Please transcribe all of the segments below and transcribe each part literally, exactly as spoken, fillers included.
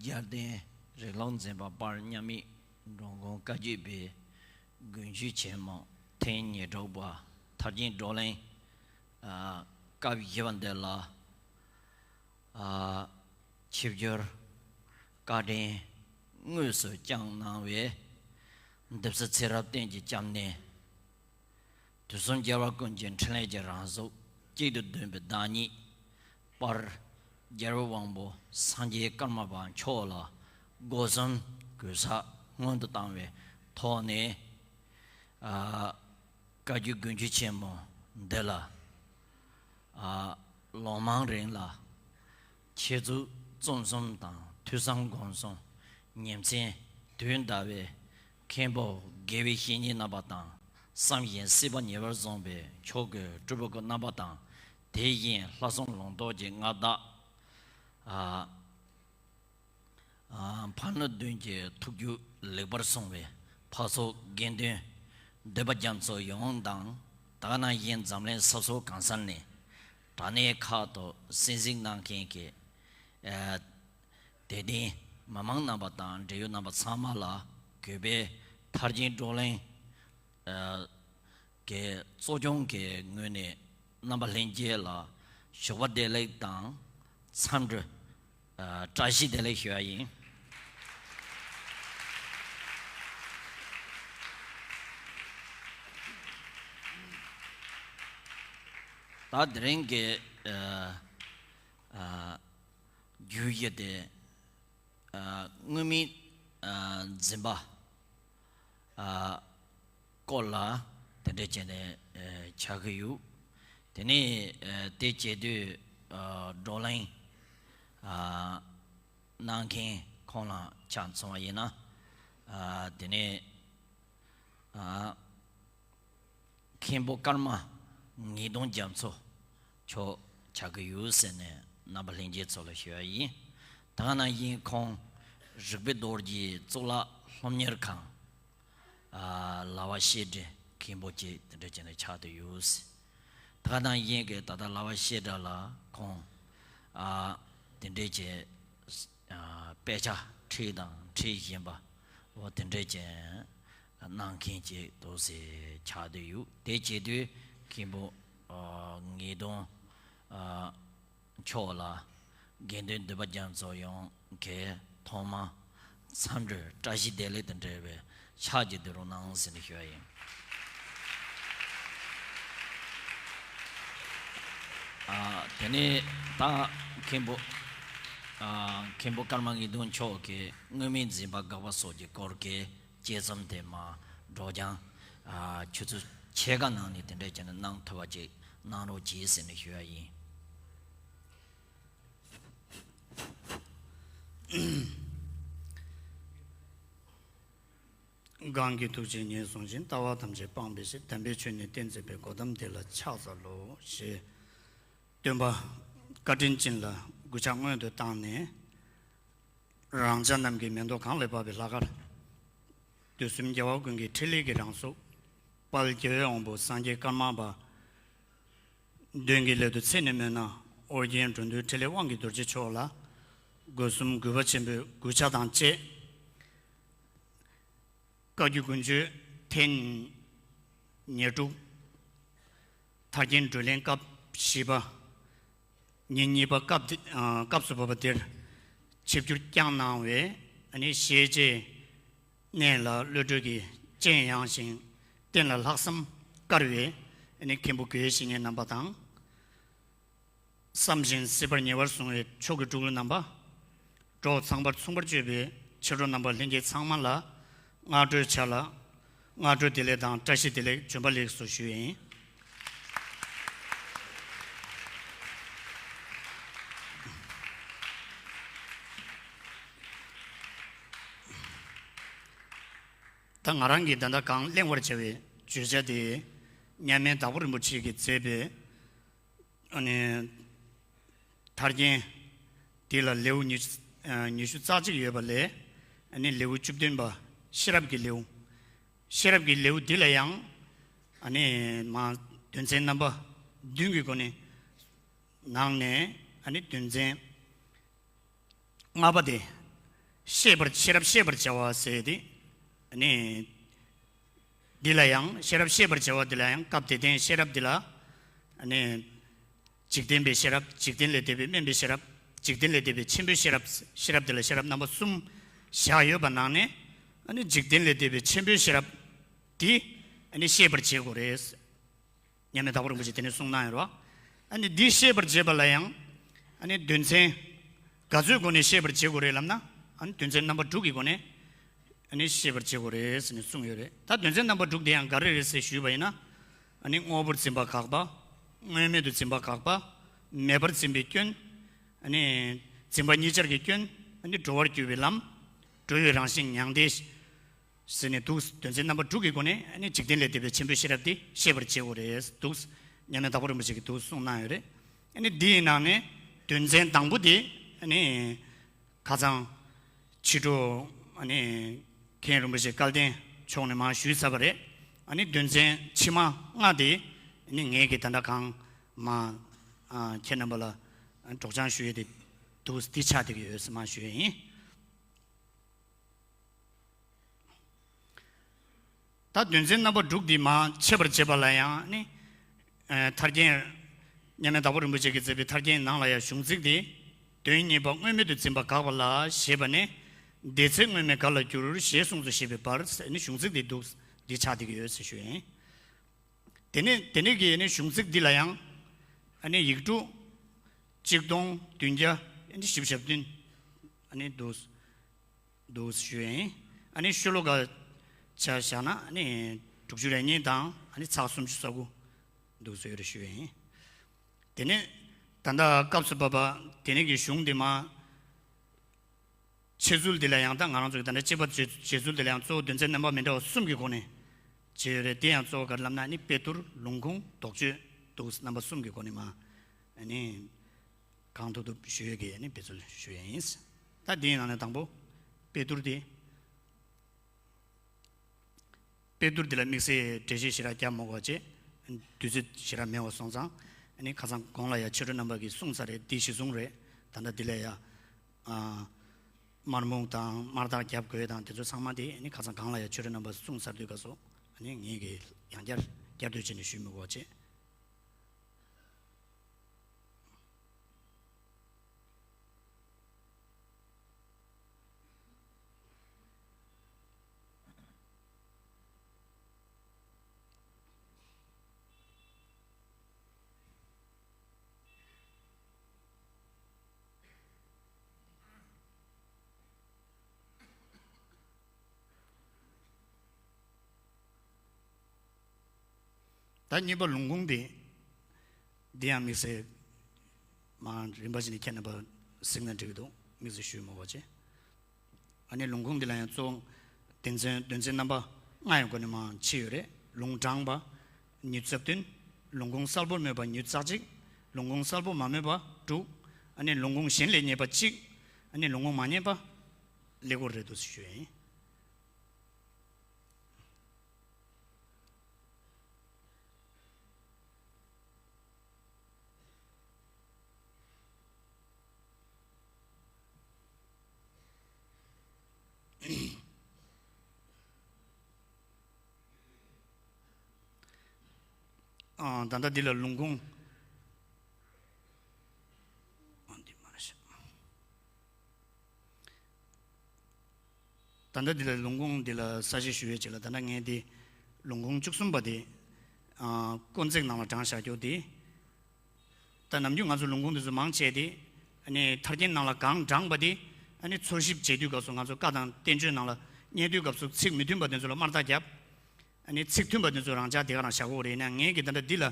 རྒྱལ་བསྟན་རིགས་ལམ་འཛིན་པ་དཔལ་མཉམ་མེད་འགྲོ་མགོན་བཀའ་བརྒྱུད་པའི་དགོན་ཆེན་ཆེན་མོ་ཐེངས་ཉེར་དྲུག་པ་ཐར་རྒྱན་བགྲོ་གླེང་ཨ་སྐབས་བཞི་པ་འདི་ལ་ཨ་ཆིབས་བསྒྱུར་བཀའ་དྲིན་དངོས་སུ་བསྐྱངས་གནང་བའི་འདི་ཕྱི་ཚེ་རབས་གཏན་གྱི་སྐྱབས་གནས། དུས་གསུམ་རྒྱལ་བ་ཀུན་གྱི་འཕྲིན་ལས་ཀྱི་རང་གཟུགས་གཅིག་ཏུ་བསྡུས་པའི་བདག་ཉིད། དཔལ་རྒྱལ་བའི་དབང་པོ་སངས་རྒྱས་ཀརྨ་པ་མཆོག་ལ་སྒོ་གསུམ་གུས་ཕྱག་སྔོན་དུ་བཏང་བའི་ཐོག་ནས། ཨ་བཀའ་བརྒྱུད་དགོན་ཆེན་ཆེན་མོ་འདི་ལ། ཨ་ལོ་མང་རིང་ལ་ཆེད་འཛུགས་རྩོམ་གསུམ་དང་ཐོས་བསམ་སྒོམ་གསུམ་ཉིན་མཚན་དུས་འདའ་བའི་མཁན་པོ་དགེ་བའི་བཤེས་གཉེན་རྣམ་པ་དང་བསམ་བཞིན་སྲིད་པ་ཉེ་བར་བཟུང་བའི་མཆོག་གི་སྤྲུལ་སྐུ་རྣམ་པ་དང་། དེ་བཞིན་ལྷག་བསམ་ལུང་རྟོགས་ཀྱི་མངའ་བདག་ཨ་ཕ་ནུ་བདུན་གྱི་ཐུགས་རྒྱུད་ལེགས་པར་སྲུང་བའི་ཕ་ཚོགས་དགེ་འདུན་འདུས་པ་རྒྱ་མཚོ་ཡོངས་དང་། ད་ག་ནང་བཞིན་འཛམ་གླིང་ས་ཕྱོགས་གང་ས་ནས་དྲ་གནས་ཁག་ཏུ་གསན་གཟིགས་གནང་མཁན་གྱི་ཨ་དད་ལྡན་མི་མང་རྣམ་པ་དང་འབྲེལ་ཡོད་རྣམ་པ་ཚང་མ་ལ་གུས་པས་ཐར་རྒྱན་བགྲོ་གླེང་ཨ་གི་གཙོ་སྐྱོང་གི་ངོས་ནས་རྣམ་པ་ལྷན་རྒྱས་ལ་ཞོགས་པ་བདེ་ལེགས་དང་འཚམས་འདྲི་ཨ་བཀྲ་ཤིས་བདེ་ལེགས་ཞུ་བ་ཡིན། ད་དེ་རིང་གི་ཨ་ཨ་བརྗོད་གཞི་དེ། ཨ་དངོས་མིང་ཨ་འཛིན་པ་ཨ་སྐོར་ལ་དེ་འདྲ་བྱས་ནས་ཨ་ཆགས་ཀྱི་ཡོད། དེ་ནས་ཨ་དེ་བྱེད་དུས་ཨ་བགྲོ་གླེང་ཨ་གནང་མཁན་ཁོང་ལ་ཆ་མཚོན་པ་ཡིན་ན། ཨ་དེ་ནས་ཨ་མཁན་པོ་ཀརྨ་ངེས་དོན་རྒྱ་མཚོ་མཆོག་ཆགས་ཀྱི་ཡོད་ཟེར་ནས་རྣམ་པ་ལྷན་རྒྱས་ཚོ་ལ་ཞུ་བ་ཡིན། ད་ག་ནང་བཞིན་ཁོང་རིག་པའི་རྡོ་རྗེ་གཙུག་ལག་སློབ་གཉེར་ཁང་ཨ་ལ་བ་བཤད་སྒྲའི་མཁན་པོ་ཅིག་དེ་འདྲ་བྱས་ནས་ཆགས་བསྡད་ཡོད། ད་ག་ནང་བཞིན་གྱི་ད་ལྟ་ལ་བ་བཤད་སྒྲ་ལ་ཁོང་ཨ་དེ་འདྲས་ཀྱི་ཨ་དཔེ་ཆ་ཁྲིད་དང་ཁྲིད་བཞིན་པ་འོ་དེ་འདྲས་ཀྱི་གནང་མཁན་ཅིག་འདུག་སེ་ཆགས་བསྡད་ཡོད། དེ་བྱེད་དུས་མཁན་པོ་ཨ་ངེས་དོན་ཨ་མཆོག་ལ་དགེ་འདུན་འདུས་པ་རྒྱ་མཚོ་ཡོངས་ཀྱི་ཐོག་མ་འཚམས་འདྲི་བཀྲ་ཤིས་བདེ་ལེགས་དང་འབྲེལ་བའི་ཕྱག་བགྱིས་ཏེ་རོགས་གནང་ཟེར་ནས་ཞུ་བ་ཡིན། ཨ་དེ་ནས་ད་མཁན་པོ་ཨ་མཁན་པོ་ཀརྨ་ངེས་དོན་མཆོག་གི་དངོས་མིང་འཛིན་པ་དགག་པ་སོགས་ཀྱི་སྐོར་གྱི་དཔྱད་རྩོམ་དེ་མར་སྒྲོག་སྦྱང་ཨ་ཆུ་ཚོད་ཕྱེད་ཀ་ནང་ནས་དེ་འདྲ་བྱས་ནས་གནང་ཐུབ་པ་ཅིག་གནང་རོགས་གྱིས་ཟེར་ནས་ཞུ་བ་ཡིན། གང་གི་ཐུགས་རྗེས་ཉེར་བཟུང་ཞིང་། ལྟ་བ་ཐམས་ཅད་སྤངས་པའི་ཕྱིར། དམ་པའི་ཆོས་ནི་གཏན་མཛད་པའི། གོ་ཏམ་དེ་ལ་ཕྱག་འཚལ་ལོ། ཞེས་སྟོན་པ་བཀའ་དྲིན་ཅན་ལ་གུས་ཕྱག་སྔོན་དུ་བཏང་ནས། རང་ཅག་རྣམས་ཀྱི་མེ་ཏོག་གང་ལས་འབབ་པའི་ལྷ་སྐལ། དུས་གསུམ་རྒྱལ་བ་ཀུན་གྱི་ཕྲིན་ལས་ཀྱི་རང་གཟུགས། དཔལ་རྒྱལ་བའི་དབང་པོ་སངས་རྒྱས་ཀརྨ་པ། མདུན་གྱི་སླད་དུ་ཚེ་ནས་སྨོན་ན། ཨོ་རྒྱན་འགྲོ་འདུལ་ཕྲིན་ལས་དབང་གི་རྡོ་རྗེ་མཆོག་ལ། སྒོ་གསུམ་གུས་པ་ཆེན་པོས་གུས་ཕྱག་དང་བཅས། བཀའ་བརྒྱུད་དགོན་ཆེན་ཐེངས་ཉེར་དྲུག་ཐར་རྒྱན་བགྲོ་གླེང་སྐབས་བཞི་པ། ཉིན་གཉིས་པ་སྐབས་དེ་ཨ་སྐབས་སུ་བབས་པ་དེར་ཆིབས་བསྒྱུར་བསྐྱངས་གནང་བའི་ཨ་ནི་ཞལ་མཇལ་གནས་ལ་བློ་གྲོས་ཀྱི་སྤྱན་ཡངས་ཤིང་བསྟན་ལ་ལྷག་བསམ་དཀར་བའི་ཨ་ནི་མཁན་པོ་དགེ་བའི་བཤེས་གཉེན་རྣམ་པ་དང་། བསམ་བཞིན་སྲིད་པར་ཉེ་བར་བཟུང་བའི་མཆོག་གི་སྤྲུལ་སྐུ་རྣམ་པ། གྲོགས་ཚངས་པར་མཚུངས་པར་སྤྱོད་པའི་ཕྱི་དྲོ་རྣམ་པ་ལྷན་རྒྱས་ཚང་མ་ལ་སྔ་དྲོའི་ཆ་ལ་སྔ་དྲོ་བདེ་ལེགས་དང་བཀྲ་ཤིས་བདེ་ལེགས་བྱོན་པ་ལེགས་སོ་ཞུ་ཡིན། ད་ང་རང་གིས་ད་ལྟ་གང་གླེང་བར་བྱ་བའི་བརྗོད་བྱ་དེ་མཉམ་མེད་དྭགས་པོ་རིན་པོ་ཆེ་གིས་མཛད་པའི་ཨ་ནི་ཐར་རྒྱན་འདི་ལ་ལེའུ་ཉི་ཨ་ཉི་ཤུ་རྩ་གཅིག་ཡོད་པ་ལས། ཨ་ནི་ལེའུ་བཅུ་བདུན་པ་ཤེས་རབ་ཀྱི་ལེའུ། ཤེས་རབ་ཀྱི་ལེའུ་འདི་ལ་ཡང་ཨ་ནི་མ་དོན་ཚན་རྣམ་པ་བདུན་གྱི་སྒོ་ནས་ནང་ནས་ཨ་ནི་དོན་ཚན་ལྔ་པ་དེ་ ཤེས་པར་ཤེས་རབ་ཤེས་པར་བྱ་བ་ཟེར་ཏེ། ཨ་ནི། འདི་ལ་ཡང་ཤེས་རབ་ཤེས་པར་བྱ་བ་འདི་ལ་ཡང་སྐབས་དེ་སྟེང་ཤེས་རབ་འདི་ལ། ཨ་ནི། འཇིག་རྟེན་པའི་ཤེས་རབ། འཇིག་རྟེན་ལས་འདས་པའི་དམན་པའི་ཤེས་རབ། འཇིག་རྟེན་ལས་འདས་པའི་ཆེན་པོའི་ཤེས་རབ། ཤེས་རབ་འདི་ལ་ཤེས་རབ་རྣམ་པ་གསུམ་བཞག་ཡོད་པ་ནང་ནས། ཨ་ནི་འཇིག་རྟེན་ལས་འདས་པའི་ཆེན་པོའི་ཤེས་རབ་འདི། ཨ་ནི་ཤེས་པར་བྱེད་དགོས་རེད། མཉམ་མེད་དྭགས་པོ་རིན་པོ་ཆེ་དེ་ནས་གསུངས་གནང་ཡོད་རེད་བ། ཨ་ནི་འདི་ཤེས་པར་བྱེད་པ་ལ་ཡང་། ཨ་ནི་དོན་ཚན་ག་ཚོད་སྒོ་ནས་ཤེས་པར་བྱེད་དགོས་རེད་ལབ་ན། ཨ་ནི་དོན་ཚན་རྣམ་པ་དྲུག་གི་སྒོ་ནས། ཨ་ནི་ཤེས་པར་བྱེད་དགོས་རེད་ཟེར་ནས་གསུངས་ཡོད་རེད། ད་དོན་ཚན་རྣམ་པ་དྲུག་དེ་ཡང་ག་རེ་རེད་ཟེར་ཞུས་པ་ཡིན་ན། ཨ་ནི་དངོས་པོར་འཛིན་པ་དགག་པ། དངོས་མེད་དུ་འཛིན་པ་དགག་པ། མེད་པར་འཛིན་པའི་སྐྱོན། ཨ་ནི་འཛིན་པ་གཉིས་ཆར་གྱི་སྐྱོན། ཨ་ནི་འགྲོ་བར་གྱུར་པའི་ལམ། འགྲོ་བའི་རང་བཞིན་མྱང་འདས། ཟེར་ནས་འདུག་དོན་ཚན་རྣམ་པ་དྲུག་གི་སྒོ་ནས། ཨ་ནི་འཇིག་རྟེན་ལས་འདས་པའི་ཆེན་པོའི་ཤེས་རབ་དེ་ཤེས་པར་བྱེད་དགོས་རེད་འདུག་མཉམ་མེད་དྭགས་པོ་རིན་པོ་ཆེ་གིས་འདུག་གསུངས་གནང་ཡོད་རེད། ཨ་ནི་འདི་ཡི་ནང་ནས་དོན་ཚན་དང་པོ་དེ། ཨ་ནི་ཁ་སང་ཕྱི་དྲོ། ཨ་ནི་མཁན་རིན་པོ་ཆེ་སྐལ་ལྡན་མཆོག་ནས་མར་ཞུས་ཚར་བ་རེད། ཨ་ནི་དོན་ཚན་ཕྱི་མ་ལྔ་དེ། ཨ་ནི་ངས་ཀྱིས་ད་ལྟ་གང་མ། ཨ། ཁྱེད་རྣམ་པ་ལ་སྒྲོག་སྦྱང་ཞུ་ཡས་དེ་འདུག་འདི་ཆགས་བསྡད་ཀྱི་ཡོད་ཟེར་མར་ཞུ་ཡས་ཡིན། ད་དོན་ཚན་རྣམ་པ་དྲུག་འདི་མར་འཆད་པར་བྱེད་པ་ལ་ཡང་ནི། ཨ། ཐར་རྒྱན། མཉམ་མེད་དྭགས་པོ་རིན་པོ་ཆེ་གིས་མཛད་པའི་ཐར་རྒྱན་ནང་ལ་ཡང་གཞུང་ཚིག་འདི། དོན་གཉིས་པ་དངོས་མེད་དུ་འཛིན་པ་དགག་པ་ལ་ཞེས་པ་ནས། དེ་ཚེ་དངོས་མེད་ག་ལ་འགྱུར་ཞེས་གསུངས་སོ་ཞེས་པའི་བར་ནི་གཞུང་ཚིག་འདི་འདུག་འདི་ཆགས་བསྡད་ཀྱི་ཡོད་ཟེར་ཞུ་ཡིན། དེ་ནས་དེ་ནས་ཀྱི་ནི་གཞུང་ཚིག་འདི་ལ་ཡང་། ཨ་ནི་ཡིག་འབྲུ་གཅིག་སྟོང་བདུན་བརྒྱ་ཨ་ནི་བཞི་བཅུ་ཞེ་བདུན། ཨ་ནི་འདུག་འདུག་ཞུ་ཡིན། ཨ་ནི་ཤོ་ལོ་ཀ་ཆ་བཞག་ན་ཨ་ནི་དྲུག་ཅུ་རེ་གཉིས་དང་ཨ་ནི་ཚེག་སུམ་ཅུ་སོ་དགུ་འདུག་ཟེར་ཞུ་ཡིན། དེ་ནས་ད་ལྟ་སྐབས་སུ་བབ་པ་དེ་ནས་ཀྱི་གཞུང་འདི་མར། འཆད་ཚུལ་འདི་ལ་ཡང་ད་ང་རང་ཚོ་གི་ད་ལྟ་དཔྱད་པ་བྱེད་བྱེད་ཚུལ་འདི་ལ་ཡང་གཙོ་བོ་དོན་ཚན་རྣམ་པ་མི་འདྲ་བ་གསུམ་གྱི་སྒོ་ནས་བྱས་ཡོད་རེད། དེ་ཡང་གཙོ་བོ་ག་རེ་ལབ་ན་ནི་དཔེ་བསྡུར། ལུང་ཁུངས། དོགས་གཅོད་འདུག་རྣམ་པ་གསུམ་གྱི་སྒོ་ནས་མར་ནི་གང་ཐུབ་ཐུབ་ཞུ་ཡས་ཀྱི་ནི་འབད་རྩོལ་ཞུ་ཡས་ཡིན། ད་དེའི་ནང་ནས་དང་པོ་དཔེ་བསྡུར་དེ། དཔེ་བསྡུར་འདི་ལ་དམིགས་བསལ་འགྲེལ་བཤད་ཞེ་དྲག་རྒྱབ་མ་དགོས་པ་བྱས། དུས་ཚོད་ཞེ་དྲག་མེད་པ་སོང་ཙང་། ཨ་ནི་ཁ་སང་གོང་ལ་ཡང་ཆོས་གྲོགས་རྣམ་པ་གིས་གསུངས་ཚར་རེད། འདི་གཞི་བཟུང་རེད། ད་ལྟ་འདི་ལ་ཡང་། ཨ། དམར་སྨུག་དང་དམར་རྟགས་རྒྱབ་དགོས་དང་དེ་ཚོ་ཚང་མ་དེ་ཨ་ནི་ཁ་སང་གོང་ལ་ཡང་ཆོས་གྲོགས་རྣམ་པ་གསུངས་ཚར་དུས་སྐབས་སུ། ཨ་ནི་ངས་ཀྱིས་ཡང་བསྐྱར་བསྐྱར་ཟློས་བྱས་ནས་ཞུས་མི་དགོས་པ་བྱས། ད་གཉིས་པ་ལུང་ཁུངས་དེ། འདི་ཡང་དམིགས་བསལ་མར་རིམ་པ་བཞིན་ཁྱེད་རྣམ་པ་གཟིགས་ན་འགྲིག་གི་འདུག་དམིགས་བསལ་ཞུས་མ་དགོས་པ་བྱས། ཨ་ནི་ལུང་ཁུངས་འདི་ལ་ཡང་གཙོ་བོ་དོན་ཚན་དོན་ཚན་རྣམ་པ་ལྔ་ཡི་སྒོ་ནས་མར་ཕྱེ་ཡོད་རེད། ལུང་དྲངས་པ་ཉི་ཤུ་རྩ་བདུན། ལུང་ཁུངས་གསལ་པོར་སྨོས་པ་ཉི་ཤུ་རྩ་གཅིག་ལུང་ཁུངས་གསལ་པོ་མ་སྨོས་པ་དྲུག་ཨ་ནི་ལུང་ཁུངས་གཞན་ལས་རྙེད་པ་གཅིག་ཨ་ནི་ལུང་ཁུངས་མ་རྙེད་པ་ཀླད་ཀོར་རེད་འདུག་ཞུ་ཡིན། ཨ། ད་ལྟ་འདི་ལ་ལུང་ཁུངས། ཨ། འདི་མ་རེད་ཤག་ད་ལྟ་འདི་ལ་ལུང་ཁུངས་འདི་ལ་གསལ་བཤད་ཞུ་ཡས་ཅིག་ལ། ད་ལྟ་ངས་འདི་ལུང་ཁུངས་བཅུ་གསུམ་པ་དེ། ཨ། དཀོན་བརྩེགས་ནང་ལ་དྲངས་བཞག་རྒྱུ་དེ། ད་ནམ་རྒྱུན་ང་ཚོ་ལུང་ཁུངས་འདི་ཚོ་མང་ཆེ་དེ། ཨ་ནི་ཐར་རྒྱན་ནང་ལ་གང་དྲངས་པ་དེ། ཨ་ནི་འཚོལ་ཞིབ་བྱེད་དུས་སྐབས་སུ་ང་ཚོ་བཀའ་དང་བསྟན་བཅོས་ནང་ལ་རྙེད་དུས་སྐབས་སུ་ཚིག་མི་མཐུན་པ་དེ་ཚོ་ལ་དམར་རྟགས་བརྒྱབ། ཨ་ནི་ཚིག་མཐུན་པ་དེ་ཚོ་རང་འཇགས་དེ་ག་རང་བཞག་དགོས་རེད། ཡིན་ན་ངས་ཀྱིས་ད་ལྟ་འདི་ལ་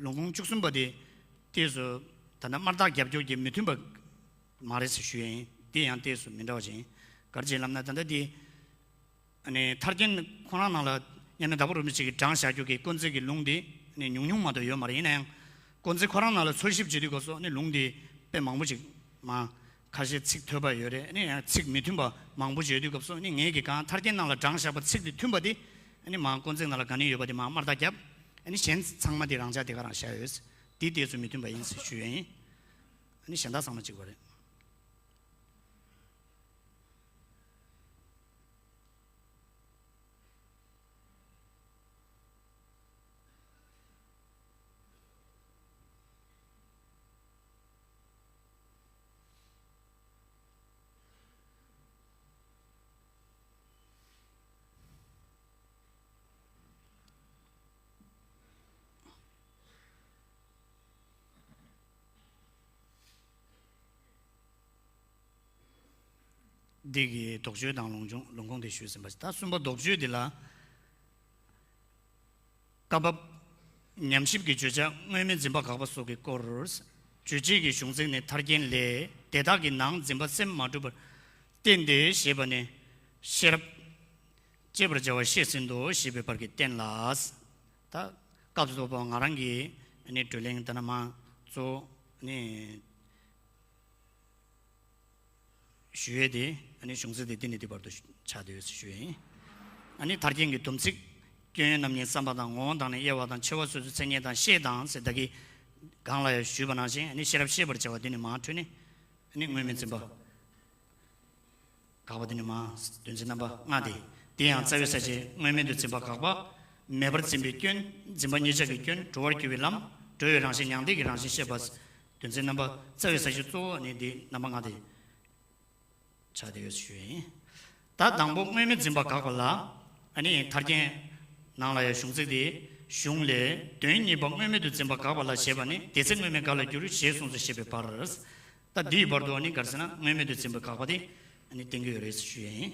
ལུང་ཁུངས་བཅུ་གསུམ་པ་དེ་ཏོག་ཙམ་ད་ལྟ་དམར་རྟགས་རྒྱབ་སྐྱོར་གྱི་མི་མཐུན་པ་མ་རེད་ཟེར་ཞུ་ཡས་ཡིན། དེ་ཡང་ཏོག་ཙམ་མི་འདྲ་བ་ཞིག་ཡིན། ག་རེ་བྱས་ལབ་ན་ད་ལྟ་འདི། ཨ་ནི་ཐར་རྒྱན་ཁོ་རང་ནང་ལ་མཉམ་མེད་དྭགས་པོ་རིན་པོ་ཆེ་གིས་དྲངས་བཞག་རྒྱུ་གི་དཀོན་བརྩེགས་ཀྱི་ལུང་དེ་ཨ་ནི་ཉུང་ཉུང་མ་གཏོགས་ཡོད་མ་རེད། ཡིན་ན་ཡང་དཀོན་བརྩེགས་ཁོ་རང་ནང་ལ་འཚོལ་ཞིབ་བྱེད་དུས་སྐབས་སུ་ཨ་ནི་ལུང་དེ་དཔེ་མང་པོ་ཅིག་མ། ཁ་ཤས་ཚིག་ཐོས་པ་ཡོད་རེད། ཨ་ནི་ཡང་ཚིག་མི་མཐུན་པ་མང་པོ་ཅིག་ཡོད་དུས་སྐབས་སུ་ཨ་ནི་ངས་ཀྱིས་གང་ཐར་རྒྱན་ནང་ལ་དྲངས་བཞག་པ་ཚིག་དེ་མཐུན་པ་དེ་ཨ་ནི་མ་དཀོན་བརྩེགས་ནང་ལ་ག་ནས་ཡོད་པ་དེ་མ་དམར་རྟགས་བརྒྱབ། ཨ་ནི་གཞན་ཚང་མ་དེ་རང་འཇགས་དེ་ག་རང་བཞག་ཡོད། དེ་ཏོག་ཙམ་མི་མཐུན་པ་ཡིན་ཟེར་ཞུ་ཡས་ཡིན། ཨ་ནི་གཞན་དག་ཚང་མ་གཅིག་པ་རེད། འདི་གི་དོགས་གཅོད་དང་ལུང་སྦྱོང་ལུང་ཁུངས་དེ་ཞུས་ཟིན་པ། ད་གསུམ་པ་དོགས་གཅོད་འདི་ལ། སྐབས་བབ། ཉམས་ཞིབ་ཀྱི་བརྗོད་བྱ་དངོས་མེད་འཛིན་པ་དགག་པ་སོགས་ཀྱི་སྐོར། རྗོད་བྱེད་ཀྱི་གཞུང་ཚིག་ནི་ཐར་རྒྱན་ལས། དེ་དག་གི་ནང་འཛིན་པ་སེམས་མ་གྲུབ་པར་བསྟན་ཏེ་ཞེས་པ་ནི། ཤེས་རབ། ཅེས་པར་བྱ་བ་བཤད་ཟིན་ཏོ་ཞེས་པའི་བར་གྱི་རྟེན་ལ། ད་སྐབས་སུ་བབ་པ་ང་རང་གི་ནི་བགྲོ་གླེང་ད་ན་མ་གཙོ་ནི། ཞུ་ཡས་དེ་ཨ་ནི་གཞུང་ཚིག་དེ་འདི་ནས་འདི་བར་དུ་ཆགས་བསྡད་ཡོད་ཞུ་ཡིན། ཨ་ནི་ཐར་རྒྱན་གྱི་སྡོམ་ཚིག། སྐྱོན་ཡོན་རྣམ་གཉིས་བསམ་པ་དང་ངོ་བོ་དང་ནི་དབྱེ་བ་དང་ཕྱེ་བ་སོ་སོའི་མཚན་ཉིད་དང་ཤེས་དང་ཟེར་ད་གི་གང་ལ་ཡང་ཞུས་པ་ནང་བཞིན་ཨ་ནི་ཤེས་རབ་ཤེས་པར་བྱ་བ་འདི་ནི་མར་འཕྲོས་ནས་ཨ་ནི་དངོས་མེད་འཛིན་པ། དགག་པ་འདི་ནི་མ། དོན་ཚན་རྣམ་པ་ལྔ་སྟེ། དེ་ཡང་རྩ་བའི་ས་བཅད་དངོས་མེད་དུ་འཛིན་པ་དགག་པ། མེད་པར་འཛིན་པའི་སྐྱོན། འཛིན་པ་གཉིས་ཆར་གྱི་སྐྱོན། གྲོལ་བར་འགྱུར་བའི་ལམ། གྲོལ་བའི་རང་བཞིན་མྱང་འདས་ཀྱི་རང་བཞིན་བཤད་པ། དོན་ཚན་རྣམ་པ་རྩ་བའི་ས་བཅད་གཙོ་བོ་ནི་འདི་རྣམ་པ་ལྔ་སྟེ། ཆགས་བསྡད་ཡོད་ཞུ་ཡིན། ད་དང་པོ་དངོས་མེད་འཛིན་པ་དགག་པ་ལ། ཨ་ནི་ཐར་རྒྱན་ནང་ལ་ཡང་གཞུང་ཚིག་དེ། གཞུང་ལས་དོན་གཉིས་པ་དངོས་མེད་དུ་འཛིན་པ་དགག་པ་ལ་ཞེས་པ་ནི་དེ་ཚེ་དངོས་མེད་ག་ལ་འགྱུར་ཞེས་གསུངས་སོ་ཞེས་པའི་བར། ད་འདིའི་བར་དུ་ནི་ག་རེ་ཟེར་ན་དངོས་མེད་དུ་འཛིན་པ་དགག་པ་དེ་ནི་བསྟན་གྱི་ཡོད་རེད་ཞུ་ཡ་ཡིན།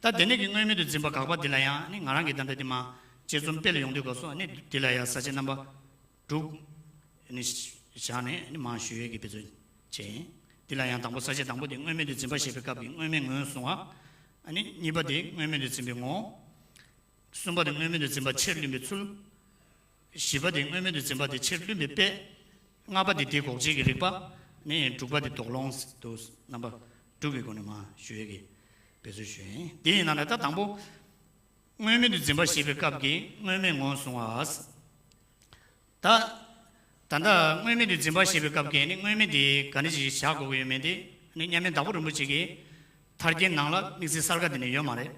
ད་དེ་ནས་ཀྱི་དངོས་མེད་དུ་འཛིན་པ་དགག་པ་འདི་ལ་ཡང་ནི་ང་རང་གི་ད་ལྟ་འདི་མ་དཔྱད་རྩོམ་སྤེལ་ཡོང་དུས་སྐབས་སུ་ནི་འདི་ལ་ཡང་ས་བཅད་རྣམ་པ་དྲུག་ནི་བཞག་ནས་ནི་མ་ཞུ་ཡས་ཀྱི་དཔེ་མཚོན་བྱས་ཡིན། འདི་ལ་ཡང་དང་པོ་ས་བཅད་དང་པོ་དེ་དངོས་མེད་དུ་འཛིན་པ་ཞེས་པའི་སྐབས་ཀྱི་དངོས་མེད་ངོས་བཟུང་བ། ཨ་ནི་གཉིས་པ་དེ་དངོས་མེད་དུ་འཛིན་པའི་ངོ་བོ། གསུམ་པ་དེ་དངོས་མེད་དུ་འཛིན་པ་ཕྱིར་བླུན་པའི་ཚུལ། བཞི་པ་དེ་དངོས་མེད་དུ་འཛིན་པ་དེ་ཕྱིར་བླུན་པའི་དཔེ། ལྔ་པ་དེ་དེ་འགོག་བྱེད་ཀྱི་རིགས་པ། ནི་དྲུག་པ་དེ་དོགས་སློང་དུ་རྣམ་པ་དྲུག་གི་སྒོ་ནས་མ་ཞུ་ཡས་ཀྱི་དཔེ་མཚོན་ཞུ་ཡིན། དེ་ཡིན་ན་ནི་ད་དང་པོ། དངོས་མེད་དུ་འཛིན་པ་ཞེས་པའི་སྐབས་ཀྱི་དངོས་མེད་ངོས་བཟུང་བ། ད། ད་ལྟ་དངོས་མེད་དུ་འཛིན་པ་ཞེས་པའི་སྐབས་ཀྱི་ནི་དངོས་མེད་དེ་ག་ནས་ཅིག་བཞག་དགོས་ཀྱི་ཡོད་མེད་དེ་ནི་མཉམ་མེད་དྭགས་པོ་རིན་པོ་ཆེ་གིས་ཐར་རྒྱན་ནང་ལ་དམིགས་བསལ་གསལ་ཁ་དེ་ནས་ཡོད་མ་རེད།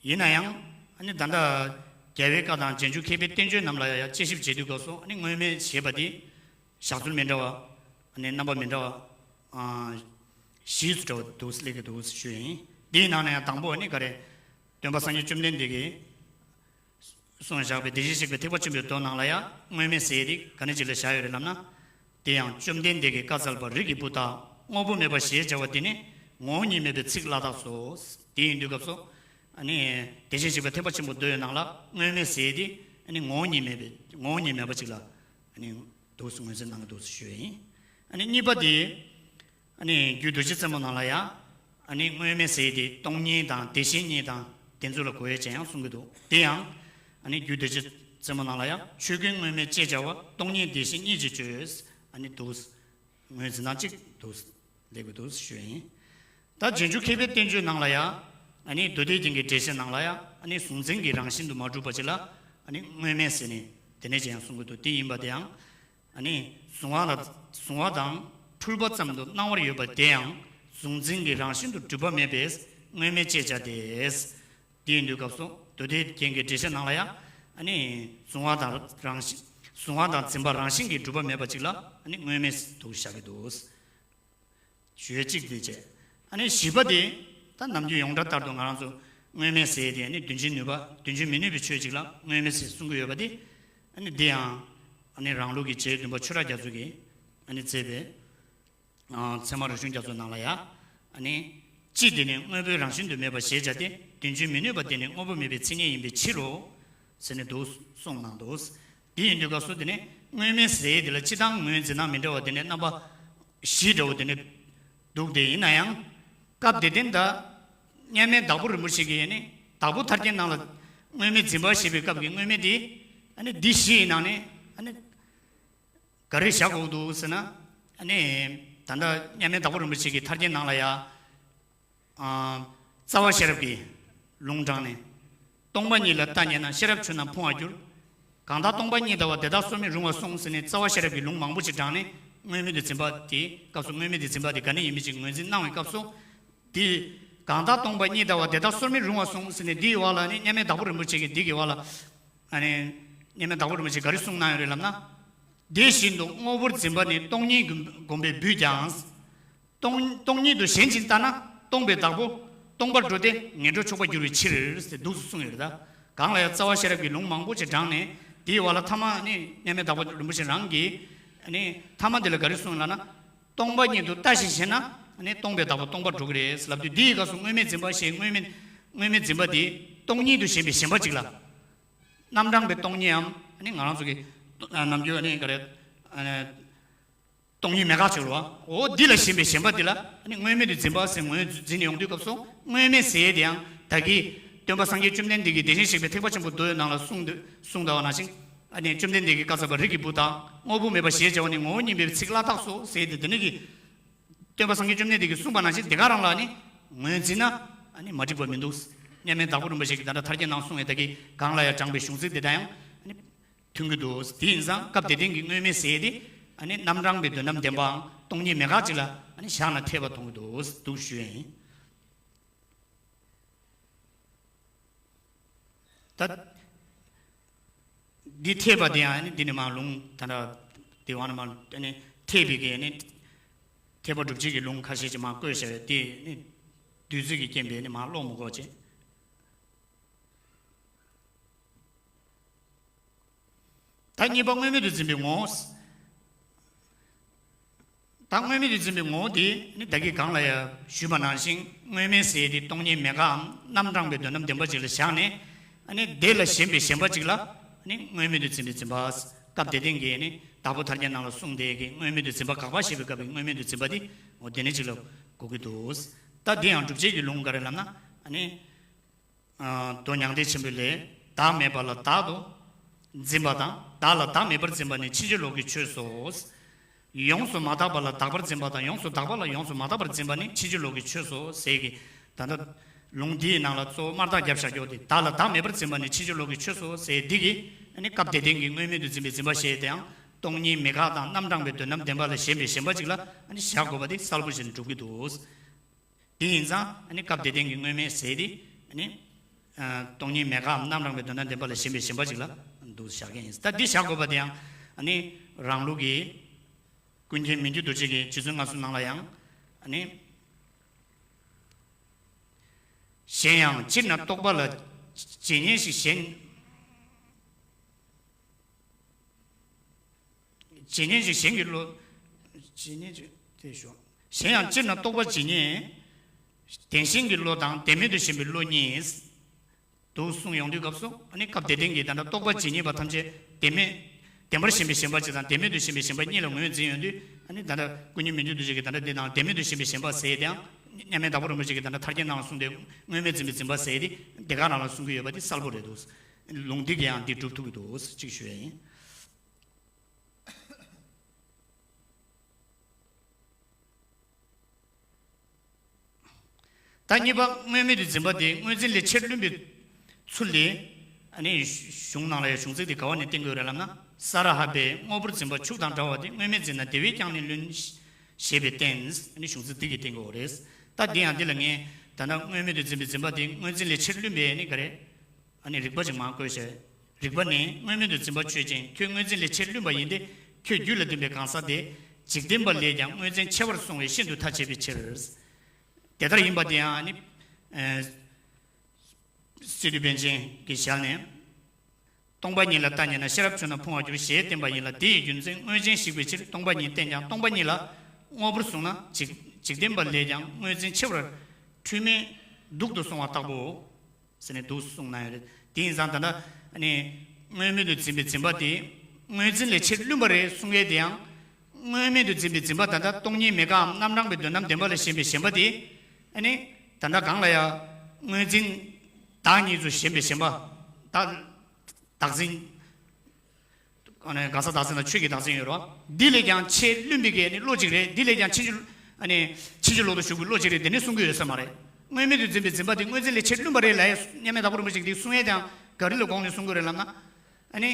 ཡིན་ན་ཡང་ནི་ད་ལྟ་རྒྱལ་བའི་བཀའ་དང་རྗེས་འཇུག་མཁས་པའི་བསྟན་བཅོས་རྣམས་ལ་ཡང་དཔྱད་ཞིབ་བྱེད་དུས་སྐབས་སུ་ནི་དངོས་མེད་ཞེས་པ་དེ་བཞག་ཚུལ་མི་འདྲ་བ་ནི་རྣམ་པ་མི་འདྲ་བ་བཞི་སུ་འདྲ་བ་འདུག་སླེབས་ཀྱི་འདུག་ཞུ་ཡིན། དེའི་ནང་ནས་ཡང་དང་པོ་ནི་ག་རེ། སྟོན་པ་སངས་རྒྱས་བཅོམ་ལྡན་འདས་ཀྱིས། གསུངས་བཞག་པའི་དེ་བཞིན་གཤེགས་པའི་ཐེག་པ་ཆེན་པོའི་མདོ་ནང་ལ་ཡང་དངོས་མེད་ཟེར་ཡས་དེ་ག་ནས་ཅིག་ལ་བཞག་ཡོད་རེད་ལབ་ན། དེ་ཡང་བཅོམ་ལྡན་འདས་ཀྱིས་བཀའ་སྩལ་པ་རིགས་ཀྱི་བུ་དག་དངོས་པོ་མེད་པ་ཞེས་བྱ་བ་དེ་ནི་ངོ་བོ་ཉིད་མེད་པའི་ཚིག་བླ་དྭགས་སོ། དེ་ཡིན་དུས་སྐབས་སུ། ཨ་ནི། དེ་བཞིན་གཤེགས་པའི་ཐེག་པ་ཆེན་པོའི་མདོའི་ནང་ལ་དངོས་མེད་ཟེར་ཡས་དེ་ཨ་ནི་ངོ་བོ་ཉིད་མེད་པའི་ངོ་བོ་ཉིད་མེད་པ་ཅིག་ལ་ཨ་ནི་འདུག་སེ་ངོས་འཛིན་གནང་གི་འདུག་སེ་ཞུ་ཡས་ཡིན། ཨ་ནི་གཉིས་པ་དེ། ཨ་ནི་རྒྱུད་རྡོ་རྗེ་རྩེ་མོ་ནང་ལ་ཡང་། ཨ་ནི་དངོས་མེད་ཟེར་ཡས་དེ་སྟོང་ཉིད་དང་དེ་བཞིན་ཉིད་དང་དེ་ཚོ་ལ་གོ་ཡས་ཅན་ཡང་གསུང་གི་འདུག་དེ་ཡང་། ཨ་ནི་རྒྱུད་རྡོ་རྗེ་རྩེ་མོ་ནང་ལ་ཡང་ཆོས་ཀུན་དངོས་མེད་ཅེས་བྱ་བ་སྟོང་ཉིད་དེ་བཞིན་ཉིད་ཀྱི་ཆོས། ཨ་ནི་འདུག་ངོས་འཛིན་སྟངས་གཅིག་འདུག་སླེབས་ཀྱི་འདུག་ཞུ་ཡིན། ད་རྗེས་འཇུག་མཁས་པའི་བསྟན་བཅོས་ནང་ལ་ཡང་། ཨ་ནི་མདོ་སྡེ་རྒྱན་གྱི་འགྲེལ་བཤད་ནང་ལ་ཡང་ཨ་ནི་གཟུང་འཛིན་གྱི་རང་བཞིན་དུ་མ་གྲུབ་པ་ཅིག་ལ་ཨ་ནི་དངོས་མེད་ཟེར་ནས་དེ་ནས་ཅན་ཡང་གསུང་གི་འདུག་དེ་ཡིན་པ་དེ་ཡང་། ཨ་ནི་གཟུང་བ་དང་གཟུང་བ་དང་འཁྲུལ་པ་ཙམ་དུ་སྣང་བར་ཡོད་པ་དེ་ཡང་གཟུང་འཛིན་གྱི་རང་བཞིན་དུ་གྲུབ་པ་མེད་པས་དངོས་མེད་ཅེས་བྱ་སྟེ། དེ་ཡིན་དུས་སྐབས་སུ་མདོ་སྡེ་རྒྱན་གྱི་འགྲེལ་བཤད་ནང་ལ་ཡང་ཨ་ནི་གཟུང་བ་དང་རང་བཞིན་གཟུང་བ་དང་འཛིན་པ་རང་བཞིན་གྱིས་གྲུབ་པ་མེད་པ་ཅིག་ལ་ཨ་ནི་དངོས་མེད་དུ་བཞག་གི་འདུག་ཞུ་ཡས་གཅིག་དེ་བྱས། ཨ་ནི་བཞི་པ་དེ་ད་ནམ་རྒྱུན་ཡོངས་གྲགས་ལྟར་དུ་ང་རང་ཚོ་དངོས་མེད་ཟེར་ཡས་དེ་ཨ་ནི་དོན་བྱེད་ནུས་པ་དོན་བྱེད་མི་ནུས་པའི་ཆོས་ཅིག་ལ་དངོས་མེད་ཟེར་གསུང་གི་ཡོད་པ་དེ། ཨ་ནི་དེ་ཡང་ཨ་ནི་རང་ལུགས་ཀྱི་རྗེ་བདུན་པ་ཆོས་གྲགས་རྒྱ་མཚོ་གིས་ཨ་ནི་མཛད་པའི། ཨ། ཚད་མ་རིག་གཞུང་རྒྱ་མཚོ་ནང་ལ་ཡང་། ཨ་ནི། སྤྱི་དེ་ནི་དངོས་པོའི་རང་བཞིན་དུ་མེད་པ་ཞེས་བྱ་སྟེ་དོན་བྱེད་མི་ནུས་པ་དེ་ནི་དངོས་པོ་མེད་པའི་མཚན་ཉིད་ཡིན་པའི་ཕྱིར་རོ། ཟེར་ནས་འདུག་གསུངས་གནང་འདུག་དེ་ཡིན་དུས་སྐབས་སུ་དེ་ནི་དངོས་མེད་ཟེར་ཡས་དེ་ལ་སྤྱི་དང་ངོས་འཛིན་སྟངས་མི་འདྲ་བ་དེ་ནི་རྣམ་པ་བཞི་འདྲ་བོ་དེ་ནི་འདུག་དེ་ཡིན་ན་ཡང་། སྐབས་དེ་དེ་ད་མཉམ་མེད་དྭགས་པོ་རིན་པོ་ཆེ་གིས་ནི་དྭགས་པོ་ཐར་རྒྱན་ནང་ལ་དངོས་མེད་འཛིན་པ་ཞེས་པའི་སྐབས་ཀྱི་དངོས་མེད་དེ་ཨ་ནི་འདི་བཞི་ཡི་ནང་ནས་ཨ་ནི། ག་རེ་བཞག་དགོས་འདུག་ཟེར་ན། ཨ་ནི། ད་ལྟ་མཉམ་མེད་དྭགས་པོ་རིན་པོ་ཆེ་གིས་ཐར་རྒྱན་ནང་ལ་ཡ། ཨ། རྩ་བ་ཤེས་རབ་ཀྱི་ལུང་དྲངས་ནས། སྟོང་པ་ཉིད་ལ་ལྟ་ཉེ་ན་ཤེས་རབ་ཆོས་རྣམས་ཕུང་བར་འགྱུར། གང་དག་སྟོང་པ་ཉིད་ལྟ་བ་དེ་དག་སོར་མོས་རུང་བར་གསུངས་ཟེར་ནས་རྩ་བ་ཤེས་རབ་ཀྱི་ལུང་མང་པོ་ཞིག་དྲངས་ནས་དངོས་མེད་དུ་འཛིན་པ་དེ་སྐབས་སུ་དངོས་མེད་དུ་འཛིན་པ་དེ་ག་ནས་ཡིན་མིན་ཅིག་ངོས་འཛིན་གནང་བའི་སྐབས་སུ། དེ། གང་དག་སྟོང་པ་ཉིད་ལྟ་བ་དེ་དག་སོར་མོས་རུང་བར་གསུངས་ཟེར་ནས་འདིའི་བར་ལ་ནི་མཉམ་མེད་དྭགས་པོ་རིན་པོ་ཆེ་གིས་འདི་གི་བར་ལ། ཨ་ནི། མཉམ་མེད་དྭགས་པོ་རིན་པོ་ཆེས་ག་རེ་གསུངས་གནང་ཡོད་རེད་ལབ་ན། དེ་བཞིན་དུ་དངོས་པོར་འཛིན་པ་ནི་སྟོང་ཉིད་བསྒོམ་པས་འབུད་ཀྱང་། སྟོང་སྟོང་ཉིད་དུ་ཞེན་ཅིང་ལྟ་ན་སྟོང་པའི་བདག་པོ་སྟོང་པར་འགྲོ་སྟེ་ངན་འགྲོར་ཕྱོགས་པར་འགྱུར་བའི་ཕྱིར་ཟེར་འདུག་སེ་གསུངས་ཡོད་རེད་ད། གང་ལ་ཡང་རྩ་བ་ཤེས་རབ་ཀྱི་ལུང་མང་པོ་ཞིག་དྲངས་ནས་དེའི་བར་ལ་ཐ་མ་ནི་མཉམ་མེད་དྭགས་པོ་རིན་པོ་ཆེ་རང་གིས་ནི་ཐ་མ་དེ་ལ་ག་རེ་གསུངས་ལབ་ན། སྟོང་པ་ཉིད་དུ་ལྟ་ཞིང་ཞེན་ན་ ནི་སྟོང་པའི་བདག་པོ་སྟོང་པར་འགྲོ་གི་རེད་ལབ་དུས། འདིའི་སྐབས་སུ་དངོས་མེད་འཛིན་པ་ཞེས་དངོས་མེད་དངོས་མེད་འཛིན་པ་འདི་སྟོང་ཉིད་དུ་ཞེན་པའི་ཞེན་པ་གཅིག་ལ། རྣམ་གྲངས་པའི་སྟོང་ཉིད་འམ། ཨ་ནི་ང་རང་ཚོ་གི་ནམ་རྒྱུན་ཨ་ནི་ག་རེ། ཨ་ནི་སྟོང་ཉིད་མེད་དགག་བྱེད་རོ། འོ་འདི་ལ་ཞེན་པའི་ཞེན་པ་འདི་ལ་ཨ་ནི་དངོས་མེད་དུ་འཛིན་པ་ཟེར་ངོས་འཛིན་ཡོང་དུས་སྐབས་སུ། དངོས་མེད་ཟེར་ཡས་དེ་ཡང་ད་གིན་སྟོན་པ་སངས་རྒྱས་བཅོམ་ལྡན་འདས་ཀྱིས་དེ་བཞིན་གཤེགས་པའི་ཐེག་པ་ཆེན་པོ་མདོའི་ནང་ལ་གསུངས་འདུག་གསུངས་འདུག་པ་ནང་བཞིན། ཨ་ནི་བཅོམ་ལྡན་འདས་ཀྱིས་བཀའ་སྩལ་པ། རིགས་ཀྱི་བུ་དག་དངོས་པོ་མེད་པ་ཞེས་བྱ་བ་ནི་ངོ་བོ་ཉིད་མེད་པའི་ཚིག་བླ་དྭགས་སོ་ཟེར་ཏེ། དེ་ནི་གི་སྟོན་པ་སངས་རྒྱས་བཅོམ་ལྡན་འདས་ཀྱིས་གསུངས་པ་ནང་བཞིན་དེ་ག་རང་ལ་ནི་ངོས་འཛིན་ན་ཨ་ནི་མ་འགྲིག་པ་མི་འདུག་མཉམ་མེད་བདག་པོ་རིན་པོ་ཆེ་གིས་ད་ལྟ་ཐར་རྒྱན་ནང་གསུངས་པའི་ད་གིན་གང་ལ་ཡང་དྲངས་པའི་གཞུང་ཚིག་དེ་དང་ཡང་ཨ་ནི་མཐུན་གྱི་འདུག་དེ་ཡིན་ཙང་སྐབས་དེ་སྟེང་གི་དངོས་མེད་ཟེར་དེ་ཨ་ནི་རྣམ་གྲངས་པའི་དོན་དམ་བདེན་པའམ་སྟོང་ཉིད་མེད་དགག་ཅིག་ལ་ཨ་ནི་བཞག་ན་འཐད་པ་མཐོང་གི་འདུག་འདུག་ཞུ་ཡ་ཡིན། ད་འདི་འཐད་པ་དེ་ཡང་ནི་འདི་ནི་མ་ལུང་ད་ལྟ་དེ་བ་ནི་མ་ནི་འཐད་པའི་གི་ནི་འཐད་པ་སྒྲུབ་བྱེད་ཀྱི་ལུང་ཁ་ཤས་ཀྱིས་མ་བཀོད་བཞག་པའི་དེ་ནི་བདུད་རྩི་གི་རྐྱེན་པས་ནི་མ་ཀློག་མི་དགོས་བྱས། ད་གཉིས་པ་དངོས་མེད་དུ་འཛིན་པའི་ངོ་བོ། ད་དངོས་མེད་དུ་འཛིན་པའི་ངོ་བོ་དེ་ནི་ད་གིན་གོང་ལ་ཡང་ཞུས་པ་ནང་བཞིན་དངོས་མེད་ཟེར་དེ་སྟོང་ཉིད་མེད་དགག་གམ་རྣམ་གྲངས་པའི་དོན་དམ་བདེན་པ་ཅིག་ལ་བཞག་ནས། ཨ་ནི་དེ་ལ་ཞེན་པའི་ཞེན་པ་ཅིག་ལ་ནི་དངོས་མེད་དུ་འཛིན་པའི་འཛིན་པ། སྐབས་དེ་སྟེང་གི་ནི་དྭགས་པོ་ཐར་རྒྱན་ནང་ལ་གསུངས་དེ་གི་དངོས་མེད་དུ་འཛིན་པ་དགག་པ་བཤད་པའི་སྐབས་ཀྱི་དངོས་མེད་དུ་འཛིན་པ་དེ་འོ་དེ་ནི་ཅིག་ལ་གོ་གི་འདུག་ད་དེ་ཡང་སྒྲུབ་བྱེད་ཀྱི་ལུང་ག་རེ་ལབ་ན་ཨ་ནི། མདོ་མྱང་འདས་ཆེན་པོའི་ལས། བདག་མེད་པ་ལ་བདག་ཏུ་འཛིན་པ་དང་། བདག་ལ་བདག་མེད་པར་འཛིན་པ་ནི་ཕྱིན་ཅི་ལོག་གི་ཆོས་སོ། ཡོངས་སུ་མ་དག་པ་ལ་དག་པར་འཛིན་པ་དང་། ཡོངས་སུ་དག་པ་ལ་ཡོངས་སུ་མ་དག་པར་འཛིན་པ་ནི་ཕྱིན་ཅི་ལོག་གི་ཆོས་སོ་ཟེར་གི། ད་ལྟ་ལུང་འདིའི་ནང་ལ་གཙོ་བོ་དམར་རྟགས་རྒྱབ་བཞག་རྒྱུ་དེ། བདག་ལ་བདག་མེད་པར་འཛིན་པ་ནི་ཕྱིན་ཅི་ལོག་གི་ཆོས་སོ་ཟེར་འདི་གི་ཨ་ནི་སྐབས་དེ་སྟེང་གི་དངོས་མེད་དུ་འཛིན་པའི་འཛིན་པ་ཞེས་དེའང་སྟོང་ཉིད་མེད་དགག་དང་རྣམ་གྲངས་པའི་དོན་དམ་བདེན་པ་ལ་ཞེན་པའི་ཞེན་པ་ཅིག་ལ་ཨ་ནི་བཞག་དགོས་པ་དེ་གསལ་པོ་ཞིག་འགྲུབ་ཀྱི་འདུག་དེ་ཡིན་ཙང་ཨ་ནི་སྐབས་དེ་སྟེང་གི་དངོས་མེད་ཟེར་དེ་ཨ་ནི། ཨ་སྟོང་ཉིད་མེད་དགག་རྣམ་གྲངས་པའི་དོན་དམ་བདེན་པ་ལ་ཞེན་པའི་ཞེན་པ་ཅིག་ལ་འདུག་བཞག་གི་ཡིན། ད་འདི་བཞག་དགོས་པ་དེ་ཡང་ཨ་ནི་རང་ལུགས་ཀྱི་ཀུན་མཁྱེན་མི་འགྱུར་རྡོ་རྗེ་གི་རྗེ་བཙུན་མངའ་གསོལ་ནང་ལ་ཡང་ཨ་ནི། གཞན་ཡང་སྤྱིར་ན་རྟོག་པ་ལ་བྱེད་ཉེན་ཞིག་གཞན། བྱེད་ཉེན་ཞིག་གཞན་གྱི་བློ། བྱེད་ཉེན་ཞིག་དེ་ཞོག་གཞན་ཡང་སྤྱིར་ན་རྟོག་པ་ཇི་སྙེད། བདེན་ཞེན་གྱི་བློ་དང་བདེན་མེད་དུ་ཞེན་པའི་བློ་གཉིས། འདུག་གསུངས་ཡོང་དུས་སྐབས་སུ་ཨ་ནི་སྐབས་དེ་སྟེང་གི་ད་ལྟ་རྟོག་པ་ཇི་སྙེད་པ་ཐམས་ཅད་བདེན་མེད། བདེན་པར་ཞེན་པའི་ཞེན་པ་གཅིག་དང་བདེན་མེད་དུ་ཞེན་པའི་ཞེན་པ་གཉིས་ལ་ངོས་འཛིན་ཡོང་དུས་ཨ་ནི་ད་ལྟ་ཀུན་མཁྱེན་མི་འགྱུར་རྡོ་རྗེ་གིས་ད་ལྟ་འདི་ནང་བདེན་མེད་དུ་ཞེན་པའི་ཞེན་པ་ཟེར་ཡས་དེའང་མཉམ་མེད་དྭགས་པོ་རིན་པོ་ཆེ་གིས་ད་ལྟ་ཐར་རྒྱན་ནང་ལ་གསུངས་ཏེ་དངོས་མེད་འཛིན་པའི་འཛིན་པ་ཟེར་ཡས་དེ་དེ་ག་རང་ལ་གསུང་གི་ཡོད་པ་དེ་གསལ་པོ་རེད་འདུག་ལུང་འདི་གིས་ཡང་འདི་སྒྲུབ་ཐུབ་ཀྱི་འདུག་ཅིག་ཞུ་ཡས་ཡིན། ད་གཉིས་པ་དངོས་མེད་དུ་འཛིན་པ་དེ་དངོས་འཛིན་ལས་ཆེར་བླུན་པའི་ཚུལ་ལས། ཨ་ནི་གཞུང་ནང་ལ་ཡང་གཞུང་ཚིག་དེ་ག་བ་ནས་བསྟན་དགོས་རེད་ལབ་ན། ས་ར་ཧ་པས་དངོས་པོར་འཛིན་པ་ཕྱུགས་དང་འདྲ་བ་དེ་དངོས་མེད་འཛིན་ན་དེ་བས་ཀྱང་ནི་བླུན་ཞེས་པས་བསྟན། ཨ་ནི་གཞུང་ཚིག་དེ་གིས་བསྟན་དགོས་རེད། ད་འདི་ཡང་འདི་ལ་ངས་ད་ལྟ་དངོས་མེད་དུ་འཛིན་པའི་འཛིན་པ་དེ་དངོས་འཛིན་ལས་ཆེར་བླུན་པའི་ནི་ག་རེ། ཨ་ནི་རིགས་པ་ཅིག་མར་བཀོད་བྱས། རིགས་པ་ནི་དངོས་མེད་དུ་འཛིན་པ་ཆོས་ཅན། ཁྱོད་དངོས་འཛིན་ལས་ཆེར་བླུན་པ་ཡིན་ཏེ། ཁྱོད་རྒྱུད་ལ་འདུན་པའི་གང་ཟག་དེ། འཇིག་རྟེན་པ་ལས་ཀྱང་དངོས་འཛིན་ཆེ་བར་གསུངས་པས་ཤིན་ཏུ་ཐ་ཆད་པའི་ཕྱིར། དེ་ལྟར་ཡིན་པ་དེ་ཡང་ནི། ཨ་སི་ཏུ་པཎ་ཆེན་གྱི་ཞལ་ནས། སྟོང་པ་ཉིད་ལ་ལྟ་ཉེ་ན་ཤེས་རབ་བྱུང་ན་ཕུང་བར་འགྱུར་ཞེས་བསྟན་པ་ཡིན་ལ། དེ་ཡི་རྒྱུ་མཚན་དངོས་ཆེན་ཞིག་པའི་ཕྱིར་སྟོང་པ་ཉིད་བསྟན་ཀྱང་སྟོང་པ་ཉིད་ལ་དངོས་པོར་བཟུང་ན་འཇིག་འཇིག་རྟེན་པ་ལས་ཀྱང་དངོས་འཛིན་ཆེ་བར་འཁྲུལ་མེད་སྡུག་ཏུ་སོང་བ་ལྟ་བུའོ། ཟེར་ནས་འདུག་གསུངས་གནང་ཡོད་རེད། དེ་ཡིན་ཙང་ད་ལྟ་ཨ་ནི་དངོས་མེད་དུ་འཛིན་པའི་འཛིན་པ་དེ་དངོས་འཛིན་ལས་ཆེར་བླུན་པ་རེད་གསུང་ཡས་དེ་ཡང་། དངོས་མེད་དུ་འཛིན་པའི་འཛིན་པ་ད་ལྟ་སྟོང་ཉིད་མེད་དགག་གམ་རྣམ་གྲངས་པའི་དོན་དམ་བདེན་པ་ལ་ཞེན་པའི་ཞེན་པ་དེ། ཨ་ནི་ད་ལྟ་གང་ལ་ཡང་དངོས་འཛིན་བདག་ཉིད་དུ་ཞེན་པའི་ཞེན་པ། བདག་བདག་འཛིན། ཨ་ནི་གང་ཟག་བདག་འཛིན་དང་ཆོས་ཀྱི་བདག་འཛིན་ཡོད་རེད་བ། འདི་ལས་ཀྱང་ཆེས་བླུན་པའི་གི་ནི་བློ་གཅིག་རེད། འདི་ལས་ཀྱང་ཕྱིན་ཅི། ཨ་ནི་ཕྱིན་ཅི་ལོག་ཏུ་ཞུགས་པའི་བློ་གཅིག་རེད། དེ་ནི་གསུང་གི་ཡོད་ས་མ་རེད། དངོས་མེད་དུ་འཛིན་པའི་འཛིན་པ་དེ་དངོས་འཛིན་ལས་ཆེས་བླུན་པ་རེད་ལབ་ཡས་མཉམ་མེད་དྭགས་པོ་རིན་པོ་ཆེ་གིས་དེ་གསུང་ཡས་དེའང་ག་རེ་ལ་དགོངས་ནས་གསུང་གི་རེད་ལབ་ན། ཨ་ནི།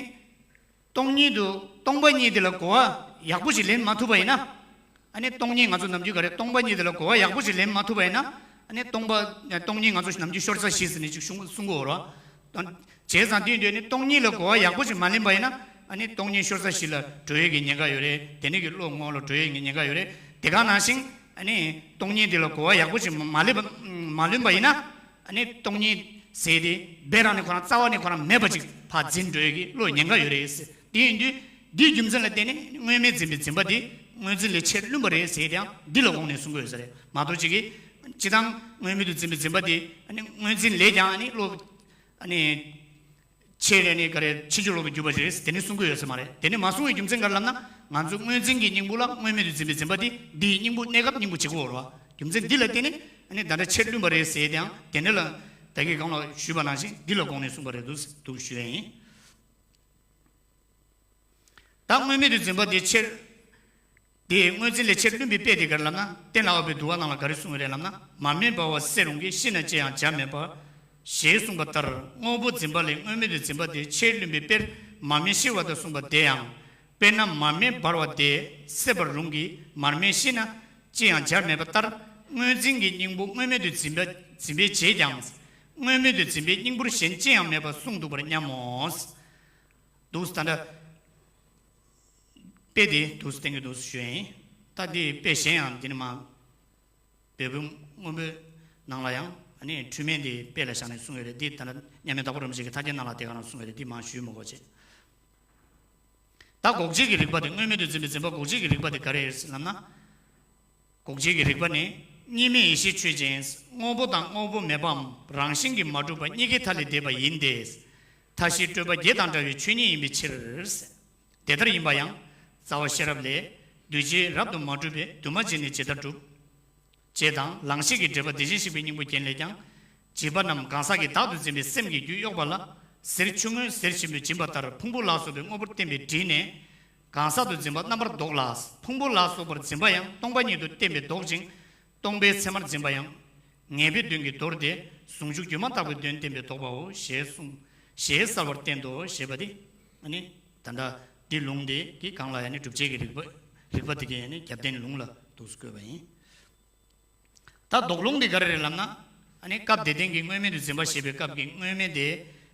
སྟོང་ཉིད་དུ་སྟོང་པ་ཉིད་དེ་ལ་གོ་བ་ཡག་པོ་ཞིག་ལེན་མ་ཐུབ་པ་ཡིན་ན། ཨ་ནི་སྟོང་ཉིད་ང་ཚོ་ནམ་རྒྱུན་ག་རེ་སྟོང་པ་ཉིད་དེ་ལ་གོ་བ་ཡག་པོ་ཞིག་ལེན་མ་ཐུབ་པ་ཡིན་ན། ཨ་ནི་སྟོང་པ་སྟོང་ཉིད་ང་ཚོ་ནམ་རྒྱུན་ཤོར་ས་བཞི་ཟེར་ནས་ཅིག་གསུང་གསུང་གི་ཡོད་རེད་བ། བྱས་ཙང་དེ་ཡིན་དུས་ནི་སྟོང་ཉིད་ལ་གོ་བ་ཡག་པོ་ཞིག་མ་ལེན་པ་ཡིན་ན། ཨ་ནི་སྟོང་ཉིད་ཤོར་ས་བཞི་ལ་འགྲོ་ཡས་ཀྱི་ཉེན་ཁ་ཡོད་རེད། དེ་ནི་གི་བློ་ངོ་ལ་འགྲོ་ཡས་ཀྱི་ཉེན་ཁ་ཡོད་རེད། དེ་ག་ནང་བཞིན་ཨ་ནི་སྟོང་ཉིད་དེ་ལ་གོ་བ་ཡག་པོ་ཞིག་མ་ལེན་པ་མ་ལེན་པ་ཡིན་ན། ཨ་ནི་སྟོང་ཉིད་ཟེར་དེ་དཔེ་རང་ནས་ཁོ་རང་རྩ་བ་ནས་ཁོ་རང་མེད་པ་ཅིག་ཕར་འཛིན་འགྲོ་ཡས་ཀྱི་བློ་ཉེན་ཁ་ཡོད་རེད་ཟེར། དེ་ཡིན་དུས་འདིའི་རྒྱུ་མཚན་ལ་བརྟེན་ནས་དངོས་མེད་འཛིན་པའི་འཛིན་པ་དེ་ དངོས་འཛིན་ལས་ཆེར་བླུན་པ་རེད་ཟེར་ཡང་འདི་ལ་དགོངས་ནས་གསུང་གི་ཡོད་ས་རེད་མ་གཏོགས་ཅིག་གིས། སྤྱིར་བཏང་དངོས་མེད་དུ་འཛིན་པའི་འཛིན་པ་དེ་ཨ་ནི་དངོས་འཛིན་ལས་ཀྱང་ཨ་ནི་བློ་ཨ་ནི་ཆེ་རེད་ནི་ག་རེ་ཕྱིན་ཅི་ལོག་ཏུ་གྱུར་པ་རེད་དེ་ནི་གསུང་གི་ཡོད་ས་མ་རེད། དེ་ནི་མ་གསུང་བའི་རྒྱུ་མཚན་ག་རེ་ལབ་ན་ང་ཚོ་དངོས་འཛིན་གྱི་སྙིང་པོ་ལ་དངོས་མེད་དུ་འཛིན་པའི་འཛིན་པ་དེ་འདིའི་སྙིང་པོ་གནས་སྐབས་སྙིང་པོ་བྱེད་དགོས་རེད་བ། རྒྱུ་མཚན་འདི་ལ་བརྟེན་ནས་ཨ་ནི་ད་ལྟ་ཆེར་བླུན་པ་རེད་ཟེར་ཡང་དེ་ནི་ལ་ད་གིན་གོང་ལ་ཞུས་པ་ནང་བཞིན་འདི་ལ་དགོངས་ནས་གསུངས་པ་རེད་འདུག་འདུག་ཞུ་ཡ་ཡིན། ད་དངོས་མེད་དུ་འཛིན་པ་དེ་ཆེར། དེ་དངོས་འཛིན་ལས་ཆེར་བླུན་པའི་དཔེ་དེ་ག་རེ་ལབ་ན། སྟེང་ལ་དབབ་པའི་འདུལ་བ་ནང་ལ་ག་རེ་གསུངས་ཡོད་རེད་ལབ་ན། མར་མེ་འབར་བ་བསད་རུང་གི། ཤི་ན་ཅི་ཡང་བྱར་མེད་པ། ཞེས་གསུངས་པ་ལྟར་དངོས་པོ་འཛིན་པ་ལས་དངོས་མེད་དུ་འཛིན་པ་དེ་ཆེར་བླུན་པའི་དཔེར་མར་མེ་ཤི་བ་དང་གསུངས་པ་དེ་ཡང་། དཔེར་ན་མར་མེ་འབར་བ་དེ་བསད་པར་རུང་གི། མར་མེ་ཤི་ན་ཅི་ཡང་བྱར་མེད་པ་ལྟར་དངོས་འཛིན་གྱི་སྙིང་པོ་དངོས་མེད་དུ་འཛིན་པ་འཛིན་པའི་རྗེས་ཀྱང་། དངོས་མེད་དུ་འཛིན་པའི་སྙིང་པོར་གཞན་ཅི་ཡང་མེད་པར་གསུངས་འདུག་པར་སྙམ་མོ། འདུག་ད་ལྟ། དཔེ་དེ་འདུག་སེ་བསྟན་གྱི་འདུག་སེ་ཞུ་ཡ་ཡིན། ད་འདི་དཔེ་གཞན་ཡང་འདི་ནི་མ། འབྲས་བུ་སྔོན་པོའི་ནང་ལ་ཡང་ཨ་ནི་འཁྲུལ་མེད་འདི་དཔེ་ལ་བཞག་ནས་གསུངས་ཡོད་རེད། འདི་ད་ལྟ་མཉམ་མེད་དྭགས་པོ་རིན་པོ་ཆེ་གི་ཐར་རྒྱན་ནང་ལ་དེ་ག་རང་གསུངས་ཡོད་རེད། འདི་མ་ཞུས་མ་དགོས་བྱས། ད་འགོག་བྱེད་ཀྱི་རིགས་པ་དེ་དངོས་མེད་དུ་འཛིན་པའི་འཛིན་པ་འགོག་བྱེད་ཀྱི་རིགས་པ་དེ་ག་རེ་རེད་ལབ་ན། འགོག་བྱེད་ཀྱི་རིགས་པ་ནི། གཉིས་མེད་ཡེ་ཤེས་ཆོས་ཅན། དངོས་པོ་དང་དངོས་པོ་མེད་པའམ་རང་བཞིན་གྱིས་མ་གྲུབ་པ་གཉིས་ཀའི་མཐའ་ལས་འདས་པ་ཡིན་ཏེ། མཐའ་བཞིའི་སྤྲོས་པ་བརྒྱད་དང་བྲལ་བའི་ཆོས་ཉིད་ཡིན་པའི་ཕྱིར། དེ་ལྟར་ཡིན་པ་ཡང་རྩ་བ་ཤེས་རབ་ལས། འདུས་བྱས་རབ་ཏུ་མ་གྲུབ་པས་འདུས་མ་བྱས་ནས་ཇི་ལྟར་གྲུབ། ཅེས་དང་ལང་གཤེགས་ཀྱི་འགྲེལ་པ་བདེ་ཆེན་གཤེགས་པའི་སྙིང་པོ་རྒྱན་ལས་ཀྱང་། བྱིས་པ་རྣམས་གང་ཟག་གི་བདག་ཏུ་འཛིན་པའི་སེམས་ཀྱི་རྒྱུ་གཡོགས་པ་ལ་ཟེར་ཆུང་ངུས་ཟེར་ཆེན་པོས་འབྱིན་པ་ལྟར་ཕུང་པོ་ལ་སོགས་པའི་དངོས་པོར་བསྟན་པའི་དྲིས་ནས། གང་ཟག་ཏུ་འཛིན་པ་རྣམ་པར་ལྡོག་ལ། ཕུང་པོ་ལ་སོགས་པར་འཛིན་པ་ཡང་སྟོང་པ་ཉིད་དུ་བསྟན་པས་ལྡོག་ཅིང་། སྟོང་པའི་མཚན་མར་འཛིན་པ་ཡང་། ངེས་པའི་དོན་གྱིས་དོར་ཏེ་ཟུང་འཇུག་སྒྱུ་མ་ལྟ་བུའི་དོན་བསྟན་པས་ལྡོག་པའོ་ཞེས་གསུངས། ཞེས་གསལ་བར་བསྟན་ཏོ་ཞེས་པ་དེ། ཨ་ནི། ད་ལྟ་འདི་ལུང་དེ་གི་སྒང་ལ་ཡང་ནི་སྒྲུབ་བྱེད་ཀྱི་རིགས་པ་རིགས་པ་དེ་གའི་ཡང་ནི་རྒྱབ་རྟེན་ལུང་ལ་འདུག་སེ་བཀོད་པ་ཡིན། ད་དོགས་སློང་འདི་ག་རེ་རེད་ལབ་ན། ཨ་ནི་སྐབས་དེ་སྟེང་གི་དངོས་མེད་དུ་འཛིན་པ་ཞེས་པའི་སྐབས་ཀྱི་དངོས་མེད་དེ།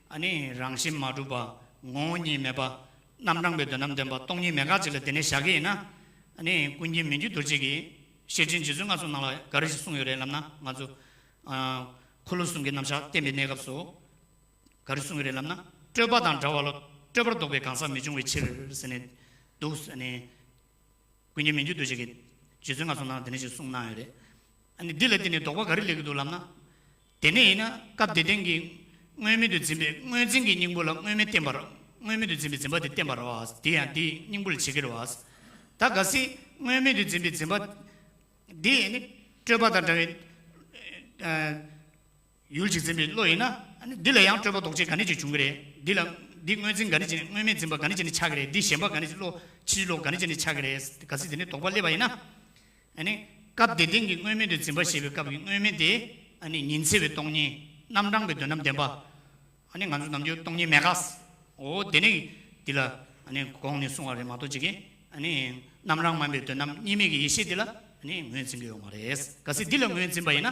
ཨ་ནི་རང་བཞིན་མ་གྲུབ་པ། ངོ་བོ་ཉིད་མེད་པ། རྣམ་གྲངས་པའི་དོན་རྣམས་བདེན་པ་སྟོང་ཉིད་མེད་དགག་ཅིག་ལ་དེ་ནས་བཞག་གི་ཡིན་ན། ཨ་ནི་ཀུན་མཁྱེན་མི་འགྱུར་རྡོ་རྗེ་གིས་ཤེར་ཕྱིན་རྗེ་བཙུན་མངའ་གསོལ་ནང་ལ་ག་རེ་ཞིག་གསུངས་ཡོད་རེད་ལབ་ན་ང་ཚོ། ཨ། འཁོར་ལོ་གསུམ་གྱི་རྣམ་གཞག་བསྟན་པའི་གནས་སྐབས་སུ། ག་རེ་གསུངས་ཡོད་རེད་ལབ་ན། སྤྲོས་པ་དང་བྲལ་བ་ལ་སྤྲོས་པར་ལྡོག་པའི་གང་ཟག་མི་འབྱུང་བའི་ཕྱིར་ཟེར་ནས་འདུག་ཟེར་ནས། ཀུན་མཁྱེན་མི་འགྱུར་རྡོ་རྗེ་གིས་རྗེ་བཙུན་མངའ་གསོལ་ནང་དེ་ནས་ཅིག་གསུངས་གནང་ཡོད་རེད། ཨ་ནི་འདི་ལ་བརྟེན་ནས་དོགས་པ་ག་རེ་སླེབས་ཀྱི་འདུག་ལབ་ན། དེ་ནས་ཡིན་ན་སྐབས་དེ་སྟེང་གི་དངོས་མེད་དུ་འཛིན་པའི་དངོས་འཛིན་གྱི་སྙིང་པོ་ལ་དངོས་མེད་བསྟན་པར་དངོས་མེད་དུ་འཛིན་པའི་འཛིན་པ་དེ་བསྟན་པ་རེད་བ། དེ་ཡང་དེའི་སྙིང་པོ་ལ་བྱེད་ཀྱི་རེད་བ། ད་གལ་སྲིད་དངོས་མེད་དུ་འཛིན་པའི་འཛིན་པ་འདི་ནི་སྤྲོས་པ་དང་བྲལ་བའི་ཨ། ཡུལ་གཅིག་འཛིན་པའི་བློ་ཡིན་ན། ཨ་ནི་འདི་ལ་ཡང་སྤྲོས་པ་ལྡོག་ཆེན་ག་ནས་ཅིག་བྱུང་གི་རེད། འདི་ལ་འདི་དངོས་འཛིན་ག་ནས་ཅིག་དངོས་མེད་འཛིན་པ་ག་ནས་ཅིག་ནས་ཆགས་ཀྱི་རེད། འདི་ཞེན་པ་ག་ནས་ཅིག་བློ་ཕྱིན་ཅི་ལོག་ག་ནས་ཅིག་ནས་ཆགས་ཀྱི་རེད། གལ་སྲིད་དེ་ནས་དོགས་པ་སླེབས་པ་ཡིན་ན། ཨ་ནི་སྐབས་དེ་སྟེང་གི་དངོས་མེད་དུ་འཛིན་པ་ཞེས་པའི་སྐབས་ཀྱི་དངོས་མེད་དེ་ཨ་ནི་ཉིན་ཚེ་བའི་སྟོང་ཉིད་རྣམ་གྲངས་པའི་དོན་རྣམས་བདེན་པ། ཨ་ནི་ང་ཚོ་ནམ་རྒྱུན་སྟོང་ཉིད་མེད་དགག་འོ་དེ་ནི་འདི་ལ་ཨ་ནི་གོང་ནས་གསུངས་པ་རེད་མ་གཏོགས་ཅིག་གིས་ཨ་ནི་རྣམ་གྲངས་མ་ཡིན་པའི་དོན་རྣམས་གཉིས་མེད་ཀྱི་ཡེ་ཤེས་འདི་ལ་ཨ་ནི་ངོས་འཛིན་གྱི་ཡོད་མ་རེད། གལ་སྲིད་འདི་ལ་ངོས་འཛིན་པ་ཡིན་ན་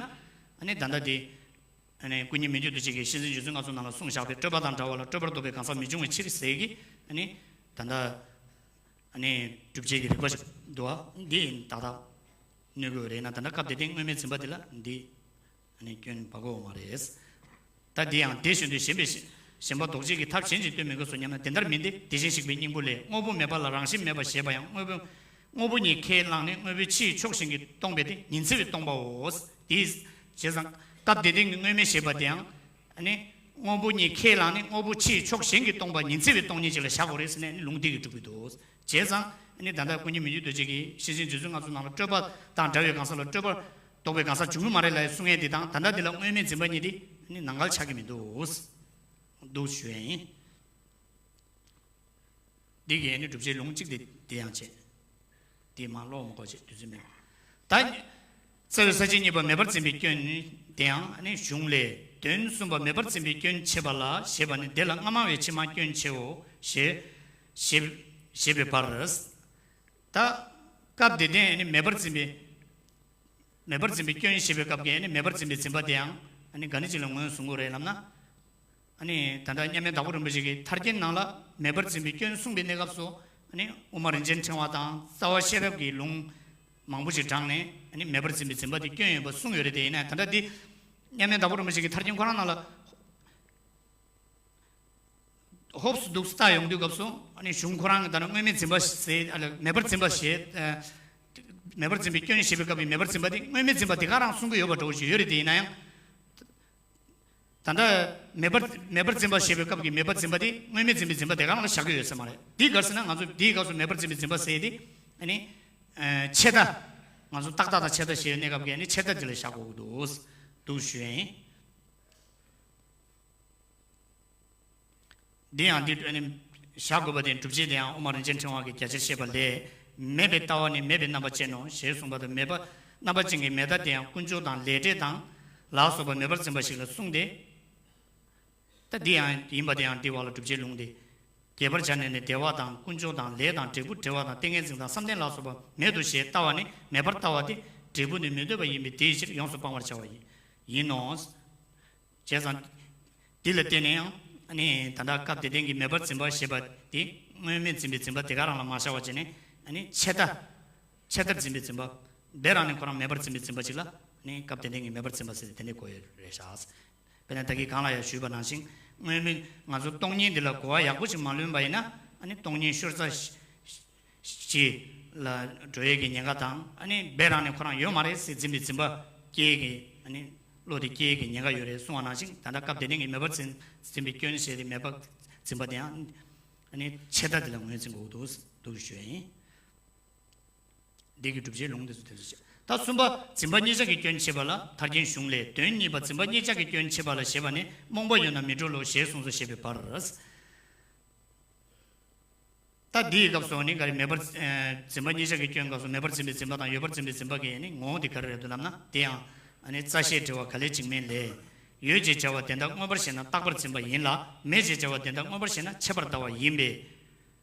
ཨ་ནི་ད་ལྟ་འདི། ཨ་ནི་ཀུན་མཁྱེན་མི་འགྱུར་རྡོ་རྗེ་གིས་ཤེར་ཕྱིན་རྗེ་བཙུན་མངའ་གསོལ་ནང་ལ་གསུངས་བཞག་པའི་སྤྲོས་པ་དང་བྲལ་བ་ལ་སྤྲོས་པར་ལྡོག་པའི་གང་ཟག་མི་འབྱུང་བའི་ཕྱིར་ཟེར་གྱི་ཨ་ནི་ད་ལྟ་ཨ་ནི་སྒྲུབ་བྱེད་ཀྱི་རིགས་པ་ཞིག་འདུག་ཨ། འདི་ཡིན་ཏག་ཏག་གནོད་དགོས་རེད་ན་ད་ལྟ་སྐབས་དེ་སྟེང་དངོས་མེད་འཛིན་པ་འདི་ལ་འདི་ཨ་ནི་སྐྱོན་བ་གོ་མ་རེད། ད་འདི་ཡང་དེ་བཞིན་དུ་ཞེན་པའི་ཞེན་པ་ལྡོག་བྱེད་ཀྱི་ཐབས་གཞན་ཅིག་སྟོན་མི་དགོས་སོ་སྙམ་ན་དེ་ལྟར་མིན་ཏེ། དེ་བཞིན་གཤེགས་པའི་སྙིང་པོ་ལས། དངོས་པོ་མེད་པ་ལ་རང་བཞིན་མེད་པ་ཞེས་པ་ཡང་དངོས་པོ། དངོས་པོ་ཉིད་ཁས་བླངས་ནས་དངོས་པོའི་ཕྱིའི་ཕྱོགས་གཞན་གྱིས་སྟོང་པས་དེ་ཉིན་ཚེ་བས་སྟོང་པའོ། དེའི་བྱས་ཙང་སྐབས་དེ་སྟེང་གི་དངོས་མེད་ཞེས་པ་དེའང་། ཨ་ནི། དངོས་པོ་ཉིད་ཁས་བླངས་ནས་དངོས་པོ་ཕྱིའི་ཕྱོགས་གཞན་གྱིས་སྟོང་པ་ཉིན་ཚེ་བས་སྟོང་ཉིད་ཅིག་ལ་བཞག་དགོས་རེད་ཟེར་ནས་ལུང་འདི་གིས་གྲུབ་ཀྱི་འདུག་བྱས་ཙང་ཨ་ནི་ད་ལྟ་ཀུན་མཁྱེན་མི་འགྱུར་རྡོ་རྗེ་གིས་ཤེར་ཕྱིན་རྗེ་བཙུན་མངའ་གསོལ་ནང་ལ་སྤྲོས་པ་དང་བྲལ་བའི་གང་ཟག་ལ་སྤྲོས་པ་ལྡོག་པའི་གང་ཟག་འབྱུང་གི་མ་རེད་ལབ་གསུང་ཡས་འདི་དང་ད་ལྟ་འདི་ལ་དངོས་མེད་འཛིན་པ་གཉིས་འདི་ཨ་ནི་ནང་འགལ་ཆགས་ཀྱི་མི་འདུག་འདུག་ཞུ་ཡས་ཡིན། འདི་གའི་ནི་སྒྲུབ་བྱེད་ལུང་གཅིག་དེ་དེ་ཡང་བྱེད། དེ་མ་ཀློག་མ་དགོས་བྱེད་དུས་ཚོད་མེད། ད། རྩ་བའི་ས་བཅད་གཉིས་པ་མེད་པར་འཛིན་པའི་སྐྱོན་དེ་ཡང་ནི་གཞུང་ལས་དོན་གསུམ་པ་མེད་པར་འཛིན་པའི་སྐྱོན་བྱེད་པ་ལ་ཞེས་པ་ནི་དེ་ལ་སྔ་མ་བས་ཕྱི་མ་སྐྱོན་བྱེད་འོ་ཞེས་ཞེས་ཞེས་པའི་བར། ད། སྐབས་དེ་སྟེང་ནི་མེད་པར་འཛིན་པའི། མེད་པར་འཛིན་པའི་སྐྱོན་ཞེས་པའི་སྐབས་ཀྱི་ནི་མེད་པར་འཛིན་པའི་འཛིན་པ་དེ་ཡང་ནི་ག་ནི་ཅིག་ལ་ངོས་བཟུང་དགོས་རེད་ལབ་ན། ཨ་ནི་ད་ལྟ་མཉམ་མེད་དྭགས་པོ་རིན་པོ་ཆེ་གིས་ཐར་རྒྱན་ནང་ལ་མེད་པར་འཛིན་པའི་སྐྱོན་གསུངས་པའི་གནས་སྐབས་སུ་ཨ་ནི་དབུ་མ་རིན་ཆེན་ཕྲེང་བ་དང་རྩ་བ་ཤེས་རབ་ཀྱི་ལུང་མང་པོ་ཞིག་དྲངས་ནས་ཨ་ནི་མེད་པར་འཛིན་པའི་འཛིན་པ་དེ་སྐྱོན་ཡོད་པ་གསུངས་ཡོད་རེད་དེ། ཡིན་ན་ད་ལྟ་འདི་མཉམ་མེད་དྭགས་པོ་རིན་པོ་ཆེ་གིས་ཐར་རྒྱན་ཁོ་རང་ནང་ལ་ཧོབ་སུ་འདུག་སེ་ལྟ་ཡོང་དུས་སྐབས་སུ་ཨ་ནི་གཞུང་ཁོ་རང་གིས་ད་ནི་དངོས་མེད་འཛིན་པ་ཟེར་ཨ་ལ་མེད་པར་འཛིན་པ་ཞེས་ཨ་ མེ་འབར་འཛིན་པའི་སྐྱོན་ཞེས་པའི་སྐབས་ཀྱི་མེ་འབར་འཛིན་པ་དེ་དངོས་མེད་འཛིན་པ་དེ་ག་རང་གསུང་གི་ཡོད་པ་འདྲ་བོ་ཞིག་ཡོད་རེད། དེ་ཡིན་ན་ཡང་། ད་ལྟ་མེ་འབར་མེ་འབར་འཛིན་པ་ཞེས་པའི་སྐབས་ཀྱི་མེ་འབར་འཛིན་པ་དེ་དངོས་མེད་འཛིན་པའི་འཛིན་པ་དེ་ག་རང་ལ་བཞག་གི་ཡོད་ས་མ་རེད། འདི་ག་རེ་ཟེར་ན། ང་ཚོ་འདིའི་སྐབས་སུ་མེ་འབར་འཛིན་པའི་འཛིན་པ་ཟེར་ཡས་དེ། ཨ་ནི། ཨ། ཆད་ལྟ། ང་ཚོ་རྟག་མཐའ་དང་ཆད་ལྟ་ཞེས་པའི་གནས་སྐབས་ཀྱི་ཨ་ནི་ཆད་ལྟ་འདི་ལ་བཞག་དགོས་ཀྱི་འདུག་འདུག་ཞུ་ཡིན། འདི་ཡང་འདི་ཨ་ནི་བཞག་དགོས་པ་དེ། སྒྲུབ་བྱེད་དེ་ཡང་དབུ་མ་རིན་ཆེན་ཕྲེང་བ་གིས་རྒྱ་ཆེར་བཤད་པ་ལས། མེད་པའི་ལྟ་བ་ནི་མེད་པའི་རྣམ་པ་ཅན་ནོ་ཞེས་གསུངས་པ་དང་། མེད་པ་རྣམ་པ་ཅན་གྱི་མེད་ལྟ་དེ་ཡང་ཀུན་འབྱུང་དང་ལས་འབྲས་དང་ལ་སོགས་པ་མེ་འབར་འཛིན་པ་ཞིག་ལ་གསུངས་ཏེ། ད་འདི་ཡང་ཡིན་པ་དེ་ཡང་འདི་བ་ལ་སྒྲུབ་བྱེད་ལུང་སྟེ། རྒྱས་པར་སྦྱར་ནས་ནི། བདེ་བ་དང་ཀུན་འབྱུང་དང་ལས་དང་འབྲས་བུ་བྲལ་བ་དང་ཏིང་ངེ་འཛིན་དང་བསམ་གཏན་ལ་སོགས་པ་མེད་དོ་ཞེས་ལྟ་བ་ནི་མེད་པར་ལྟ་བ་སྟེ། འབྲས་བུ་ནི་མི་འདོད་པ་ཡིན་པས་དེའི་ཕྱིར་ཡོངས་སུ་སྤང་བར་བྱ་བ་ཡིན་ནོ། བྱས་ཙང་། འདི་ལ་བརྟེན་ནས་ཡང་ཨ་ནི་ད་ལྟ་སྐབས་དེ་སྟེང་གི་མེ་འབར་འཛིན་པ་ཞེས་པ་དེ་དངོས་མེད་འཛིན་པའི་འཛིན་པ་དེ་ག་རང་ལ་མ་བཞག་པ་བྱས་ནས། ཨ་ནི་ཆད་ལྟ། ཆད་ལྟར་འཛིན་པའི་འཛིན་པ། དེ་རང་ནི་ཁོ་རང་མེ་འབར་འཛིན་པའི་འཛིན་པ་ཅིག་ལ་ཨ་ནི་སྐབས་དེ་སྟེང་གི་མེ་འབར་འཛིན་པ་ཟེར་ཏེ་དེ་འདྲའི་གོ་ཡོད་རེད་ཤག་དཔེར་ན་ད་གིན་གོང་ལ་ཡང་ཞུས་པ་ནང་བཞིན། དངོས་མེད་ང་ཚོ་སྟོང་ཉིད་འདི་ལ་གོ་བ་ཡག་པོ་ཞིག་མ་ལོན་པ་ཡིན་ན། ཨ་ནི་སྟོང་ཉིད་ཤོར་ས་ཞིག་ལ་འགྲོ་ཡས་ཀྱི་ཉེན་ཁ་དང་། ཨ་ནི་དཔེ་རང་ནས་ཁོ་རང་ཡོད་མ་རེད་ཟེར་འཛིན་པའི་འཛིན་པ་སྐྱེ་ཡས་ཀྱི། ཨ་ནི་བློ་དེ་སྐྱེ་ཡས་ཀྱི་ཉེན་ཁ་ཡོད་རེད་གསུངས་པ་ནང་བཞིན། ད་ལྟ་སྐབས་དེ་སྟེང་གི་མེ་འབར་འཛིན་འཛིན་པའི་སྐྱོན་ཞེས་ཏེ་མེ་འབར་འཛིན་པ་དེའང་ཨ་ནི་ཆད་ལྟ་དེ་ལ་ངོས་འཛིན་དགོས་འདུག་འདུག་ཞུ་ཡ་ཡིན། འདི་གི་སྒྲུབ་བྱེད་ལུང་དེ་ཚོ་དེ་ཚོ་བཤད། ད་གསུམ་པ། འཛིན་པ་གཉིས་ཆར་གྱི་སྐྱོན་བྱེད་པ་ལ་ཐར་རྒྱན་གཞུང་ལས། དོན་གཉིས་པ། འཛིན་པ་གཉིས་ཆར་གྱི་སྐྱོན་བྱེད་པ་ལ་ཞེས་པ་ནི། རྨོངས་པ་ཡོད་ན་མི་འགྲོ་ལོ་ཞེས་གསུངས་སོ་ཞེས་པའི་བར། ད་འདིའི་སྐབས་སུ་ནི་ག་རེ། མེད་པར། ཨ། འཛིན་པ་གཉིས་ཆར་གྱི་སྐྱོན་སྐབས་སུ་མེད་པར་འཛིན་པའི་འཛིན་པ་དང་ཡོད་པར་འཛིན་པའི་འཛིན་པ་གི་ནི་ངོ་བོ་འདི་ག་རེ་རེད་འདུག་ལབ་ན། དེ་ཡང་ཨ་ནི་རྩ་ཤེས་འགྲེལ་བ་ག་ལས་འཇིགས་མེད་ལས། ཡོད་ཅེས་བྱ་བ་དེ་དག་མངོན་པར་ཤེས་ན་རྟག་པར་འཛིན་པ་ཡིན་ལ། མེད་ཅེས་བྱ་བ་དེ་དག་མངོན་པར་ཤེས་ན་ཆད་པར་ལྟ་བ་ཡིན་པས།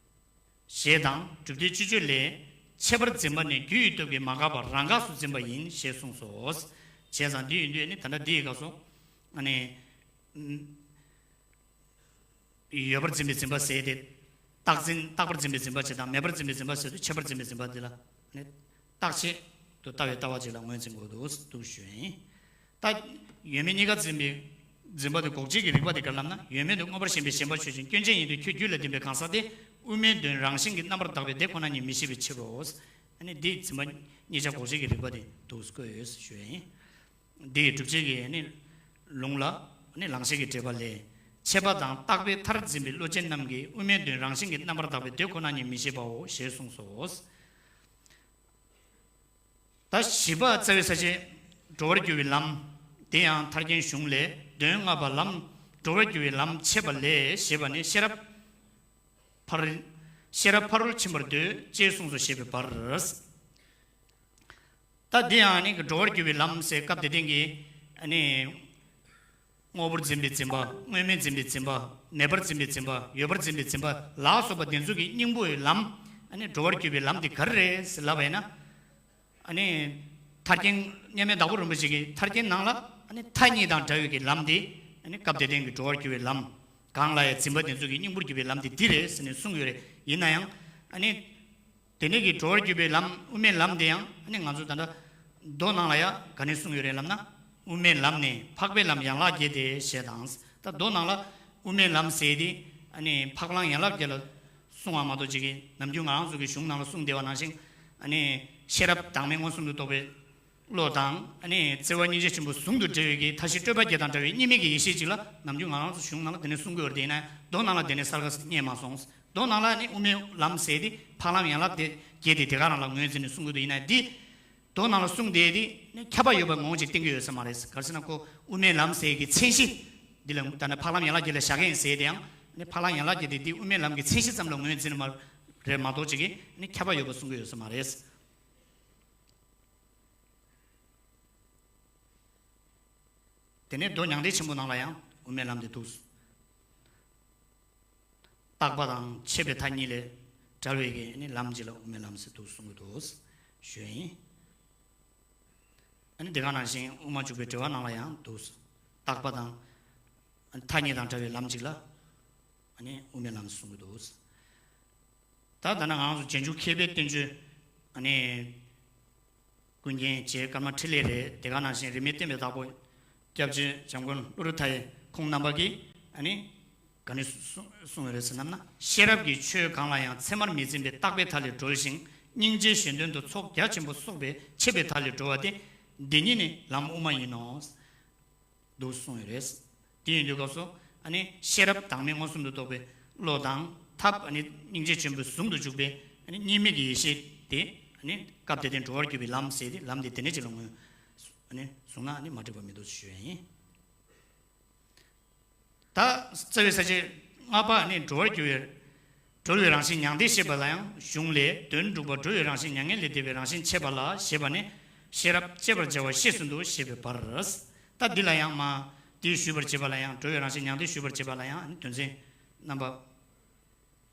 ཞེས་དང་། སྒྲུབ་བདེ་སྤྱི་སྤྱོད་ལས། ཆད་པར་འཛིན་པ་ནི་རྒྱུ་ཡི་སྟོབས་ཀྱིས་མ་འགགས་པར་རང་འགགས་སུ་འཛིན་པ་ཡིན་ཞེས་གསུངས་སོ། བྱས་ཙང་འདི་ཡིན་དུས་ནི་ད་ལྟ་འདི་ཡི་སྐབས་སུ་ཨ་ནི་ཡོད་པར་འཛིན་པའི་འཛིན་པ་ཟེར་ཏེ། རྟག་འཛིན། རྟག་པར་འཛིན་པའི་འཛིན་པ་ཅིག་དང་། མེད་པར་འཛིན་པའི་འཛིན་པ་ཟེར་དུས་ཆད་པར་འཛིན་པའི་འཛིན་པ་འདི་ལ་ནི་རྟག་ཆད་དུ་ལྟ་བའི་ལྟ་བ་ཅིག་ལ་ངོས་འཛིན་དགོས་འདུག་འདུག་ཞུ་ཡིན། ད་ཡོད་མེད་གཉིས་ཀ་འཛིན་པའི་འཛིན་པ་དེ་འགོག་བྱེད་ཀྱི་རིགས་པ་དེ་ག་རེ་ལབ་ན། ཡོད་མེད་དུ་མངོན་པར་ཞེན་པའི་ཞེན་པ་ཆོས་ཅན། སྐྱོན་ཅན་ཡིན་དུས་ཁྱོད་རྒྱུད་ལ་ལྡན་པའི་གང་ཟག་དེ། དབུ་མའི་དོན་རང་བཞིན་གྱིས་རྣམ་པར་དག་པའི་དེ་ཁོ་ན་ཉིད་མི་ཤེས་པའི་ཕྱིར་རོ། ཨ་ནི་འདིས་འཛིན་པ་གཉིས་ཆ་འགོག་བྱེད་ཀྱི་རིགས་པ་དེ་འདུག་བཀོད་ཡོད་ཞུ་ཡ་ཡིན། འདི་ཡི་སྒྲུབ་བྱེད་ཀྱི་ནི་ལུང་ལ་ནི་ལང་གཤེགས་ཀྱི་འགྲེལ་པ་ལས། ཆད་པ་དང་རྟག་པའི་མཐར་འཛིན་པའི་བློ་ཅན་རྣམས་ཀྱིས་དབུ་མའི་དོན་རང་བཞིན་གྱིས་རྣམ་པར་དག་པའི་དེ་ཁོ་ན་ཉིད་མི་ཤེས་པའོ་ཞེས་གསུངས་སོ། ད་བཞི་པ། རྩ་བའི་ས་བཅད། འགྲོ་བར་འགྱུར་བའི་ལམ། དེ་ཡང་ཐར་རྒྱན་གཞུང་ལས། དོན་ལྔ་པ་ལམ། འགྲོ་བར་འགྱུར་བའི་ལམ་ཕྱེ་བ་ལས་ཞེས་པ་ནི། ཤེས་རབ་ཕ་རོལ། ཤེས་རབ་ཕ་རོལ་ཕྱིན་པར་འདོད་ཅེས་གསུངས་སོ་ཞེས་པའི་བར། ད་འདི་ཡང་ནི་འགྲོ་བར་འགྱུར་བའི་ལམ་ཟེར་སྐབས་དེ་སྟེང་གི་ཨ་ནི། དངོས་པོར་འཛིན་པའི་འཛིན་པ། དངོས་མེད་འཛིན་པའི་འཛིན་པ། མེད་པར་འཛིན་པའི་འཛིན་པ། ཡོད་པར་འཛིན་པའི་འཛིན་པ་ལ་སོགས་པ་དེ་ཚོ་གི་སྙིང་པོའི་ལམ། ཨ་ནི་འགྲོ་བར་འགྱུར་བའི་ལམ་དེ་ག་རེ་རེད་ཟེར་ལབ་པ་ཡིན་ན། ཨ་ནི་ཐར་རྒྱན། མཉམ་མེད་དྭགས་པོ་རིན་པོ་ཆེ་གི་ཐར་རྒྱན་ནང་ལ་ཨ་ནི་མཐའ་གཉིས་དང་བྲལ་བའི་གི་ལམ་དེ། ཨ་ནི་སྐབས་དེ་སྟེང་གི་འགྲོ་བར་འགྱུར་བའི་ལམ། གང་ལ་ཡང་འཛིན་པ་དེ་ཚོ་གི་སྙིང་པོར་གྱུར་པའི་ལམ་དེ་འདི་རེད་ཟེར་ནས་གསུངས་ཡོད་རེད། ཡིན་ན་ཡང་ཨ་ནི། དེ་ནས་ཀྱི་འགྲོ་བར་གྱུར་པའི་ལམ། དབུ་མའི་ལམ་དེ་ཡང་ཨ་ནི་ང་ཚོ་ད་ལྟ་མདོ་ནང་ལ་ཡང་ག་ནས་གསུངས་ཡོད་རེད་ལབ་ན། དབུ་མའི་ལམ་ནི་འཕགས་པའི་ལམ་ཡན་ལག་བརྒྱད་དེ་ཞེས་དང་། ད་མདོ་ནང་ལ་དབུ་མའི་ལམ་ཟེར་དེ་ཨ་ནི་འཕགས་ལམ་ཡན་ལག་བརྒྱད་ལ་གསུངས་པ་མ་གཏོགས་ཅིག་གི། ནམ་རྒྱུན་ང་རང་ཚོ་གི་གཞུང་ནང་ལ་གསུངས་བསྡད་པ་ནང་བཞིན་ཨ་ནི་ཤེས་རབ་བདག་མེད་མངོན་སུམ་དུ་རྟོགས་པའི་བློ་དང་། ཨ་ནི་བརྩེ་བ་སྙིང་རྗེ་ཆེན་པོ་ཟུང་དུ་འབྲེལ་བའི་གི་མཐའ་བཞི་སྤྲོས་པ་བརྒྱད་དང་བྲལ་བའི་གཉིས་མེད་ཀྱི་ཡེ་ཤེས་ཅིག་ལ་ནམ་རྒྱུན་ང་རང་ཚོ་གཞུང་ནང་ལ་དེ་ནས་གསུང་གི་ཡོད་རེད། དེ་ཡིན་ན་མདོ་ནང་ལ་དེ་ནས་གསལ་ཁ་རྙེད་མ་སོང་། མདོ་ནང་ལ་ནི་དབུ་མའི་ལམ་ཟེར་དེ་འཕགས་ལམ་ཡན་ལག་བརྒྱད་དེ་དེ་ག་རང་ལ་ངོས་འཛིན་ནས་གསུང་གི་འདུག་ཡིན་ན་འདི་མདོ་ནང་ལ་གསུངས་བསྡད་དེ་ནི་ཁྱབ་པ་ཡོད་པ་ངོ་ཅིག་བསྟན་གྱི་ཡོད་ས་མ་རེད། ག་རེ་ཟེར་ན་ཁོ་དབུ་མའི་ལམ་ཟེར་གྱི་མཚན་གཞི་འདི་ལ་ད་ནི་འཕགས་ལམ་ཡན་ལག་བརྒྱད་ལ་བཞག་གི་ཡིན་ཟེར་དེ་ཡང་ནི་འཕགས་ལམ་ཡན་ལག་བརྒྱད་དེ་འདི་དབུ་མའི་ལམ་གྱི་མཚན་གཞི་ཙམ་ལ་ངོས་འཛིན་མ་རེད་མ་གཏོགས་ཅིག་གི་ནི་ཁྱབ་པ་ཡོད་པ་གསུང་གི་ཡོད་ས་མ་རེད། དེ་ནས་མདོ་མྱང་འདས་ཆེན་པོ་ནང་ལ་ཡང་དབུ་མའི་ལམ་དེ་འདུག་རྟག་པ་དང་ཆད་པའི་མཐའ་གཉིས་ལས་བྲལ་བའི་གི་ནི་ལམ་གཅིག་ལ་དབུ་མའི་ལམ་ཟེར་འདུག་གསུང་གི་འདུག་ཞུས་ཡིན། ཨ་ནི་དེ་ག་ནང་བཞིན་དབུ་མ་འཇུག་པའི་འགྲེལ་པ་ནང་ལ་ཡང་འདུག་རྟག་པ་དང་མཐའ་གཉིས་དང་བྲལ་བའི་ལམ་གཅིག་ལ་ཨ་ནི་དབུ་མའི་ལམ་གསུང་གི་འདུག་ད་ད་ནི་ང་རང་ཚོ་རྗེས་འཇུག་མཁས་པའི་བསྟན་བཅོས་ཨ་ནི། ཀུན་མཁྱེན་རྗེ་ཀརྨ་འཕྲིན་ལས་རེད། དེ་ག་ནང་བཞིན་རིས་མེད་བསྟན་པའི་བདག་པོ་སྐྱབས་རྗེ་འཇམ་མགོན་བློ་གྲོས་མཐའ་ཡས་ཁོང་རྣམ་པ་གིས་ཨ་ནི་ག་ནས་གསུངས་ཡོད་རེད་ཟེར་ལབ་ན། ཤེས་རབ་ཀྱིས་ཆོས་གང་ལ་ཡང་མཚན་མར་མི་འཛིན་པའི་རྟག་པའི་མཐའ་ལས་གྲོལ་ཞིང་ སྙིང་རྗེ་གཞན་དོན་དུ་ཚོགས་རྒྱ་ཆེན་པོ་གསོག་པའི་ཆད་པའི་མཐའ་ལས་གྲོལ་བ་སྟེ། འདི་ཉིད་ནི་ལམ་དབུ་མ་ཡིན་ནོ། འདུག་གསུངས་ཡོད་རེད། དེ་ཡིན་དུས་སྐབས་སུ་ཨ་ནི་ཤེས་རབ་བདག་མེད་མངོན་སུམ་དུ་རྟོགས་པའི་བློ་དང་ཐབས་ཨ་ནི་སྙིང་རྗེ་ཆེན་པོས་ཟུང་དུ་འཇུག་པའི་ཨ་ནི་གཉིས་མེད་ཀྱི་ཡེ་ཤེས་དེ་ཨ་ནི་སྐབས་དེ་དོན་གྲོལ་བར་གྱུར་པའི་ལམ་ཟེར་ཏེ་ལམ་དེ་དེ་ནས་ཅིག་ལ་ངོས་ཨ་ནི་བཟུང་ན་ཨ་ནི་མ་འགྲིག་པ་མི་འདུག་ཞུ་ཡ་ཡིན། ད་རྩ་བའི་ས་བཅད་ལྔ་པ་ནི་གྲོལ་བར་འགྱུར་བའི་གྲོལ་བའི་རང་བཞིན་མྱང་འདས་བཤད་པ་ལ་ཡང་གཞུང་ལས། དོན་དྲུག་པ་གྲོལ་བའི་རང་བཞིན་མྱ་ངན་ལས་འདས་པའི་རང་བཞིན་འཆད་པ་ལ་ཞེས་པ་ནི་ཤེས་རབ་བསྐྱེད་པར་བྱ་བ་ཤེས་ཟིན་ཏོ་ཞེས་པའི་བར། ད་འདི་ལ་ཡང་མ་དེ་ཞུས་པར་བྱེད་པ་ལ་ཡང་གྲོལ་བའི་རང་བཞིན་མྱང་འདས་ཞུས་པར་བྱེད་པ་ལ་ཡང་དོན་ཚན་རྣམ་པ་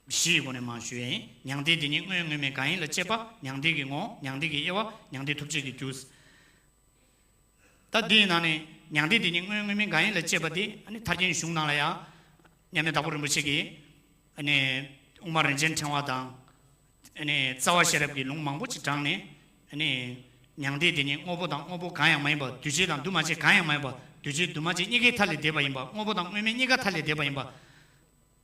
བཞི་ཡི་སྒོ་ནས་མ་ཞུ་ཡིན། མྱང་འདས་དེ་ཉིད་དངོས་དངོས་མེད་གང་ཡིན་ལ་དཔྱད་པ། མྱང་འདས་ཀྱི་ངོ་བོ། མྱང་འདས་ཀྱི་དབྱེ་བ། མྱང་འདས་ཐུག་བྱེད་ཀྱི་རྒྱུ། ད་འདིའི་ནང་ནས་མྱང་འདས་དེ་ཉིད་དངོས་དངོས་མེད་གང་ཡིན་ལ་དཔྱད་པ་དེ་ཨ་ནི་ཐར་རྒྱན་གཞུང་ནང་ལ་ཡང་མཉམ་མེད་དྭགས་པོ་རིན་པོ་ཆེ་གིས་ཨ་ནི་དབུ་མ་རིན་ཆེན་ཕྲེང་བ་དང་། ཨ་ནི་རྩ་བ་ཤེས་རབ་ཀྱི་ལུང་མང་པོ་ཅིག་དྲངས་ནས་ཨ་ནི་མྱང་འདས་དེ་ཉིད་དངོས་པོ་དང་དངོས་པོ་གང་ཡང་མ་ཡིན་པ། འདུས་བྱས་དང་འདུས་མ་བྱས་གང་ཡང་མ་ཡིན་པ། འདུས་བྱས་འདུས་མ་བྱས་གཉིས་ཀའི་མཐའ་ལས་འདས་པ་ཡིན་པ། དངོས་པོ་དང་དངོས་མེད་གཉིས་ཀ་མཐའ་ལས་འདས་པ་ཡིན་པ།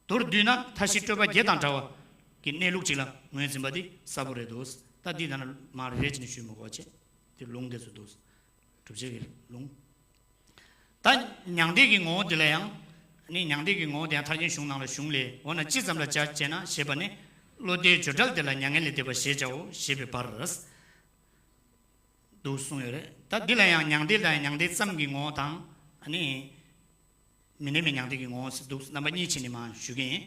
མདོར་བསྡུས་ན་མཐའ་བཞི་སྤྲོས་པ་བརྒྱད་དང་བྲལ་བ་གི་གནས་ལུགས་གཅིག་ལ་ངོས་འཛིན་པ་འདི་གསལ་པོ་རེད་འདུག་ད་འདི་ད་ནི་མར་རེ་རེ་བྱས་ནས་ཞུས་མི་དགོས་པ་བྱས། དེ་ལུང་དེ་ཚོ་འདུག་སྒྲུབ་བྱེད་ཀྱི་ལུང་། ད་མྱང་འདས་ཀྱི་ངོ་བོ་འདི་ལ་ཡང་། ནི་མྱང་འདས་ཀྱི་ངོ་བོ་དེ་ཡང་ཐར་རྒྱན་གཞུང་ནང་ལ་གཞུང་ལས། འོ་ན་ཅི་ཙམ་ལ་བྱ་ཞེ་ན་ཞེས་པ་ནི། བློ་དེའི་བརྗོད་བྲལ་དེ་ལ་མྱ་ངན་ལས་འདས་པ་ཞེས་བྱའོ་ཞེས་པའི་བར། འདུག་གསུངས་ཡོད་རེད། ད་འདི་ལ་ཡང་མྱང་འདས་དང་མྱང་འདས་ཙམ་གྱི་ངོ་བོ་དང་། ཨ་ནི། མི་གནས་པའི་མྱང་འདས་ཀྱི་ངོ་བོ་ཟེར་འདུག་རྣམ་པ་གཉིས་ཕྱེ་ནས་མར་ཞུ་གི་ཡིན།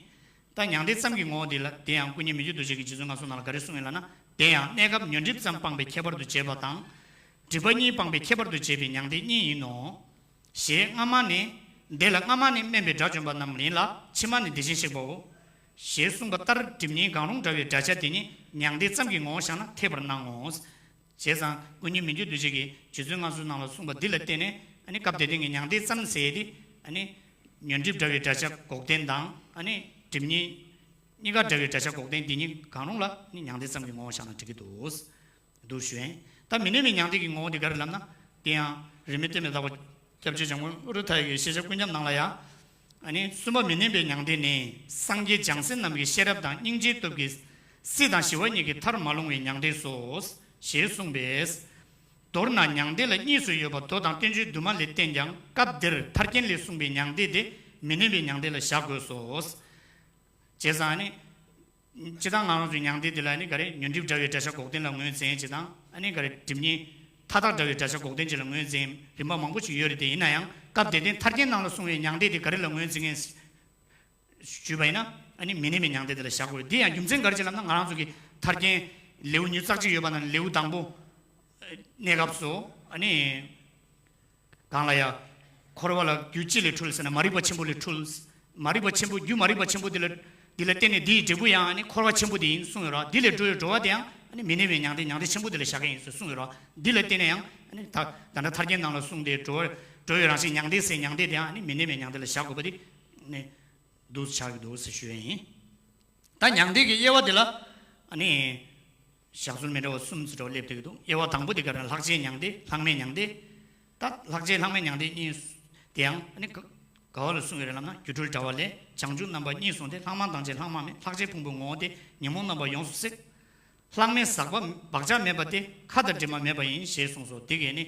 ད་མྱང་འདས་ཙམ་གྱི་ངོ་བོ་འདི་ལ་དེ་ཡང་སྐུ་ཉིད་མི་འགྱུར་རྡོ་རྗེ་གིས་རྗེ་བཙུན་མངའ་གསོལ་ནང་ལ་ག་རེ་གསུངས་ཡོད་ལབ་ན། དེ་ཡང་གནས་སྐབས་ཉོན་སྒྲིབ་ཙམ་སྤངས་པའི་ཁྱད་པར་དུ་བྱས་པ་དང་། སྒྲིབ་པ་གཉིས་སྤངས་པའི་ཁྱད་པར་དུ་བྱས་པའི་མྱང་འདས་གཉིས་ཡིན་ནོ། ཞེས་སྔ་མ་ནི། འདི་ལ་སྔ་མ་ནི་དམན་པའི་དགྲ་བཅོམ་པ་རྣམས་ཡིན་ལ་ཕྱི་མ་ནི་དེ་བཞིན་གཤེགས་པའོ། ཞེས་གསུངས་པ་ལྟར་སྒྲིབ་གཉིས་གང་རུང་བྲལ་བའི་བྲལ་བྱ་དེ་ཉིད་མྱང་འདས་ཙམ་གྱི་ངོ་བོ་བཞག་ན་འཐད་པར་སྣང་ངོ་། བྱས་ཙང་སྐུ་ཉིད་མི་འགྱུར་རྡོ་རྗེ་གིས་རྗེ་བཙུན་མངའ་གསོལ་ནང་ལ་གསུངས་པ་འདི་ལ་བརྟེན་ནས་ཨ་ནི་སྐབས་དེ་དོན་གྱི་མྱང་འདས་ཙམ་ཟེར་ཏེ་ཨ་ནི་ཉོན་སྒྲིབ་བྲལ་བའི་བྲལ་བྱ་འགོག་བདེན་དང་ཨ་ནི་སྒྲིབ་གཉིས་གཉིས་ཀ་བྲལ་བའི་བྲལ་བྱ་འགོག་བདེན་འདི་གཉིས་གང་རུང་ལ་ནི་མྱང་འདས་ཙམ་གྱི་ངོ་བོ་བཞག་ན་འགྲིག་གི་འདུག་འདུག་ཞུ་ཡིན། ད་མི་གནས་པའི་མྱང་འདས་ཀྱི་ངོ་བོ་འདི་ག་རེ་ལབ་ན། དེ་ཡང་རིས་མེད་སྟོན་པའི་བདག་པོ་སྐྱབས་རྗེ་འཇམ་མགོན་ཨུ་རུ་ཐ་ཡི་གི་ཤེས་བྱ་ཀུན་ཁྱབ་ནང་ལ་ཡང་། ཨ་ནི་གསུམ་པ་མི་གནས་པའི་མྱང་འདས་ནི་སངས་རྒྱས་བྱང་སེམས་རྣམས་ཀྱི་ཤེས་རབ་དང་སྙིང་རྗེའི་སྟོབས་ཀྱིས་སྲིད་དང་ཞི་བ་གཉིས་ཀྱི་མཐར་མ་ལྷུང་བའི་མྱང་འདས་སོ། ཞེས་གསུངས་པས། མདོར་ན་མྱང་འདས་ལ་གཉིས་སུ་ཡོད་པ་མདོ་དང་བསྟན་བཅོས་དུ་མ་ལས་བསྟན་ཀྱང་སྐབས་འདིར་ཐར་རྒྱན་ལས་གསུངས་པའི་མྱང་འདས་དེ་མི་གནས་པའི་མྱང་འདས་ལ་བཞག་དགོས་སོ། བྱས་ཙང་ནི། སྤྱིར་བཏང་ང་རང་ཚོའི་མྱང་འདས་འདི་ལ་ནི་ག་རེ་ཉོན་སྒྲིབ་བྲལ་བའི་བྲལ་བྱ་འགོག་བདེན་ལ་ངོས་འཛིན་བྱེད་དང་ཨ་ནི་ག་རེ་སྒྲིབ་གཉིས་མཐའ་དག་བྲལ་བའི་བྲལ་བྱ་འགོག་བདེན་བཅས་ལ་ངོས་འཛིན་རིམ་པ་མང་པོ་ཞིག་ཡོད་རེད་དེ་ཡིན་ན་ཡང་སྐབས་དེ་དོན་ཐར་རྒྱན་ནང་ལ་གསུངས་པའི་མྱང་འདས་དེ་ག་རེ་ལ་ངོས་འཛིན་མཁན་ཞུས་པ་ཡིན་ན་ཨ་ནི་མི་གནས་པའི་མྱང་འདས་དེ་ལ་བཞག་དགོས་རེད། འདི་ཡང་རྒྱུ་མཚན་ག་རེ་བྱས་ལབ་ན་ང་རང་ཚོ་གི་ཐར་རྒྱན་ལེའུ་ཉི་ཤུ་རྩ་གཅིག་ཡོད་པ་ནང་ལེའུ་དང་པོ་གནས་སྐབས་སུ་ཨ་ནི། གང་ལ་ཡང་། འཁོར་བ་ལ་རྒྱུ་ཅི་ལས་འཁྲུལ་ཟེར་ན་མ་རིག་པ་ཆེན་པོ་ལས་འཁྲུལ། མ་རིག་པ་ཆེན་པོ་རྒྱུ་མ་རིག་པ་ཆེན་པོ་འདི་ལ་འདི་ལ་བརྟེན་ནས་འདི་ཡི་འབྲས་བུ་ཡང་ནི་འཁོར་བ་ཆེན་པོ་འདི་ཡིན་གསུངས་ཡོད་ར། འདི་ལས་འགྲོ་བའི་འགྲོ་བ་དེ་ཡང་ནི་མི་གནས་པའི་མྱང་འདས་མྱང་འདས་ཆེན་པོ་འདི་ལ་བཞག་གི་ཡིན་ཟེར་གསུངས་ཡོད་ར། འདི་ལ་བརྟེན་ནས་ཡང་ནི་ད་ད་ལྟ་ཐར་རྒྱན་ནང་ལ་གསུངས་ཏེ་འགྲོ་བ་འགྲོ་བའི་རང་བཞིན་མྱང་འདས་ཟེར་མྱང་འདས་དེ་ཡང་ནི་མི་གནས་པའི་མྱང་འདས་ལ་བཞག་དགོས་པ་འདི་ནི་འདུག་ཆགས་ཀྱི་འདུག་ཟེར་ཞུ་ཡ་ཡིན། ད་མྱང་འདས་ཀྱི་དབྱེ་བ་འདི་ལ་ནི། བཞག་ཚུལ་མི་འདྲ་བ་གསུམ་ཙམ་འདྲ་བ་སླེབས་བསྡད་ཀྱི་འདུག་དབྱེ་བ་དང་པོ་དེ་ག་རེ་ལྷག་བཅས་མྱང་འདས་ལྷག་མེད་མྱང་འདས། ད་ལྷག་བཅས་ལྷག་མེད་མྱང་འདས་གཉིས་དེ་ཡང་ནི་ག་ག་བ་ལ་གསུངས་ཡོད་རེད་ལབ་ན་སྒྱུ་འཕྲུལ་དྲ་བ་ལས། བྱང་ཆུབ་རྣམ་པ་གཉིས་བཟུང་སྟེ། ལྷག་མ་དང་བཅས་ལྷག་མ་མེད། ལྷག་བཅས་ཕུང་པོའི་ངོ་བོ་སྟེ། ཉོན་མོངས་རྣམ་པ་ཡོངས་སུ་བསྲེགས། ལྷག་མེད་ཟག་པ་བག་ཆགས་མེད་པ་སྟེ། ཁ་དང་གྲིབ་མ་མེད་པ་ཡིན། ཞེས་གསུངས་སོ། དེ་གས་ནི།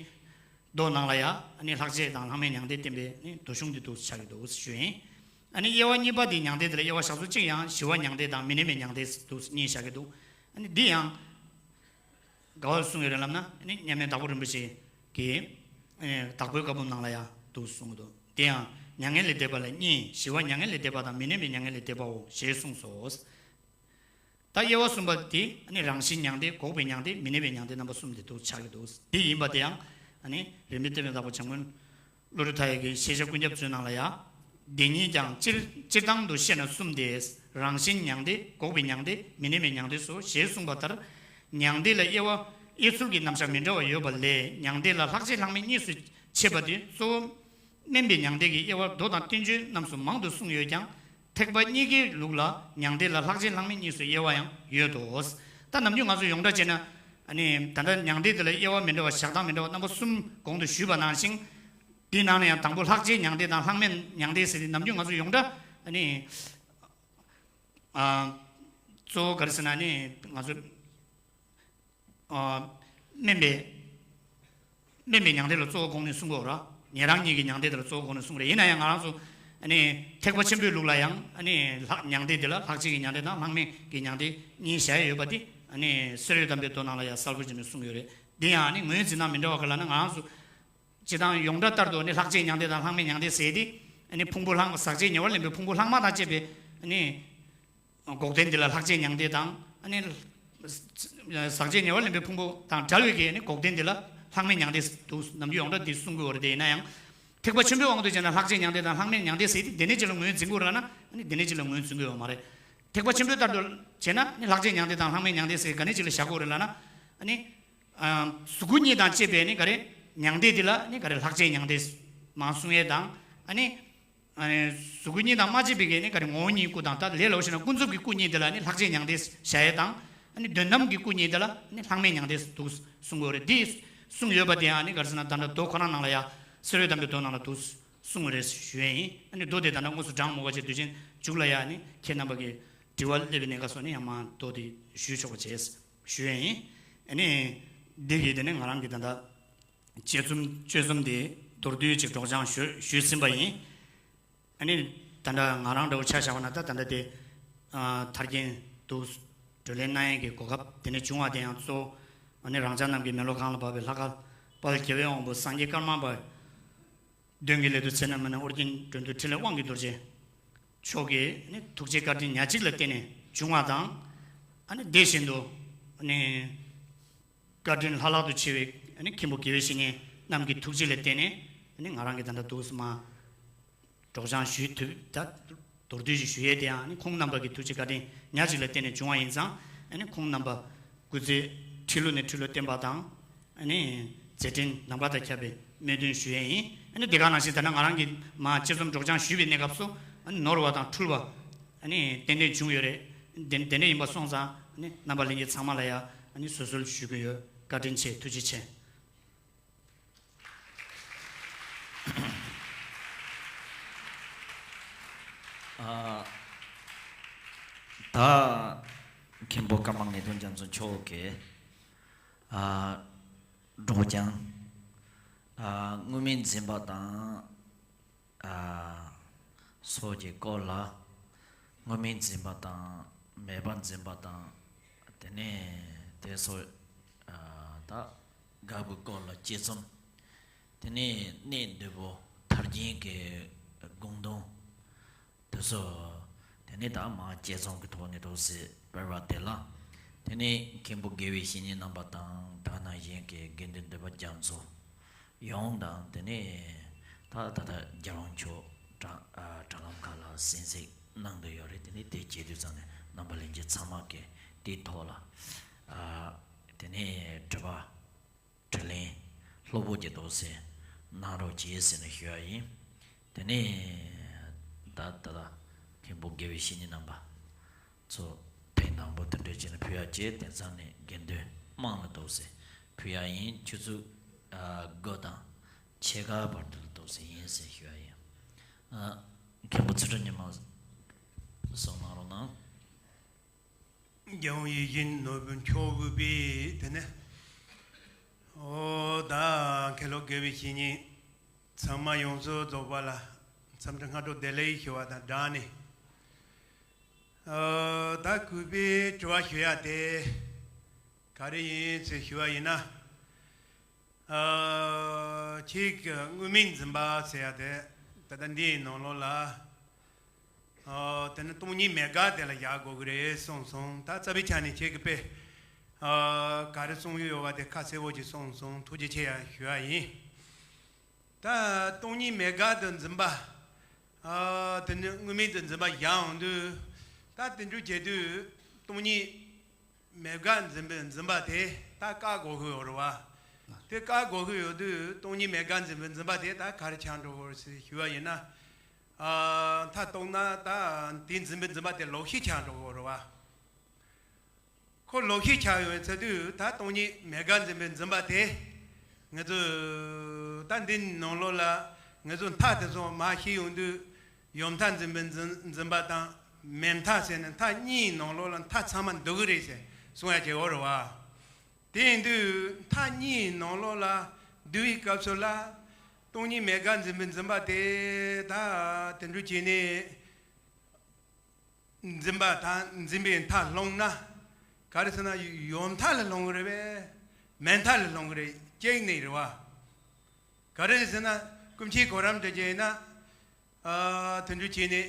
མདོ་ནང་ལ་ཡང་ནི་ལྷག་བཅས་དང་ལྷག་མེད་མྱང་འདས་བསྟན་པའི་ནི་མདོ་གཞུང་འདི་འདུག་ཆགས་ཀྱི་འདུག་ཞུ་ཡིན། ཨ་ནི་དབྱེ་བ་གཉིས་པ་འདི་མྱང་འདས་འདི་ལ་དབྱེ་བ་བཞག་ཚུལ་གཅིག་ཡང་ཞི་བ་མྱང་འདས་དང་མི་གནས་པའི་མྱང་འདས་འདུག་གཉིས་བཞག་གི་འདུག་ཨ་ནི་འདི་ཡང་ག་བར་གསུངས་ཡོད་རེད་ལབ་ན་ཨ་ནི་མཉམ་མེད་དྭགས་པོ་རིན་པོ་ཆེ་གིས་ཨ་ནི་དྭགས་པོའི་བཀའ་འབུམ་ནང་ལ་ཡང་འདུག་གསུངས་ཀྱི་འདུག་དེ་ཡང་མྱ་ངན་ལས་འདས་པ་ལ་གཉིས། ཞི་བ་མྱ་ངན་ལས་འདས་པ་དང་མི་གནས་པའི་མྱ་ངན་ལས་འདས་པའོ་ཞེས་གསུངས་སོ། ད་དབྱེ་བ་གསུམ་པ་དེ་ནི་རང་བཞིན་མྱང་འདས། འགོག་པའི་མྱང་འདས། མི་གནས་པའི་མྱང་འདས་རྣམ་པ་གསུམ་དེ་འདུག་ཆགས་ཀྱི་འདུག་དེ་ཡིན་པ་དེ་ཡང་ནི་རིས་མེད་སྟོན་པའི་བདག་པོ་འཇམ་མགོན་བློ་གྲོས་མཐའ་ཡས་ཀྱི་ཤེས་བྱ་ཀུན་ཁྱབ་མཛོད་ནང་ལ་ཡང་། དེ་ཉིད་ཀྱང་སྤྱིར་སྤྱིར་བཏང་དུ་བཤད་ན་གསུམ་སྟེ། རང་བཞིན་མྱང་འདས། འགོག་པའི་མྱང་འདས། མི་གནས་པའི་མྱང་འདས་སོ། ཞེས་གསུངས་པ་ལྟར། མྱང་འདས་ལ་དབྱེ་བ་དབྱེ་ཚུལ་གྱི་རྣམ་གཞག་མི་འདྲ་བ་ཡོད་པ་ལས་མྱང་འདས་ལ་ལྷག་བཅས་ལྷག་མེད་གཉིས་སུ་ཕྱེ་བ་དེ་གཙོ་བོ། དམན་པའི་མྱང་འདས་ཀྱི་དབྱེ་བ་མདོ་དང་བསྟན་བཅོས་རྣམས་སུ་མང་དུ་གསུངས་ཡོད་ཀྱང་། ཐེག་པ་གཉིས་ཀའི་ལུགས་ལ་མྱང་འདས་ལ་ལྷག་བཅས་ལྷག་མེད་གཉིས་སུ་དབྱེ་བ་ཡང་ཡོད་དོ། ད་ནམ་རྒྱུན་ང་ཚོ་ཡོངས་གྲགས་བྱས་ན། ཨ་ནི་ད་ལྟ་མྱང་འདས་དེ་ལ་དབྱེ་བ་མི་འདྲ་བ་བཞག་སྟངས་མི་འདྲ་བ་རྣམ་པ་གསུམ་གོང་དུ་ཞུས་པ་ནང་བཞིན། དེའི་ནང་ནས་ཡང་དང་པོ་ལྷག་བཅས་མྱང་འདས་དང་ལྷག་མེད་མྱང་འདས་ཟེར་ཏེ་ནམ་རྒྱུན་ང་ཚོ་ཡོངས་གྲགས་ཨ་ནི། ཨ། གཙོ་བོ་ག་རེ་ཟེར་ན་ཨ་ནི་ང་ཚོ། ཨ། དམན་པའི་དམན་པའི་མྱང་འདས་ལ་གཙོ་བོ་དགོངས་ནས་གསུང་གི་ཡོད་རེད། ཉན་རང་གཉིས་ཀྱི་མྱང་འདས་དེ་ལ་གཙོ་བོ་དགོངས་ནས་གསུང་གི་རེད། ཡིན་ན་ཡང་ང་རང་ཚོ་ཨ་ནི་ཐེག་པ་ཆེན་པོའི་ལུགས་ལ་ཡང་ཨ་ནི་ལྷག་མྱང་འདས་དེ་ལ་ལྷག་བཅས་ཀྱི་མྱང་འདས་དང་ལྷག་མེད་ཀྱི་མྱང་འདས་གཉིས་བཞག་ཡོད་པ་དེ་ཨ་ནི་བསེ་རུའི་དམ་པའི་མདོ་ནང་ལ་ཡང་གསལ་པོ་བྱས་ནས་གསུངས་ཡོད་རེད། འདི་ཡང་ཨ་ནི་ངོས་འཛིན་སྟངས་མི་འདྲ་བ་ག་ལ་ན། ང་རང་ཚོ་སྤྱིར་བཏང་ཡོངས་གྲགས་ལྟར་དུ་ཨ་ནི་ལྷག་བཅས་མྱང་འདས་དང་ལྷག་མེད་མྱང་འདས་ཟེར་ཏེ་ཨ་ནི་ཕུང་པོ་ལྷག་མ་ཟག་བཅས་ཉེ་བར་ལེན་པའི་ཕུང་པོ་ལྷག་མ་དང་བཅས་པའི་ཨ་ནི། འགོག་བདེན་འདི་ལ་ལྷག་བཅས་མྱང་འདས་དང་། ཨ་ནི། ཟག་བཅས་ཉེ་བར་ལེན་པའི་ཕུང་པོ་དང་བྲལ་བའི་གི་ཨ་ནི་འགོག་བདེན་འདི་ལ་ལྷག་མེད་མྱང་འདས་འདུག། ནམ་རྒྱུན་ཡོངས་གྲགས་འདི་གསུང་གི་ཡོད་རེད། དེ་ཡིན་ན་ཡང་། ཐེག་པ་ཆེན་པོའི་དབང་དུ་བྱས་ན་ལྷག་བཅས་མྱང་འདས་དང་ལྷག་མེད་མྱང་འདས་ཟེར་ཏེ་དེ་ནས་ཅིག་ལ་ངོས་འཛིན་དགོས་རེད་ན་ཨ་ནི་དེ་ནས་ཅིག་ལ་ངོས་འཛིན་དགོས་ཡོད་མ་རེད། ཐེག་པ་ཆེན་པོའི་ལྟར་དུ་བྱས་ན་ཨ་ནི་ལྷག་བཅས་མྱང་འདས་དང་ལྷག་མེད་མྱང་འདས་ཟེར་ག་ནས་ཅིག་ལ་བཞག་དགོས་རེད་ལབ་ན། ཨ་ནི། ཨ། གཟུགས་སྐུ་གཉིས་དང་བཅས་པའི་ནི་ག་རེ། མྱང་འདས་འདི་ལ་ནི་ག་རེ་ལྷག་བཅས་མྱང་འདས་མར་གསུང་ཡས་དང་། ཨ་ནི། ཨ་ནི། གཟུགས་སྐུ་གཉིས་དང་མ་བཅས་པའི་གི་ནི་ག་རེ་ངོ་བོ་ཉིད་སྐུ་དང་ད་ལས་སླ་བོ་བྱས་ན་ཀུན་རྫོབ་ཀྱི་སྐུ་གཉིས་འདི་ལ་ནི་ལྷག་བཅས་མྱང་འདས་བཞག་ཡས་དང་། ཨ་ནི་དོན་དམ་གྱི་སྐུ་གཉིས་འདི་ལ་ནི་ལྷག་མེད་མྱང་འདས་འདུག་གསུང་གི་ཡོད་རེད། འདི་གསུངས་ཡོད་པ་དེ་ཡང་ནི་ག་རེ་ཟེར་ན་ད་ལྟ་མདོ་ཁོ་རང་ནང་ལ་ཡང་བསེ་རུའི་དམ་པའི་མདོ་ནང་ལ་འདུག་གསུངས་ཡོད་རེད་ཞུ་ཡས་ཡིན། ཨ་ནི་མདོ་དེ་ད་ལྟ་དངོས་སུ་དྲངས་མེད་པ་བྱས་དུས་ཆེན་མཇུག་ལ་ཡང་ནི་ཁྱེད་རྣམ་པ་གི་དྲི་བ་སླེབས་པའི་གནས་སྐབས་སུ་ནི་ཡང་མ་མདོ་དེ་ཞུས་ཆོག་པ་བྱས། ཞུ་ཡས་ཡིན། ཨ་ནི། འདི་གི་དེ་ནི་ང་རང་གི་ད་ལྟ་དཔྱད་རྩོམ་དཔྱད་རྩོམ་དེ་མདོར་བསྡུས་ཅིག་སྒྲོག་སྦྱང་ཞུ་ཞུས་ཟིན་པ་ཡིན། ཨ་ནི། ད་ལྟ་ང་རང་འདྲ་བོ་ཆ་བཞག་པ་ན་ད་ད་ལྟ་དེ་ཨ་མཐར་འཁྱོལ་དུ་བགྲོ་གླེང་གནང་ཡས་ཀྱི་གོ་སྐབས་དེ་ནས་བྱུང་བ་དེ་ཡང་གཙོ་བོ་ཨ་ནི་རང་ཅག་རྣམས་ཀྱི་མེ་ལོང་གང་ལ་བབས་པའི་ལྷ་དཀར་དཔལ་རྒྱལ་བའི་དབང་པོ་སངས་རྒྱས་ཀརྨ་པ། གདོན་བགེགས་ལས་སྒྲོལ་ཚེ་རྣམ་མེད་ནས་ཨོ་རྒྱན་འགྲོ་འདུལ་ཕྲིན་ལས་དབང་གི་རྡོ་རྗེ་མཆོག་གི་ནི་ཐུགས་རྗེ་བཀའ་དྲིན་ཉག་གཅིག་ལ་བརྟེན་ནས་བྱུང་བ་དང་། ཨ་ནི་དེ་བཞིན་དུ་ནི་བཀའ་དྲིན་ལྷག་ལྷག་ཏུ་ཆེ་བའི་ནི་མཁན་པོ་དགེ་བའི་བཤེས་གཉེན་རྣམས་ཀྱི་ཐུགས་རྗེ་ལ་བརྟེན་ནས་ནི་ང་རང་གི་ད་ལྟ་འདུག་སེ་མ་སྒྲོག་སྦྱང་ཞུས་ཐུབ་ད། མདོར་བསྡུས་ཤིག་ཞུ་ཡས་དེ་ཡང་ནི་ཁོང་རྣམ་པ་གི་ཐུགས་རྗེ་བཀའ་དྲིན་ཉག་གཅིག་ལ་བརྟེན་ནས་བྱུང་བ་ཡིན་ཙང་ཨ་ནི་ཁོང་རྣམ་པ་སྐུ་ཚེ་ཁྲི་ལོ་ནས་ཁྲི་ལོ་བརྟན་པ་དང་། ཨ་ནི་མཛད་འཕྲིན་ནམ་མཁའ་དང་ཁྱབ་པའི་སྨོན་འདུན་ཞུ་ཡས་ཡིན། ཨ་ནི་དེ་ག་ནང་བཞིན་ད་ལྟ་ང་རང་གིས་མ་དཔྱད་རྩོམ་སྒྲོག་སྦྱང་ཞུས་པའི་གནས་སྐབས་སུ་ཨ་ནི་ནོར་བ་དང་འཁྲུལ་བ་ཨ་ནི་ཏན་ཏན་བྱུང་ཡོད་རེད། དེ་དེ་འདྲ་ཡིན་པ་སོང་ཙང་ཨ་ནི་རྣམ་པ་ལྷན་རྒྱས་ཚང་མ་ལ་ཡང་ཨ་ནི་བཟོད་གསོལ་ཞུ་གི་ཡོད། བཀའ་དྲིན་ཆེ། ཐུགས་རྗེ་ཆེ། ཨ། ད་མཁན་པོ་ཀརྨ་ངེས་དོན་རྒྱ་མཚོ་མཆོག་གིས་ཨ་སྒྲོག་སྦྱང་ཨ་དངོས་མེད་འཛིན་པ་དང་ཨ་སོགས་ཀྱི་སྐོར་ལ། དངོས་མེད་འཛིན་པ་དང་མེད་པར་འཛིན་པ་དང་། དེ་ནས་དེ་སོགས་ཨ་ད་དགག་པའི་སྐོར་ལ་དཔྱད་རྩོམ། དེ་ནས་གནས་འདུས་པོ་ཐར་རྒྱན་གྱི་དགོངས་དོན་དེ་ཚོ། དེ་ནས་ད་མ་དཔྱད་རྩོམ་གྱི་ཐོག་ནས་འདུག་སེ་སྤེལ་བ་དེ་ལ། དེ་ནས་མཁན་པོ་དགེ་བའི་བཤེས་གཉེན་རྣམ་པ་དང་ད་ག་ནང་བཞིན་གྱི་དགེ་འདུན་འདུས་པ་རྒྱ་མཚོ་ཡོངས་དང་། དེ་ནས་ད་ད་ལྟ་རྒྱལ་དབང་མཆོག་དྲ་ཨ་དྲ་ལམ་ཁག་ལ་གསན་གཟིགས་གནང་བསྡད་ཡོད་རེད། དེ་ནས་དེ་བྱེད་དུས་ཙང་ནས་རྣམ་པ་ལྷན་རྒྱས་ཚང་མ་གིས་དེའི་ཐོག་ལ་ཨ་དེ་ནས་དྲི་བ་དྲིས་ལན་ལྷུག་པོ་ཅིག་འདུག་སེ་གནང་རོགས་གྱིས་ཟེར་ནས་ཞུ་བ་ཡིན། དེ་ནས་ད་ད་ལྟ་མཁན་པོ་དགེ་བའི་བཤེས་གཉེན་རྣམ་པ་ཚོ་ཐེངས་དང་པོ་དེ་འདྲ་བྱས་ནས་ཕུལ་ཡག་བྱས། དེང་སང་ནས་དགེ་འདུན་དམངས་ལ་འདུག་སེ་ཕུལ་ཡག་ཡིན། ཆུ་ཚོད་ཨ་དགུ་དང་ཕྱེད་ཀ་བར་དུ་ལ་འདུག་སེ་ཡིན་ཟེར་ཞུ་བ་ཡིན། ཨ་མཁན་པོ་ཚུལ་ཁྲིམས་ཉི་མ་གསུང་གནང་རོགས་གནང་། རྒྱལ་དབང་ཡིད་བཞིན་ནོར་བུ་མཆོག་དབུས་པའི་དེ་ནས། ཨོ་ད་མཁན་སློབ་དགེ་བའི་བཤེས་གཉེན་ཚང་མ་ཡོངས་སུ་རྫོགས་པ་ལ་འཚམས་འདྲི་སྔ་དྲོ་བདེ་ལེགས་ཞུ་བ་དང་སྦྲགས་ནས། ཨོ་ད་གུས་པས་དྲི་བ་ཞུ་ཡག་དེ་ག་རེ་ཡིན་ཟེར་ཞུ་བ་ཡིན་ན། ཨ་ཁྱེད་ཀྱིས་དངོས་མེད་འཛིན་པ་ཟེར་ཡག་དེ་ད་ལྟ་འདིའི་ནང་ལོགས་ལ། ཨ་དེ་ནི་སྟོང་ཉིད་མེད་དགག་དེ་ལ་བཞག་དགོས་ཀྱི་རེད་གསུངས་སོང་། ད་རྩ་བའི་ཆ་ནས་ཁྱེད་ཀྱིས་དཔེ་ཨ་ག་རེ་གསུངས་ཡོད་པ་དེ་ཁ་གསལ་པོ་ཅིག་གསུངས་སོང་། ཐུགས་རྗེ་ཆེ་ཡང་ཞུ་ཡག་ཡིན། ད་སྟོང་ཉིད་མེད་དགག་ཏུ་འཛིན་པ། ཨ་དེ་ནི་དངོས་མེད་དུ་འཛིན་པ་བཞག་འོང་དུས། ད་དེ་འདྲ་བྱེད་དུས་སྟོང་ཉིད་མེད་དགག་འཛིན་པའི་འཛིན་པ་དེ་ད་བཀག་དགོས་ཀྱི་ཡོད་རེད་བ། དེ་བཀག་དགོས་ཀྱི་ཡོད་དུས་སྟོང་ཉིད་མེད་དགག་འཛིན་པའི་འཛིན་པ་དེ་ད་ག་རེ་ཆགས་འགྲོ་གི་རེད་ཟེར་ཞུ་བ་ཡིན་ན། ཨ་མཐའ་གཏུགས་ན་ད་དེ་འཛིན་པའི་འཛིན་པ་དེ་ལོག་ཤེས་ཆགས་འགྲོ་གི་ཡོད་རེད་བ། ཁོ་ལོག་ཤེས་ཆགས་ཡོང་བའི་ཚེ་དུས་ད་སྟོང་ཉིད་མེད་དགག་འཛིན་པའི་འཛིན་པ་དེ། ང་ཚོས་ད་འདི་ནང་ལོགས་ལ་ང་ཚོས་མཐའ་དེ་ཚོ་མར་ཤེས་ཡོང་དུས། ཡོད་མཐའ་འཛིན་པའི་འཛིན་འཛིན་པ་དང་མེད་མཐའ་ཟེར་ནས་མཐའ་གཉིས་ནང་ལོགས་ལ་མཐའ་ཚང་མ་འདུ་གི་རེད་ཟེར་གསུང་ཡག་བྱེད་འོ་རེད་བ། དེ་ཡིན་དུས་མཐའ་གཉིས་ནང་ལོགས་ལ་འདུས་པའི་སྐབས་སུ་ལ། སྟོང་ཉིད་མེད་དགག་འཛིན་པའི་འཛིན་པ་དེ་ད་དེ་འདྲ་བྱས་ནས། འཛིན་པ་དང་འཛིན་པའི་མཐའ་ལྷུང་ན། ག་རེ་ཟེར་ན་ཡོད་མཐའ་ལ་ལྷུང་གི་རེད་པས། མེད་མཐའ་ལ་ལྷུང་གི་རེད། གཅིག་ནས་རེད་བ། ག་རེ་ཟེར་ན་ཀུན་མཁྱེན་གོ་རམས་འདྲ་བྱས་ན། ཨ། དེ་འདྲ་བྱས་ནས་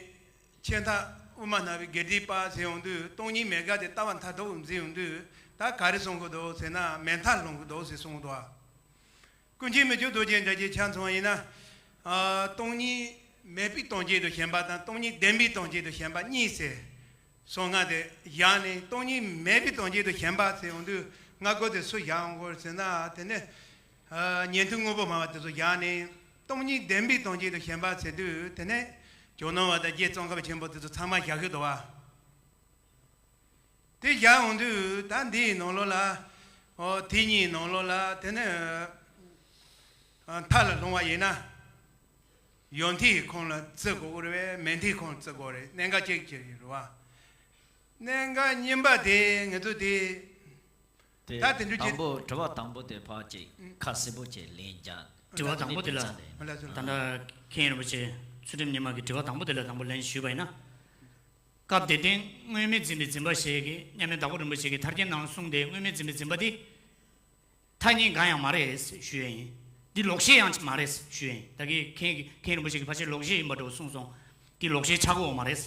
ཆེ་མཐའ་དབུ་མ་ནག་པོའི་དགེ་ལྡན་པ་ཟེར་ཡོང་དུས་སྟོང་ཉིད་མེད་དགག་དེ་ལྟ་བ་མཐར་ཐུག་འཛིན་ཡོང་དུས་ད་ག་རེ་གསུང་གི་འདུག་ཟེར་ན་མེད་མཐའ་ལ་ལྷུང་གི་འདུག་ཟེར་གསུང་གི་འདུག་བ། ཀུན་མཁྱེན་མི་བསྐྱོད་རྡོ་རྗེ་འདྲ་བྱས་ཆ་མཚོན་པ་ཡིན་ན། ཨ། སྟོང་ཉིད་མེད་པའི་སྟོང་བྱེད་དུ་ཞེན་པ་དང་སྟོང་ཉིད་ལྡན་པའི་སྟོང་བྱེད་དུ་ཞེན་པ་གཉིས་ཟེར། གསུང་ངག་དེ་བཞག་ནས་སྟོང་ཉིད་མེད་པའི་སྟོང་བྱེད་དུ་ཞེན་པ་ཟེར་ཡོང་དུས་སྔ་རྒོལ་དེ་སུ་བཞག་ཡོང་གི་ཡོད་ཟེར་ན། དེ་ནི། ཨ། ཉན་ཐོས་དངོས་པོ་སྨྲ་བ་དེ་ཚོ་བཞག་ནས་སྟོང་ཉིད་ལྡན་པའི་སྟོང་བྱེད་དུ་ཞེན་པ་ཟེར་དུས་དེ་ནི་ཇོ་ནང་བ་དང་རྗེ་ཙོང་ཁ་པ་ཆེན་པོ་དེ་ཚོ་ཚང་མ་བཞག་གི་འདུག་བ། དེ་བཞག་ཡོང་དུས་ད་འདིའི་ནང་ལོགས་ལ། ཨོ། དེ་གཉིས་ནང་ལོགས་ལ་དེ་ནི། ཨ། མཐའ་ལ་ལྷུང་བ་ཡིན་ན། ཡོད་མཐའི་ཁོངས་ལ་བརྩི་དགོས་རེད་པས། མེད་མཐའི་ཁོངས་ལ་བརྩི་དགོས་རེད། གནད་འགག་གཅིག་གཅིག་རེད་བ། གནད་འགག་གཉིས་པ་དེ་ང་ཚོ་དེ། དེ་ད་དེ་འདྲ་དང་པོ་དྲི་བ་དང་པོ་དེ་ཕར་ཅིག་ཁ་གསལ་པོ་བྱས་ལན་རྒྱག་དྲི་བ་དང་པོ་དེ་ལ། ད་ལྟ་མཁན་རིན་པོ་ཆེ་ཚུལ་ཁྲིམས་ཉི་མ་གི་དྲི་བ་དང་པོ་དེ་ལ་དང་པོ་ལན་ཞུས་པ་ཡིན་ན། སྐབས་དེ་སྟེང་དངོས་མེད་འཛིན་པའི་འཛིན་པ་ཞིག་གིས་མཉམ་མེད་དྭགས་པོ་རིན་པོ་ཆེ་གིས་ཐར་རྒྱན་ནང་གསུངས་ཏེ། དངོས་མེད་འཛིན་པའི་འཛིན་པ་འདི་ཐ་སྙད་འགའ་ཡང་མ་རེད་ཞུ་ཡ་ཡིན། འདི་ལོག་ཤེས་ཡང་མ་རེད་ཞུ་ཡ་ཡིན། ད་གིན་མཁན་གྱིས་མཁན་རིན་པོ་ཆེ་གིས་ཕལ་ཆེར་ལོག་ཤེས་ཡིན་པ་འདྲ་བོ་གསུངས་སོང་། འདི་ལོག་ཤེས་ཆགས་ཀྱི་ཡོད་མ་རེད།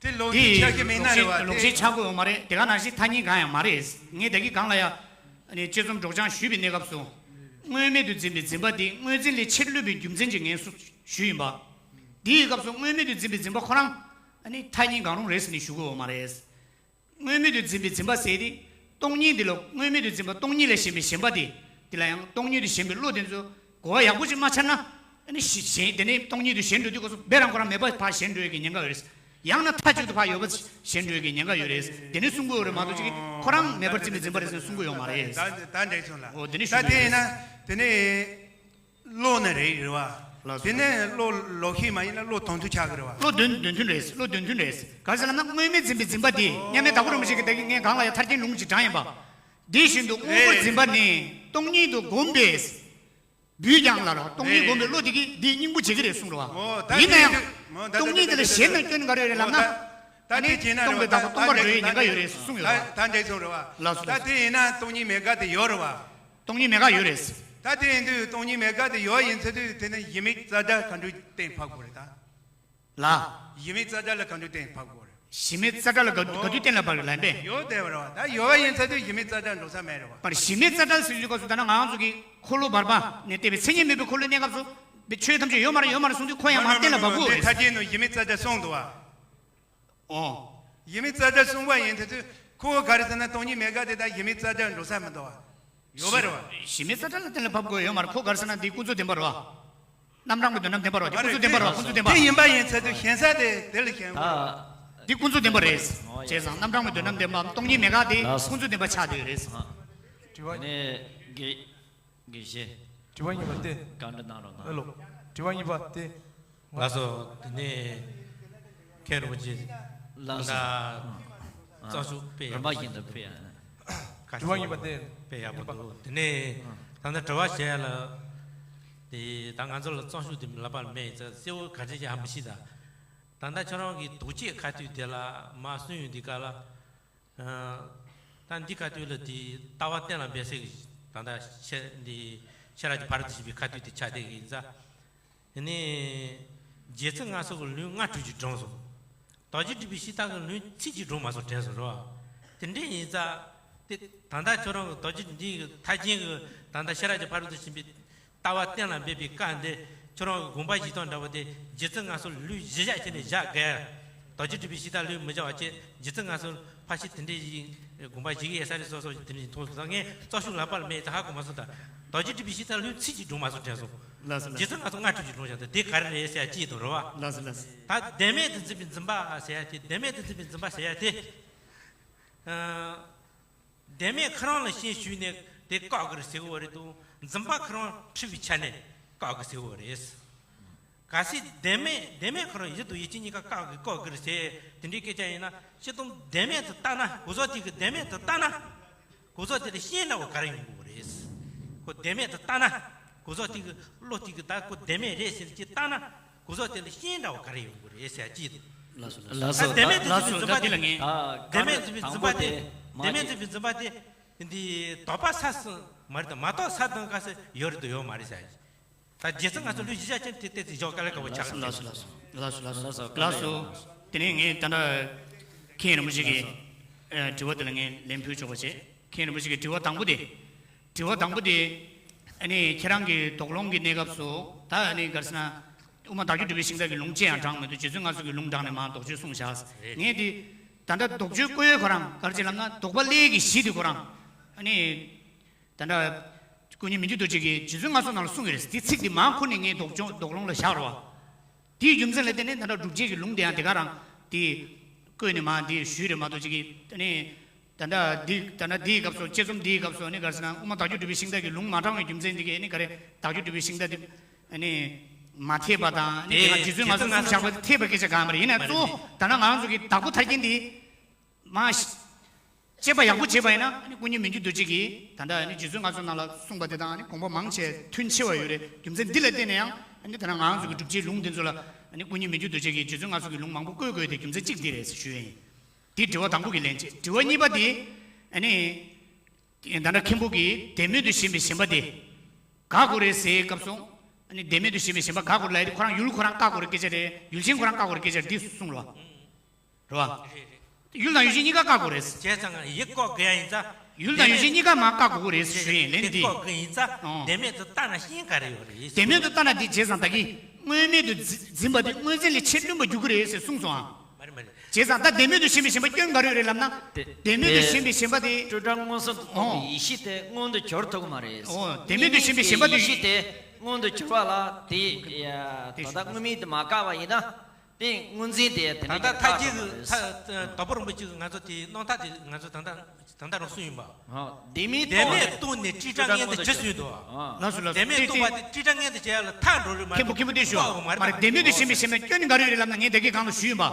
དེ་ལོག་དེ་ཤེས་ཆགས་ཀྱི་མེད་ན་ལོག་ཤེས་རེད་བ། ལོག་དེ་ཤེས་ཆགས་ཀྱི་ཡོད་མ་རེད། དེ་ག་ནང་བཞིན་ཐ་སྙད་གང་ཡང་མ་རེད། ངས་ད་གིན་གོང་ལ་ཡ་ནས་དཔྱད་རྩོམ་སྒྲོག་སྦྱང་ཞུས་པའི་གནས་སྐབས་སུ། དངོས་མེད་དུ་འཛིན་པའི་འཛིན་པ་དེ་དངོས་འཛིན་ལས་ཕྱིར་བསླུས་པའི་རྒྱུ་མཚན་གྱིས་ངས་སུ་ཞུས་ཡིན་པ། དེའི་སྐབས་སུ་དངོས་མེད་དུ་འཛིན་པའི་འཛིན་པ་ཁོ་རང་ཨ་ནི་ཐ་སྙད་གང་རུང་རེད་ཟེར་ནས་ཞུ་གི་ཡོད་མ་རེད། དངོས་མེད་དུ་འཛིན་པའི་འཛིན་པ་ཟེར་དེ། སྟོང་ཉིད་འདི་ལ་དངོས་མེད་དུ་འཛིན་པ་སྟོང་ཉིད་ལ་ཞེན་པའི་ཞེན་པ་དེ། དེ་ལ་ཡང་སྟོང་ཉིད་དུ་ཞེན་པའི་བློ་དེ་ཚོ་གོ་བ་ཡག་པོ་ཞིག་མ་འཆར་ན། ཨ་ནི་ཞི་ཞེན་དེ་ནས་སྟོང་ཉིད་དུ་ཞེན་འགྲོ་དུས་སྐབས་སུ་དཔེ་རང་ཁོ་རང་མེད་པ་ཕར་ཞེན་འགྲོ་ཡས་ཀྱི་ཉེན་ཁ་ཡོད་རེད། ཡང་ན་མཐའ་གཅིག་ཏུ་ཕར་ཡོད་པ་ཞེན་འགྲོ་ཡས་ཀྱི་ཉེན་ཁ་ཡོད་རེད། དེ་ནས་གསུང་གི་ཡོད་རེད་མ་གཏོགས་ཅིག་ཁོ་རང་མེད་པར་འཛིན་པའི་འཛིན་པ་རེད་ཟེར་ནས་གསུང་གི་ཡོད་མ་རེད། ད་ད་འདྲ་སོང་ལ། འོ་དེ་ནས་ད་ཞུ་དེ་གི་ཡིན་ན་དེ་ནས། བློ་ནི་རེད་རེད་བ། ལགས་སོ། དེ་ནས་བློ་ལོག་ཤེས་མ་ཡིན་ན་བློ་དོན་མཐུན་ཆགས་ཀྱི་རེད་བ། བློ་དོན་དོན་མཐུན་རེད། བློ་དོན་མཐུན་རེད། ག་ཟེར་ལབ་ན་དངོས་མེད་འཛིན་པའི་འཛིན་པ་དེ་མཉམ་མེད་དྭགས་པོ་རིན་པོ་ཆེ་གིས་ད་གིན་ངས་གོང་ལ་ཡ་ཐར་རྒྱན་ལུང་གཅིག་དྲངས་ཡིན་པ། དེ་བཞིན་དུ་དངོས་པོར་འཛིན་པ་ནི་སྟོང་ཉིད་དུ་བསྒོམས་པས། འབུད་ཀྱང་ལ་རོ། སྟོང་ཉིད་བསྒོམས་པའི་བློ་དེ་གིས་འདིའི་སྙིང་པོ་བྱེད་ཀྱི་རེད་གསུངས་རེད་བ། ཡིན་ན་ཡང་། སྟོང་ཉིད་དེ་ལ་ཞེན་ན་སྐྱོན་ག་རེ་ཡོད་རེད་ལབ་ན། ད་དེ་བྱས་ན་རེད་བ། སྟོང་པའི་བདག་པོ་སྟོང་པར་འགྲོ་བའི་ཉེན་ཁ་ཡོད་རེད་གསུངས་ཡོད་རེད་བ། ད་འདྲ་སོང་རེད་བ། ལགས་སོ། ད་དེ་ཡིན་ན་སྟོང་ཉིད་མེད་དགག་དེ་ཡོད་རེད་བ། སྟོང་ཉིད་མེད་དགག་ཡོད་རེད། ད་དེ་ཡིན་དུས་སྟོང་ཉིད་མེད་དགག་དེ་ཡོད་ཡིན་ཚེ་དུས་དེ་ནི་གཞི་མེད་རྩ་བྲལ་ག་འདྲ་གཏན་ཕབ་དགོས་རེད་ད། ལ། གཞི་མེད་རྩ་བྲལ་ལ་ག་འདྲ་གཏན་ཕབ་དགོས་རེད། གཞི་མེད་རྩ་བྲལ་ལ་ག་ག་དུས་གཏན་ལ་ཕབ་རེད་ལབ་པས། ཡོད་དེ་བ་རེད་བ། ད་ཡོད་ཡིན་ཚེ་དུས་གཞི་མེད་རྩ་བྲལ་འགྲོ་ས་མེད་རེད་བ། པར་གཞི་མེད་རྩ་བྲལ་ཟེར་དུས་སྐབས་སུ་ད་ནི་ང་རང་ཚོ་གི་འཁོར་ལོ་བར་པ་ནས་བལྟས་པའི་མཚན་ཉིད་མེད་པའི་འཁོར་ལོའི་གནས་སྐབས་སུ་ཆོས་ཐམས་ཅད་ཡོད་མ་རེད་ཡོད་མ་རེད་གསུངས་དུས་ཁོ་ཡང་མར་གཏན་ལ་ཕབ་དགོས་རེད། ཐ་སྙད་ནང་གཞི་མེད་རྩ་བྲལ་གསུངས་འདུག་བ། ཨོ། གཞི་མེད་རྩ་བྲལ་གསུངས་པ་ཡིན་དུས་ཁོ་ག་རེ་ཟེར་ན་སྟོང་ཉིད་མེད་དགག་དེ་ད་གཞི་མེད་རྩ་བྲལ་འགྲོ་ས་མི་འདུག་བ། ཡོད་པ་རེད་བ། གཞི་མེད་རྩ་བྲལ་ལ་གཏན་ལ་ཕབ་དགོས་ཡོད་མ་རེད། ཁོ་ག་རེ་ཟེར་ན་འདི་ཀུན་རྫོབ་བདེན་པ་རེད་བ། རྣམ་གྲངས་ཀྱི་དོན་རྣམས་བདེན་པ་རེད་བ། འདི་ཀུན་རྫོབ་བདེན་པ་རེད་བ། ཀུན་རྫོབ་བདེན་པ། དེ་ཡིན་པ་ཡིན་ཚེ་དུས་ཞེན་ས་དེ་དེ་ལ་ཞེན་དགོས་རེད་བ། འདི་ཀུན་རྫོབ་བདེན་པ་རེད། བྱས་ཙང་རྣམ་གྲངས་ཀྱི་དོན་རྣམས་བདེན་པའམ་སྟོང་ཉིད་མེད་དགག་དེ་ཀུན་རྫོབ་བདེན་པ་ཆགས་བསྡད་ཡོད་རེད། དྲི་བ། དེ་ནས་དགེ་དགེ་བཤེས། དྲི་བ་གཉིས་པ་སྟེ། བཀའ་འདྲི་གནང་རོགས་གནང་། ཨ་ལོ། དྲི་བ་གཉིས་པ་སྟེ། ལགས་སོ། དེ་ནས་མཁན་རིན་པོ་ཆེ། ལགས་སོ། ད་ཨ། གཙང་ཤུགས་དཔེ་ཡག་པོ་རིམ་པ་བཞིན་དུ་དཔེ་ཡག་དྲི་བ་གཉིས་པ་སྟེ། དཔེ་ཡག་པོ་འདུག་དེ་ནས་ད་ལྟ་དྲི་བ་བྱས་ལ། དེ་ད་ང་ཚོ་ལ་གཙང་ཤུགས་དེ་ལབ་པ་ལ་མེད་ཡིན་ཙང་གསལ་བོ་ག་འདྲ་ཅིག་ཧ་མི་ཤེས་ད། ད་ལྟ་ཁྱོད་རང་གི་དོགས་གཅོད་ཁ་ཐུག་དེ་ལ་མ་གསུངས་ཡོང་དུས་སྐབས་ལ། ད་འདི་ཁ་ཐུག་ལ་དེ་ལྟ་བ་གཏན་ལ་འབེབས་སའི་ད་ལྟ་ཤེས་འདི་ཤེས་རབ་ཀྱི་ཕ་རོལ་ཏུ་ཕྱིན་པའི་ཁ་ཐུག་དེ་ཆགས་བསྡད་ཀྱི་ཡིན་ཙང་། དེ་ནས་རྗེ་བཙུན་མངའ་གསོལ་གྱི་ལུང་ལྔ་དྲུག་ཅིག་དྲངས་སོང་། རྡོ་རྗེ་སྒྲུབ་པའི་བཤེས་སྟག་གི་ལུང་ཚིག་གཅིག་དྲངས་མ་སོང་དྲན་སོང་རོ། དེ་འདྲ་ཡིན་ཙང་། དེ་ད་ལྟ་ཁྱོད་རང་གི་རྡོ་རྗེ་འདི་གི་ཐར་རྒྱན་གྱི་ད་ལྟ་ཤེས་རབ་ཀྱི་ཕ་རོལ་ཏུ་ཕྱིན་པའི། ལྟ་བ་གཏན་ལ་འབེབས་པའི་བཀའ་འདི་ཁྱོད་རང་གི་དགོངས་པ་བཞེས་སྟངས་འདྲ་བོ་དེ་རྗེ་བཙུན་མངའ་གསོལ་ལུང་གཞི་བཞག་བྱས་ནས་བཞག་ག་རྡོ་རྗེ་སྒྲུབ་པའི་བཤེས་སྟག་ལུང་མི་བཞག་པ་བྱས་རྗེ་བཙུན་མངའ་གསོལ་ཕར་ཕྱིན་དེ་འདྲའི་ཞིག་དགོངས་པ་བཞེས་ཀྱི་ཡོད་ས་རེད་སོ་སོ་དེ་འདྲ་ཞིག་མཐོང་སོང་ཙང་ངས་རྩ་ཤུགས་ལག་པར་མེད་ད་ཧ་གོ་མ་སོང་ད། རྡོ་རྗེ་སྒྲུབ་པའི་བཤེས་སྟག་ལུང་ཚིག་གཅིག་དྲངས་མ་སོང་དྲན་སོང་། ལགས་སོ་ལགས་རྗེ་བཙུན་མངའ་གསོལ་ལྔ་དྲུག་ཅིག་དྲངས་བཞག་ད་དེ་ག་རེ་རེད་ཟེར་ཡ་ཅིག་དང་རོ་བ། ལགས་སོ་ལགས་སོ། ད་བདེན་མེད་དུ་འཛིན་པའི་འཛིན་པ་ཟེར་ཡ་དེ་བདེན་མེད་དུ་འཛིན་པའི་འཛིན་པ་ཟེར་ཡ་དེ། ཨ། བདེན་མེད་ཁོ་རང་ལ་ཤེས་ཞུས་ནས་དེ་བཀག་གི་རེད་ཟེར་གི་ཡོད་རེད་འདུག་འཛིན་པ་ཁོ་རང་འཁྲུལ་བའི་ཆ་ནས་བཀག་གི་ཟེར་གི་ཡོད་རེད། གལ་སྲིད་བདེན་མེད་བདེན་མེད་ཁོ་རང་ཡིད་དུ་ཡིད་ཆེས་གཉིས་ཀ་བཀག་གི་བཀག་གི་རེད་ཟེར་དེ་འདྲའི་སྐད་ཆ་ཡིན་ན་སྤྱིར་བཏང་བདེན་མེད་དུ་ལྟ་ན་གོ་ས་དེ་གི་བདེན་མེད་དུ་ལྟ་ན། གོ་ཚོད་དེ་ལ་ཤན་འདྲ་བོ་ག་རེ་ཡོང་གི་རེད། ཁོ་བདེན་མེད་དུ་བལྟ་ན། གོ་ཚོད་དེ་གི་བློ་དེ་གི་ད་ཁོ་བདེན་མེད་རེད་ཟེར་གྱི་བལྟ་ན། གོ་ཚོད་དེ་ལ་ཤན་འདྲ་བོ་ག་རེ་ཡོང་གི་རེད་ཟེར་གྱི་འདུག་ལགས་སོ། ལགས་སོ། ད་བདེན་མེད་དུ་ལགས་སོ། འཛིན་པ་དེ། ད་དེ་ལ་ངས། བདེན་མེད་དུ་འཛིན་པ་དེ། བདེན་མེད་དུ་འཛིན་པ་དེ། འདི་དོགས་པ་ས་སུ་མ་རེད་དང་མ་རྟོགས་ས་དང་ག་ས་ཡོད་རེད་དུ་ཡོད་མ་རེད་ཟེར། ད་རྗེ་བཙུན་ང་ཚོ་ལུས་གཞི་བྱ་ཅན་དེ་ལྟས་ཚེ་ཞོག་དཀའ་ལས་ཁག་པོ་ཆགས། ལགས་སོ། ལགས་སོ། ལགས་སོ། ལགས་སོ། དེ་ནས་ངས་ད་ལྟ་མཁན་རིན་པོ་ཆེ་གི་ཨ་དྲི་བ་དེ་ལ་ངས་ལན་ཕུལ་ཆོག་པ་བྱེད། མཁན་རིན་པོ་ཆེ་གི་དྲི་བ་དང་པོ་དེ། དྲི་བ་དང་པོ་དེ། ཨ་ནི་ཁྱེད་རང་གི་དོགས་སློང་གི་གནས་སྐབས་སུ་ད་ཨ་ནི་ག་རེ་ཟེར་ན། དབུ་མ་དག་རྒྱུ་སྒྲུབ་པའི་ཤིང་རྟ་གི་ལུང་ཅི་ཡང་དྲངས་མི་འདུག་རྗེ་བཙུན་ང་ཚོ་གི་ལུང་དྲངས་ནས་མར་དོགས་གཅོད་གསུངས་བཞག་ངས་དེ། ད་ལྟ་དོགས་གཅོད་བཀོད་ཡོད་ཁོ་རང་ག་རེ་བྱེད་ལབ་ན་དོགས་པ་སླད་ཀྱི་གཞི་དེ་ཁོ་རང་། ཨ་ནི། ད་ལྟ། སྐུ་ཉིད་མི་འགྱུར་རྡོ་རྗེ་གིས་རྗེ་བཙུན་མངའ་གསོལ་ནང་ལ་གསུངས་ཡོད་རེད། དེ་ཚིག་དེ་མར་ཁུར་ནས་ངས་དོགས་སློང་དོགས་སློང་ལ་བཞག་རོགས། དེའི་རྒྱུ་མཚན་ལ་བརྟེན་ནས་ད་ལྟ་སྒྲུབ་བྱེད་ཀྱི་ལུང་དེ་ཡང་དེ་ག་རང་དེ་བཀོད་ནས་མར་དེ་ཞུས་རེད་མ་གཏོགས་ཅིག་གིས་ནི། ད་ལྟ་འདི་ད་ལྟ་འདིའི་སྐབས་སུ་དཔྱད་རྩོམ་འདིའི་སྐབས་སུ་ནི་ག་རེ་ཟེར་ན་དབུ་མ་དག་རྒྱུ་སྒྲུབ་པའི་ཤིང་རྟ་གི་ལུང་མ་དྲངས་པའི་རྒྱུ་མཚན་འདི་གས་ནི་ག་རེ་དག་རྒྱུ་སྒྲུབ་པའི་ཤིང་རྟ་འདི་ནི་མ་ཐེག་པ་དང་ནི་དེ་ག་རྗེ་བཙུན་མངའ་གསོལ་གསུངས་བཞག་པ་དེ་ཐེག་པའི་སྐད་ཆ་གང་མ་རེད། ཡིན་ན་གཙོ་བོ་ད་ལྟ་ང་རང་ཚོ་གི་བདག་པོ་ཐར་རྒྱན་འདི་མ། དཔྱད་པ་ཡག་པོ་བྱས་པ་ཡིན་ན་ནི་སྐུ་ཉིད་མི་འགྱུར་རྡོ་རྗེ་གིས་ད་ལྟ་ནི་རྗེ་བཙུན་མངའ་གསོལ་ནང་ལ་གསུངས་པ་དེ་དང་ནི་དགོངས་པ་མང་ཆེ་མཐུན་ཆེ་བ་ཡོད་རེད། རྒྱུ་མཚན་འདི་ལ་བརྟེན་ནས་ཡང་ནི་ད་ལྟ་ང་རང་ཚོ་གི་སྒྲུབ་བྱེད་ལུང་དེ་ཚོ་ལ་ནི་སྐུ་ཉིད་མི་འགྱུར་རྡོ་རྗེ་གིས་རྗེ་བཙུན་མངའ་གསོལ་གྱི་ལུང་མང་པོ་བཀོད་དགོས་དེ་རྒྱུ་མཚན་གཅིག་འདི་རེད་ཞུ་ཡ་ཡིན། འདི་དྲི་བ་དང་པོ་གི་ལན་བྱེད། དྲི་བ་གཉིས་པ་འདི་ནི། ད་ལྟ་མཁན་པོ་གིས་བདེན་མེད་དུ་ཞེན་པའི་ཞེན་པ་དེ་དགག་དགོས་རེད་ཟེར་སྐབས་སུ། ཨ་ནི་བདེན་མེད་དུ་ཞེན་པའི་ཞེན་པ་དགག་དགོས་རེད་ལབ་ཡ་དེ་ཁོ་རང་ཡུལ་ཁོ་རང་བཀག་དགོས་རེད་སྐད་ཆ་རེད། ཡུལ་ཅན་ཁོ་རང་བཀག་དགོས་རེད་སྐད་ཆ་རེད་འདི་གསུངས་ལོ། རེད་བ། ཡུལ་དང་ཡུལ་ཅན་གཉིས་ཀ་བཀག་དགོས་རེད། བྱས་ཙང་ཡིད་བཀག་དགོས་ཡ་ཡིན་ཙང་། ཡུལ་དང་ཡུལ་ཅན་གཉིས་ཀ་མར་བཀག་དགོས་རེད་ཞུ་ཡིན་ལན་འདི། བཀག་དགོས་ཡིན་ཙང་བདེན་མེད་དུ་བལྟ་ན་ཤན་ག་རེ་ཡོད་རེད། བདེན་མེད་དུ་བལྟ་ན་འདི་བྱས་ཙང་ད་གིན་དངོས་མེད་དུ་འཛིན་པ་དེ་དངོས་འཛིན་ལས་ཆེས་བླུན་པ་འགྱུར་གི་རེད་ཟེར་གསུངས་སོང་ཨ། མ་རེད་མ་རེད། བྱས་ཙང་ད་བདེན་མེད་དུ་ཞེན་པའི་ཞེན་པ་སྐྱོན་ག་རེ་ཡོད་རེད་ལབ་ན། དེ་བདེན་མེད་དུ་ཞེན་པའི་ཞེན་པ་དེ། སྤྲོས་བྲལ་མངོན་སུམ་དུ་མཐོང་བའི་ཡེ་ཤེས་དེ་མངོན་དུ་གྱུར་ཐུབ་ཀྱི་མ་རེད། འོ་བདེན་མེད་དུ་ཞེན་པའི་ཞེན་པ་དེ། ཡེ་ཤེས་དེ་མངོན་དུ་གྱུར་བ་ལ་དེ་ད་ལྟ་དངོས་མེད་དུ་མ་བཀག་པ་ཡིན་ན། དེ་དངོས་འཛིན་དེ་དེ་ད་འདྲ་ལྟ་ཐག་གཅིག་གི་ཐ་དོ་པོ་རིན་པོ་ཆེ་གི་ང་ཚོ་དེ་རྣམ་ཐར་དེ་ང་ཚོ་ད་ལྟ་ད་ལྟ་རང་སུ་ཡིན་པ། བདེན་མེད་བདེན་མེད་རྟོགས་ནས་སྤྲོས་བྲལ་མངོན་དུ་གྱུར་ཟེར་འདུག་ལགས་སོ་ལགས་སོ། བདེན་མེད་རྟོགས་པ་དེ་སྤྲོས་བྲལ་མངོན་དུ་བྱས་ལ་ཐག་འགྲོ་རེད་མ་རེད། མཁན་པོ་མཁན་པོ་དེ་ཞུ། མ་རེད་བདེན་མེད་དུ་ཞེན་པའི་ཞེན་པའི་སྐྱོན་ནི་ག་རེ་ཡོད་རེད་ལབ་ན་ངས་ད་གིན་གང་ལ་ཞུས་ཡིན་པ།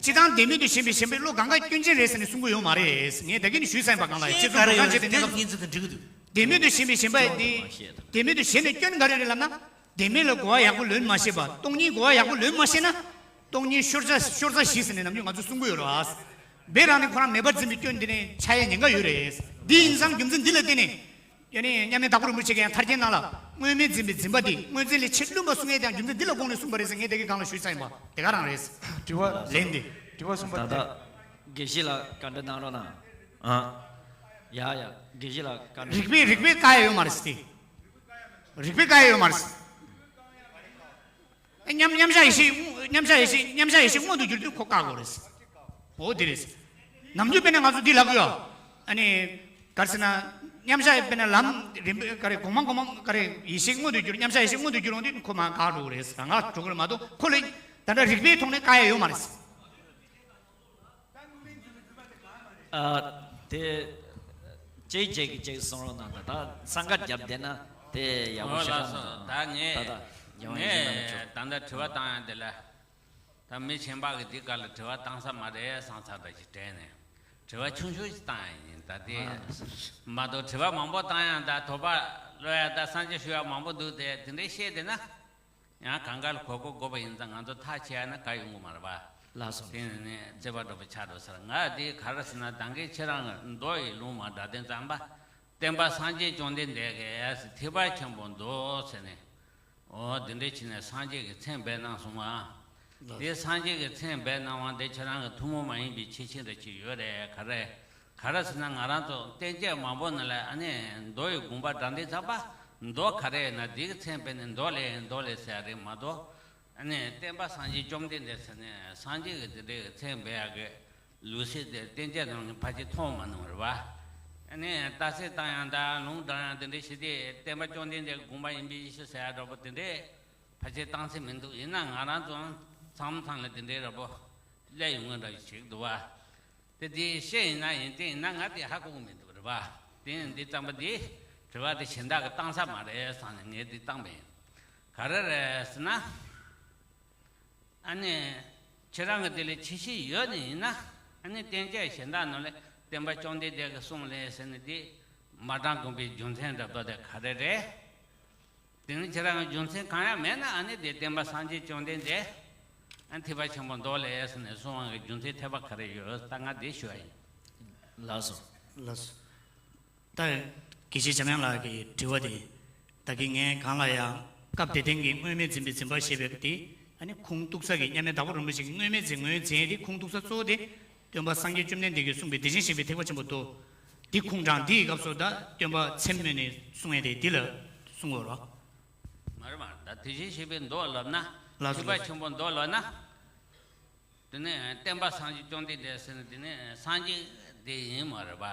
སྤྱིར་བཏང་བདེན་མེད་དུ་ཞེན་པའི་ཞེན་པའི་བློ་གང་ག་སྐྱོན་ཅན་རེད་ཟེར་ནས་གསུང་གི་ཡོད་མ་རེད། ངས་ད་གིན་ཞུས་ཚར་ཡིན་པ་གང་ལ་ཡ་ཁྱེད་ཚོ་ངོ་རྒོལ་བྱས་ཏེ་གནས་སྐབས་སུ། བདེན་མེད་དུ་ཞེན་པའི་ཞེན་པ་དེ། བདེན་མེད་དུ་ཞེན་པའི་སྐྱོན་ག་རེ་ཡོད་རེད་ལབ་ན། བདེན་མེད་ལ་གོ་བ་ཡག་པོ་ལོན་མ་ཤེས་པ། སྟོང་ཉིད་གོ་བ་ཡག་པོ་ལོན་མ་ཤེས་ན། སྟོང་ཉིད་ཤོར་ཚར་ཤོར་ཚར་ཞིག་ཟེར་ནས་ནམ་རྒྱུན་ང་ཚོ་གསུང་གི་ཡོད་རེད་བ། བོད་རང་ནས་ཁོ་རང་མེད་པར་འཛིན་པའི་སྐྱོན་འདི་ནས་ཆགས་ཡའི་ཉེན་ཁ་ཡོད་རེད། འདི་ཡིན་ཙང་རྒྱུ་མཚན་འདི་ལ་བརྟེན་ནས། ཡ་ནི་མཉམ་མེད་དྭགས་པོ་རིན་པོ་ཆེ་གིས་ཡང་ཐར་རྒྱན་ནང་ལ་དངོས་མེད་འཛིན་པའི་འཛིན་པ་འདི་དངོས་འཛིན་ལས་ཆེས་བླུན་པ་གསུང་ཡས་ཀྱང་རྒྱུ་མཚན་འདི་ལ་དགོངས་ནས་གསུངས་པ་རེད་ཟེར་ངས་དེ་གའི་སྒང་ལ་ཞུས་ཚར་ཡིན་པ་དེ་ག་རང་རེད། དྲི་བ་ལན་འདི། དྲི་བ་གསུམ་པ་ད་ལྟ་དགེ་བཤེས་ལགས་བཀའ་འདྲི་གནང་རོགས་གནང་། ཨ། ཡ་ཡ་དགེ་བཤེས་ལགས་བཀའ་འདྲི། རིགས་པས་རིགས་པས་བཀག་ཡས་ཡོད་མ་རེད་ཟེར་ཏེ། རིགས་པས་བཀག་ཡས་ཡོད་མ་རེད་ཟེར། མཉམ་མཉམ་གཞག་ཡེ་ཤེས་མཉམ་གཞག་ཡེ་ཤེས་མཉམ་གཞག་ཡེ་ཤེས་མངོན་དུ་གྱུར་དུས་ཁོ་བཀག་དགོས་རེད། འོ་དེ་རེད། ནམ་རྒྱུན་དཔེར་ན་ང་ཚོ་འདི་ལབ་ཀྱི་ཡོད། ཨ་ནི། ག་རེ་ཟེར་ན། མཉམ་གཞག་དཔེར་ན་ལམ་རིམ་པ་ག་རེ་གོང་མ་གོང་མ་ག་རེ་ཡེ་ཤེས་མངོན་དུ་གྱུར་མཉམ་གཞག་ཡེ་ཤེས་མངོན་དུ་གྱུར་འོང་དུས་ཁོ་མར་བཀག་འགྲོ་གི་རེད་ཟེར་ང་འགྲོ་གི་རེད་མ་གཏོགས་ཁོ་ལ་ད་ལྟ་རིགས་པའི་ཐོག་ནས་བཀག་ཡས་ཡོད་མ་རེད། ཨ། དེ་གཅིག་གཅིག་གིས་གཅིག་གསུང་རོགས་གནང་། ད་ད་སང་ག་རྒྱབ་བསྡད་ན་དེ་ཡག་པོ་ཞེ་དྲག་མི་འདུག་ད་ངས་ད་ད་ཡང་ངས་ཡིན་ན་མི་ཆོག་ད་ལྟ་དྲི་བ་བཏང་ཡ་འདི་ལ་ད་མི་ཆེན་པ་གི་འདི་ག་ལ་དྲི་བ་བཏང་ས་མ་རེད་བསམ་ཚར་ད་ཞིག་དྲན་ནས་དྲི་བ་ཆུང་ཆུང་ཞིག་བཏང་ཡ་ཡིན། ད་དེ་མ་གཏོགས་དྲི་བ་མང་པོ་བཏང་ཡ་ད་དོགས་པ་བློ་ཡ་ད་སངས་རྒྱས་ཞུ་ཡ་མང་པོ་འདུག་དེ་དེ་འདྲའི་བཤད་བསྡད་ན། ཡང་གང་ག་ལ་གོ་གོ་དགོས་པ་ཡིན་ཙང་ང་ཚོ་ཐག་ཆད་ཡ་ན་ག་ཡོང་གི་མ་རེད་པ། ལགས་སོ། དེ་ནས་ནས་རྩོད་པ་འགྲོ་བ་ཆགས་འགྲོ་ཟེར། ང་དེ་ག་རེ་ཟེར་ན་ད་གིན་ཁྱེད་རང་གི་མདོ་ཡི་ལུང་མ་འདྲ་དེ་ཙམ་པ། བསྟན་པ་སངས་རྒྱས་བཅོམ་ལྡན་འདས་ཀྱིས་ཐེག་པ་ཆེན་པོ་མདོ་ཟེར་ནས། འོ་དེ་འདྲས་བྱས་ནས་སངས་རྒྱས་ཀྱི་མཚན་སྦས་གནང་སོང་ང་། ལགས་སོ། དེ་སངས་རྒྱས་ཀྱི་མཚན་སྦས་གནང་བ་འདི་ཁྱེད་རང་གི་ཐུན་མོང་མ་ཡིན་པའི་ཁྱད་ཆོས་འདྲ་ཅིག་ཡོད་རེད་ག་རེ། ག་རེ་ཟེར་ན་ང་རང་ཚོ་བསྟན་བཅོས་མང་པོ་ནང་ལ་ཨ་ནི་མདོ་ཡི་དགོངས་པ་འདྲ་འདི་ཚང་པ་མདོ་ག་རེ་ཡིན་ན་འདི་གི་མཚན་སྦས་ནས་མདོ་ལས་མདོ་ལས་ཟེར་ཡ་རེད་མ་གཏོགས། ཨ་ནི་བསྟན་པ་སངས་རྒྱས་བཅོམ་ལྡན་འདས་ཟེར་ནས་སངས་རྒྱས་ཀྱི་དེ་འདྲའི་མཚན་སྦས་ཡག་གི་ལུགས་སྲོལ་དེ་བསྟན་བཅོས་ནང་ནས་ཕལ་ཆེར་མཐོང་མ་མྱོང་རེད་བ། ཨ་ནི་རྟགས་གསལ་བཏང་ཡང་དང་ལུང་དྲངས་ཡང་དེ་འདྲའི་ཞི་བདེ་བསྟན་པ་བཅོམ་ལྡན་འདས་ཀྱི་དགོངས་པ་ཡིན་པའི་ཡེ་ཤེས་ཟེར་ཡ་འདྲ་པོ་དེ་འདྲའི་ཕལ་ཆེར་བཏང་ཚེ་མི་འདུག་ཡིན་ན་ང་རང་ཚོ་མཚམས་མཚམས་ལ་དེ་འདྲའི་འདྲ་པོ་སླེབས་ཡོང་གི་འདྲ་ཞིག་འདུག་བ། དེ་དེ་བཤད་ཡིན་ན་ཡིན་དེ་ཡིན་ན་ང་དེ་ཧ་གོ་གི་མི་འདུག་རེད་བ། དེ་ཡིན་འདི་བཏང་པ་དེ་དྲི་བ་དེ་གཞན་དག་གི་བཏང་ས་མ་རེད་བསམ་ནས་ངས་དེ་བཏང་པ་ཡིན། ག་རེ་རེད་ཟེར་ན། ཨ་ནི། ཁྱེད་རང་གི་དེ་ལས་ཆེ་ཤོས་ཡོད་ནི་ཡིན་ན། ཨ་ནི་བསྟན་བཅོས་གཞན་དག་ནང་ལས་ སྟོན་པ་བཅོམ་ལྡན་འདས་ཀྱི་གསུང་ལས་ཟེར་ནས་དེ་མ་དྲང་དགོངས་པའི་རྒྱུ་མཚན་འདྲ་པོ་དེ་ག་རེ་རེད། དེ་ནི་ཁྱེད་རང་གི་རྒྱུ་མཚན་གང་ཡང་མེད་ན་ཨ་ནི་དེ་སྟོན་པ་སངས་རྒྱས་བཅོམ་ལྡན་འདས་ཨ་ཐེག་པ་ཆེན་པོ་མདོ་ལས་ཟེར་ནས་གསུང་བ་གི་རྒྱུ་མཚན་ཐེག་པ་ག་རེ་ཡོད་ད་ང་དེ་ཞུ་བ་ཡིན། ལགས་སོ། ལགས་སོ། ད་དགེ་བཤེས་འཇམ་དབྱངས་ལགས་ཀྱི་དྲི་བ་དེ། ད་གིན་ངས་གང་ལ་ཡང་སྐབས་དེ་སྟེང་གི་སྔོན་མེད་འཛིན་པའི་འཛིན་པ་ཞེས་པའི་དེ་ཨ་ནི་ཁུངས་གཏུགས་ས་གི་མཉམ་མེད་དྭགས་པོ་རིན་པོ་ཆེ་གི་སྔོན་མེད་འཛིན་ངོས་འཛིན་དེ་ཁུངས་གཏུགས་ས་གཙོ་བོ་དེ། སྟོན་པ་སངས་རྒྱས་བཅོམ་ལྡན་འདས་ཀྱིས་གསུངས་པའི་དེ་བཞིན་གཤེགས་པའི་ཐེག་པ་ཆེན་པོ་མདོ། འདི་ཁུངས་དྲངས་འདིའི་སྐབས་སུ་ད་སྟོན་པ་མཚན་སྨོས་ནས་གསུང་ཡས་དེ་འདི་ལ་གསུང་དགོས་རོ། མ་རེད་མ་རེད་ད་དེ་བཞིན་གཤེགས་པའི་མདོ་ལབ་ན། ལགས་སོ། ཐེག་པ་ཆེན་པོ་མདོ་ལབ་ན། དེ་ནས་སྟོན་པ་སངས་རྒྱས་བཅོམ་ལྡན་འདས་ཟེར་ན་དེ་ནས་སངས་རྒྱས་དེ་ཡིན་མ་རེད་པ།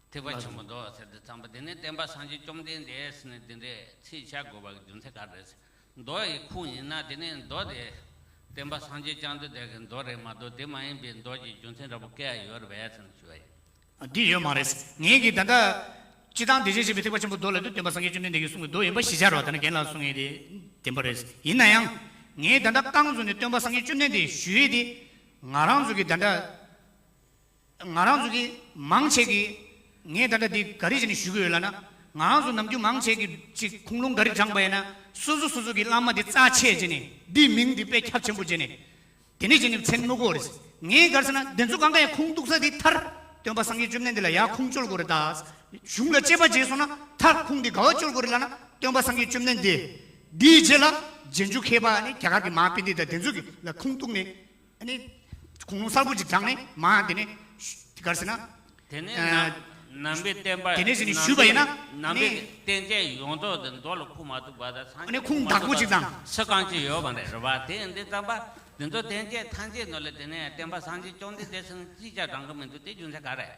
ཐེག་པ་ཆེན་པོ་མདོ་ཟེར་དུས་ཙམ་པ་དེ་ནས་སྟོན་པ་སངས་རྒྱས་བཅོམ་ལྡན་འདས་ཟེར་ནས་དེ་འདྲའི་ཚིག་བྱ་དགོས་པ་གི་རྒྱུ་མཚན་ག་རེ་རེད། མདོ་ཡི་ཁུངས་ཡིན་ན་དེ་ནས་མདོ་དེ་སྟོན་པ་སངས་རྒྱས་བཅོམ་ལྡན་འདས་ཀྱི་མདོ་རེད་མ་གཏོགས་དེ་མ་ཡིན་པའི་མདོ་གི་རྒྱུ་མཚན་འདྲ་པོ་སྐད་ཡོད་རེད་པས་ཟེར་ནས་ཞུ་བ་ཡིན། འདི་ཡོད་མ་རེད། ངས་ཀྱིས་ད་ལྟ་སྤྱི་བཏང་དེ་བཞིན་གཤེགས་པའི་ཐེག་པ་ཆེན་པོ་མདོ་ལབ་དུས་སྟོན་པ་སངས་རྒྱས་བཅོམ་ལྡན་འདས་ཀྱིས་གསུངས་པའི་མདོ་ཡིན་པ་གཞི་བཞག་རོགས་ད་ནི་རྒན་ལགས་གསུང་ཡས་དེ་བདེན་པ་རེད། ཡིན་ན་ཡང་། ངས་ད་ལྟ་རྐང་བཙུགས་ནས་སྟོན་པ་སངས་རྒྱས་བཅོམ་ལྡན་འདས་ཞུ་ཡས་དེ། ང་རང་ཚོ་གི་ད་ལྟ། ང་རང་ཚོ་གི་མང་ཆེ་གི། ངས་ད་ལྟ་འདི་ག་རེ་བྱས་ནས་ཞུ་གི་ཡོད་ལབ་ན། ང་རང་ཚོ་ནམ་རྒྱུན་མང་ཆེ་གི་ཅིག་ཁུངས་ལུང་ག་རེ་དྲངས་པ་ཡིན་ན། སོ་སོ་སོ་སོ་གི་བླ་མ་འདི་རྩ་ཆེ་བྱས་ནས་འདིའི་མིང་འདི་དཔེ་ཁྱབ་ཆེན་པོ་བྱས་ནས། དེ་ནས་བྱས་ནས་མཚན་སྨོས་ཀྱི་ཡོད་རེད། ངས་ག་རེ་ཟེར་ན་དེ་ཚོ་གང་ག་ཡང་ཁུངས་གཏུགས་ས་དེ་མཐར་སྟོན་པ་སངས་རྒྱས་བཅོམ་ལྡན་འདས་ལ་ཡར་ཁུངས་བཅོལ་དགོས་རེད་ད། གཞུང་ལ་དཔྱད་པ་བྱས་སོང་ན་མཐར་ཁུངས་དེ་ག་བ་བཅོལ་དགོས་རེད་ལབ་ན་སྟོན་པ་སངས་རྒྱས་བཅོམ་ལྡན་འདས། དེའི་རྗེས་ལ་རྗེས་འཇུག་མཁས་པ་ནི་རྒྱ་གར་གྱི་མ་ཧཱ་པཎྜི་ཏ་དེ་ཚོ་གི་ལ་ཁུངས་གཏུགས་ནས་ཨ་ནི་ཁུངས་ལུང་གསལ་པོ་ཅིག་དྲངས་ནས་མ་དེ་ནས་ག་རེ་ཟེར་ན། དེ་ནས་ཨ་ནམ་ནམ་པའི་བསྟན་པ་དེ་ནས་ཟེར་ནས་ཞུས་པ་ཡིན་ན་ནམ་པའི་ནི་བསྟན་བཅོས་ཡོངས་རྫོགས་དེ་མདོ་ལ་ཁུངས་མ་གཏུགས་པ་དང་སངས་ཨ་ནི་རྒྱས་ཁུངས་ཁུངས་མ་དག་པོ་གཏུགས་ཅིག་དང་པ་སུ་གང་ཅི་ཡོད་མ་རེད་རེད་བ། དེ་ཡིན་དུས་ཙམ་པ་དེ་ཚོ་བསྟན་བཅོས་ཐམས་ཅད་ནང་ལ་དེ་ནས་བསྟན་པ་སངས་རྒྱས་བཅོམ་ལྡན་འདས་ཟེར་ནས་ཅིག་ཀྱང་དྲངས་གི་མི་འདུག་དེ་རྒྱུ་མཚན་ག་རེ།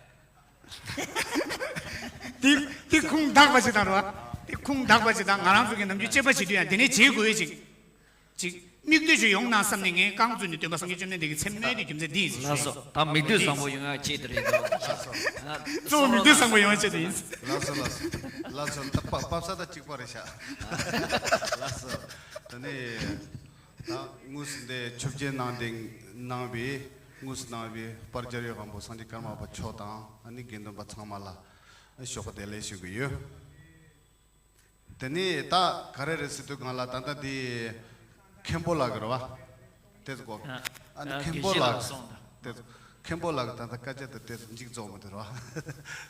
དེ་དེ་ཁུངས་དག་པ་ཞིག་དང་རེད་བ། དེ་ཁུངས་དག་པ་ཞིག་དང་ང་རང་ཚོ་གི་ནམ་རྒྱུན་དཔྱད་པ་བྱེད་དུས་ཡང་དེ་ནས་བྱེད་དགོས་ཡོད་ཅིག་ཅིག་མིག་ལྟོས་ཤིག་ཡོང་ན་བསམ་ནས་ངས་རྐང་བཙུགས་ནས་སྟོན་པ་སངས་རྒྱས་བཅོམ་ལྡན་འདས་ཀྱི་མཚན་སྨོས་དེ་རྒྱུ་མཚན་འདི་ཡིན་ཟེར་ལགས་སོ། ཞུ་ཡ་ཡིན། ད་མིག་ལྟོས་བཟང་པོ་ཡོང་ཡ་ཆེད་དུ་རེད་འདུག་ལགས་སོ། གཙོ་བོ་མིག་ལྟོས་བཟང་པོ་ཡོང་ཡ་ཆེད་དུ་ཡིན། ལགས་སོ་ལགས་སོ་ལགས་སོ། ད་པ་པ་ས་ད་གཅིག་པ་རེད་ཤག་ལགས་སོ། ད་ནི་ད་དངོས་སུ་འདི་ཆོས་རྒྱལ་གནང་སྟེ་གནང་བའི་དངོས་སུ་གནང་བའི་དཔལ་རྒྱལ་བའི་དབང་པོ་སངས་རྒྱས་ཀརྨ་པ་མཆོག་དང་ཨ་ནི་དགེ་འདུན་པ་ཚང་མ་ལ་ཞོགས་པ་བདེ་ལེགས་ཞུ་གི་ཡོད། དེ་ནས་ད་ག་རེ་རེད་ཟེར་དུས་སྒང་ལ་ད་ལྟ་འདི་མཁན་པོ་ལགས་རེད་བ། དེ་ཚོ་གོ་ཨ་ནི་ཨ་མཁན་པོ་དགེ་བཤེས་ལགས་ལགས་གསུངས་དང་། དེ་ཚོ་མཁན་པོ་ལགས་ད་ལྟ་སྐད་ཆ་དེ་དེ་ཚོ་མཇུག་རྫོགས་མ་དེ་རེད་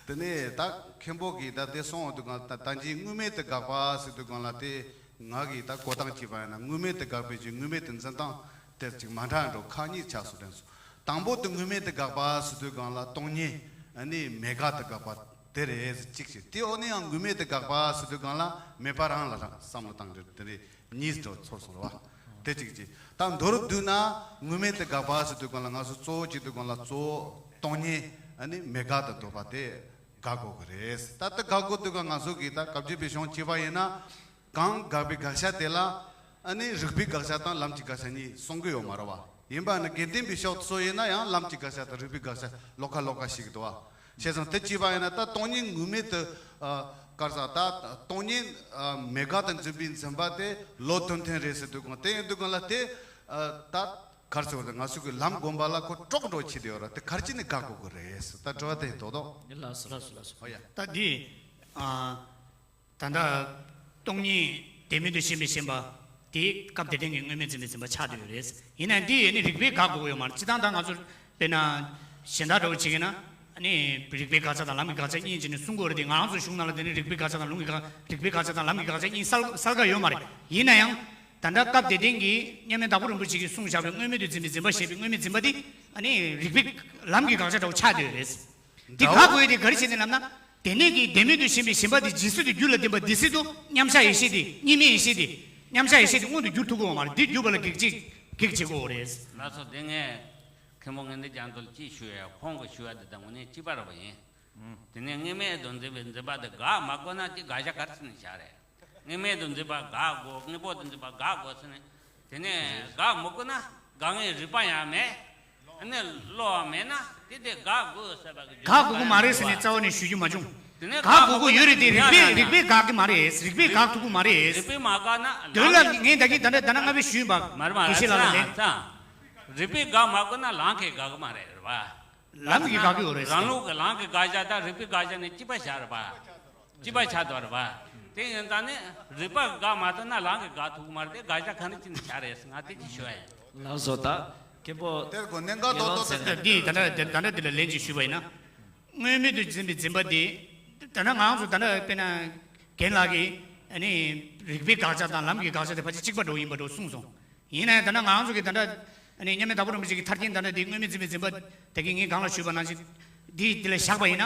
བ། དེ་ནས་ད་མཁན་པོ་གིས་ད་དེ་གསུངས་འོང་དུས་སྒང་ད་ད་གིན་དངོས་མེད་དུ་དགག་པ་ཟེར་དུས་སྒང་ལ་དེ་ང་གིས་ད་གོ་སྟངས་བྱས་པ་ཡིན་ན་དངོས་མེད་དུ་དགག་པའི་ཆེད་དངོས་མེད་དུ་འཛིན་སྟངས་དེ་ཅིག་མ་འདྲ་འགྲོ་ཁག་གཉིས་ཆགས་སོང་དྲན་སོང་། དང་པོ་དེ་དངོས་མེད་དུ་དགག་པ་ཟེར་དུས་སྒང་ལ་སྟོང་ཉིད་ཨ་ནི་མེད་དགག་ཏུ་དགག་པ་དེ་རེད་གཅིག་བྱས། དེ་འོ་ན་ཡང་དངོས་མེད་དུ་དགག་པ་ཟེར་དུས་སྒང་ལ་མེད་པ་རང་ལ་རང་བསམ་བློ་བཏང་རེད་དེ་རེད་གཉིས་འགྲོ་ཚོར་སོང་རེད་བ། དེ་གཅིག་བྱས། ད་མདོར་བསྡུས་ན་དངོས་མེད་དུ་དགག་པ་ཟེར་དུས་སྒང་ལ་ང་ཚོ་གཙོ་བོ་བྱེད་དུས་སྒང་ལ་གཙོ་བོ་སྟོང་ཉིད་ཨ་ནི་མེད་དགག་ཏུ་འདོད་པ་དེ་དགག་དགོས་ཀྱི་རེད། ད་དེ་དགག་དགོས་དུས་སྒང་ང་ཚོ་གིས་ད་བཀའ་བརྒྱུད་པའི་གཞུང་བྱས་པ་ཡིན་ན། གང་དགག་པའི་དགག་བྱ་དེ་ལ་ཨ་ནི་རིགས་པའི་དགག་བྱ་དང་ལམ་གྱི་དགག་བྱ་གཉིས་གསུང་གི་ཡོད་མ་རེད་བ། ཡིན་པ་ནི་དགེ་ལྡན་པའི་ཕྱོགས་སུ་ཡིན་ན་ཡང་ལམ་གྱི་དགག་བྱ་དང་རིགས་པའི་དགག་བྱ་ལོགས་ཀ་ལོགས་ཀ་ཞིག་འདུག་བ། བྱས་ཙང་དེ་བྱས་པ་ཡིན་ན་ད་སྟོང་ཉིད་དངོས་མེད་དུ་ཨ་ག་རེ་ཟེར་ད་སྟོང་ཉིད་ཨ་མེད་དགག་ཏུ་འཛིན་པའི་འཛིན་པ་དེ་བློ་མཐུན་ཐལ་རེད་ཟེར་དུས་སྒང་དེ་ཡིན་དུས་སྒང་ལ་དེ་ཨ་ད་ག་རེ་ཟེར་བ་དེ་ང་ཚོ་གི་ལམ་སྒོམ་པ་ལ་ཁོ་གྲོགས་འགྲོ་བྱེད་དེ་ཡོད་ར་དེ་ག་རེ་བྱས་ནས་དགག་དགོས་ཀྱི་རེད་ཟེར་ད་དྲི་བ་དེ་རྡོག་རྡོག་ལགས་སོ་ལགས་སོ་ལགས་སོ། ཧོ་ཡ། ད་འདི་ཨ། ད་ལྟ་སྟོང་ཉིད་བདེན་མེད་དུ་ཞེན་པའི་ཞེན་པ་དེ་སྐབས་དེ་སྟེང་གི་དངོས་མེད་འཛིན་པའི་འཛིན་པ་ཆགས་བསྡད་ཡོད་རེད། ཡིན་ན་འདི་ཡོད་ནི་རིགས་པས་དགག་དགོས་ཀྱི་ཡོད་མ་རེད། སྤྱིར་བཏང་ད་ང་ཚོ་དཔེར་ན་གཞན་དག་འདྲ་བོ་བྱེད་ཀྱི་ན་ཨ་ནི་རིགས་པའི་དགག་བྱ་དང་ལམ་གྱི་དགག་བྱ་གཉིས་བྱས་ནས་གསུང་དགོས་རེད་དེ་ང་རང་ཚོ་གཞུང་ནང་ལ་དེ་ནི་རིགས་པའི་དགག་བྱ་དང་ལུང་གི་དགག་རིགས་པའི་དགག་བྱ་དང་ལམ་གྱི་དགག་བྱ་གཉིས་གསལ་གསལ་ཁ་ཡོད་མ་རེད། ཡིན་ན་ཡང་ད་ལྟ་སྐབས་དེ་སྟེང་གི་མཉམ་མེད་དྭགས་པོ་རིན་པོ་ཆེ་གིས་གསུངས་བཞག་པའི་དངོས་མེད་དུ་འཛིན་པའི་འཛིན་པ་ཞེས་པའི་དངོས་མེད་འཛིན་པ་དེ་ཨ་ནི་རིགས་པའི་ལམ་གྱི་དགག་བྱ་འདྲ་བོ་ཆགས་བསྡད་ཡོད་རེད། འདི་ག་དགོས་ཡོད་དེ་ག་རེ་བྱས་ནས་ལབ་ན། དེ་ནས་ཀྱི་བདེན་མེད་དུ་ཞེན་པའི་ཞེན་པ་དེ་ཇི་སྲིད་དུ་རྒྱུད་ལ་ལྡན་པ་དེ་སྲིད་དུ་མཉམ་གཞག་ཡེ་ཤེས་དེ་གཉིས་མེད་ཡེ་ཤེས་དེ་མཉམ་གཞག་ཡེ་ཤེས་དེ་མངོན་དུ་འགྱུར་ཐུབ་ཀྱི་ཡོད་མ་རེད། འདི་བསྒྱུར་བ་ལ་གེགས་བྱེད་གེགས་བྱེད་ཀྱི་ཡོད་རེད། ལགས་སོ། དེ་ངས་མཁན་པོ་ངན་ལྡན་རྒྱ་མཚོ་ལ་ཅིག་ཞུ་ཡ། ཁོང་གི་ཞུ་བ་འདི་དང་དངོས་གནས་གཅིག་པ་རེད་པ་ཡིན། དེ་ནས་དངོས་མེད་དུ་འཛིན་པའི་འཛིན་པ་དེ་དགག་མ་དགོས་ན་ཅིག་དགག་བྱ་ག་རེ་བྱས་ནས་བཞག་རེད། དངོས་མེད་དུ་འཛིན་པ་དགག་དགོས། དངོས་པོ་དུ་འཛིན་པ་དགག་དགོས་ཟེར་ནས། དེ་ནས་དགག་མི་དགོས་ན་དགག་ངེས་རིགས་པ་ཡང་མེད། ཨ་ནི་བློ་བ་མེད་ན་དེ་དེ་དགག་དགོས་ཟེར་བ་གི་རྒྱུ་དགག་དགོས་ཀྱི་མ་རེད་ཟེར་ནས་རྩ་བ་ནས་ཞུ་རྒྱུ་མ་བྱུང་། དེ་ནས་དགག་དགོས་ཀྱི་ཡོད་རེད་དེ་རིགས་པས་རིགས་པས་དགག་གི་མ་རེད། རིགས་པས་དགག་ཐུབ་ཀྱི་མ་རེད། རིགས་པས་མ་དགག་ན་དོན་ལ་ངས་ད་གིན་ད་ནས་ད་ནས་སྔ་བས་ཞུས་པ་མ་རེད་མ་དགེ་བཤེས་ལགས་ལ་ལན། རིགས་པས་དགག་མ་དགོས་ན་ལམ་གྱིས་དགག་གི་མ་རེད་རེད་པ། ལམ་གྱི་དགག་རྒྱུ་རེད། རང་ལུགས་ཀྱི་ལམ་གྱི་དགག་བྱ་དང་རིགས་པའི་དགག་བྱ་ནི་གཅིག་པ་ཆགས་རེད་པ། གཅིག་པ་ཆགས་འདུག་རེད་པ། དེ་ཡིན་ཙང་ནི་རིགས་པ་དགག་མ་ཐུབ་ན་ལམ་གྱི་དགག་ཐུབ་ཀྱི་མ་རེད་དེ། དགག་བྱ་ག་འདྲ་ཅིག་ནས་བྱ་རེད་ང་དེ་ཅིག་ཞུ་ཡ་ཡིན། ལགས་སོ། ད་མཁན་པོ། དེར་གོ་གནད་འགག་རྡོག་རྡོག་ཟེར། འདི་ད་ལྟ་ད་ལྟ་འདི་ལ་ལན་ཅིག་ཞུས་པ་ཡིན་ན། དངོས་མེད་དུ་འཛིན་པའི་འཛིན་པ་འདི། ད་ལྟ་ང་རང་ཚོ་ད་ལྟ་དཔེར་ན། རྒན་ལགས་ཀྱིས་ཨ་ནི་རིགས་པའི་དགག་བྱ་དང་ལམ་གྱི་དགག་བྱ་དེ་ཕལ་ཆེར་གཅིག་པ་འདྲ་བོ་ཡིན་པ་འདྲ་བོ་གསུངས་སོང་། ཡིན་ན་ཡང་ད་ལྟ་ང་རང་ཚོ་གིས་ད་ལྟ་ཨ་ནི་མཉམ་མེད་དྭགས་པོ་རིན་པོ་ཆེ་གི་ཐར་རྒྱན་ད་ལྟ་འདི་དངོས་མེད་འཛིན་པའི་འཛིན་པ་དེ་གི་ངས་གོང་ལ་ཞུས་པ་ནང་བཞིན་འདི་འདི་ལ་བཞག་པ་ཡིན་ན།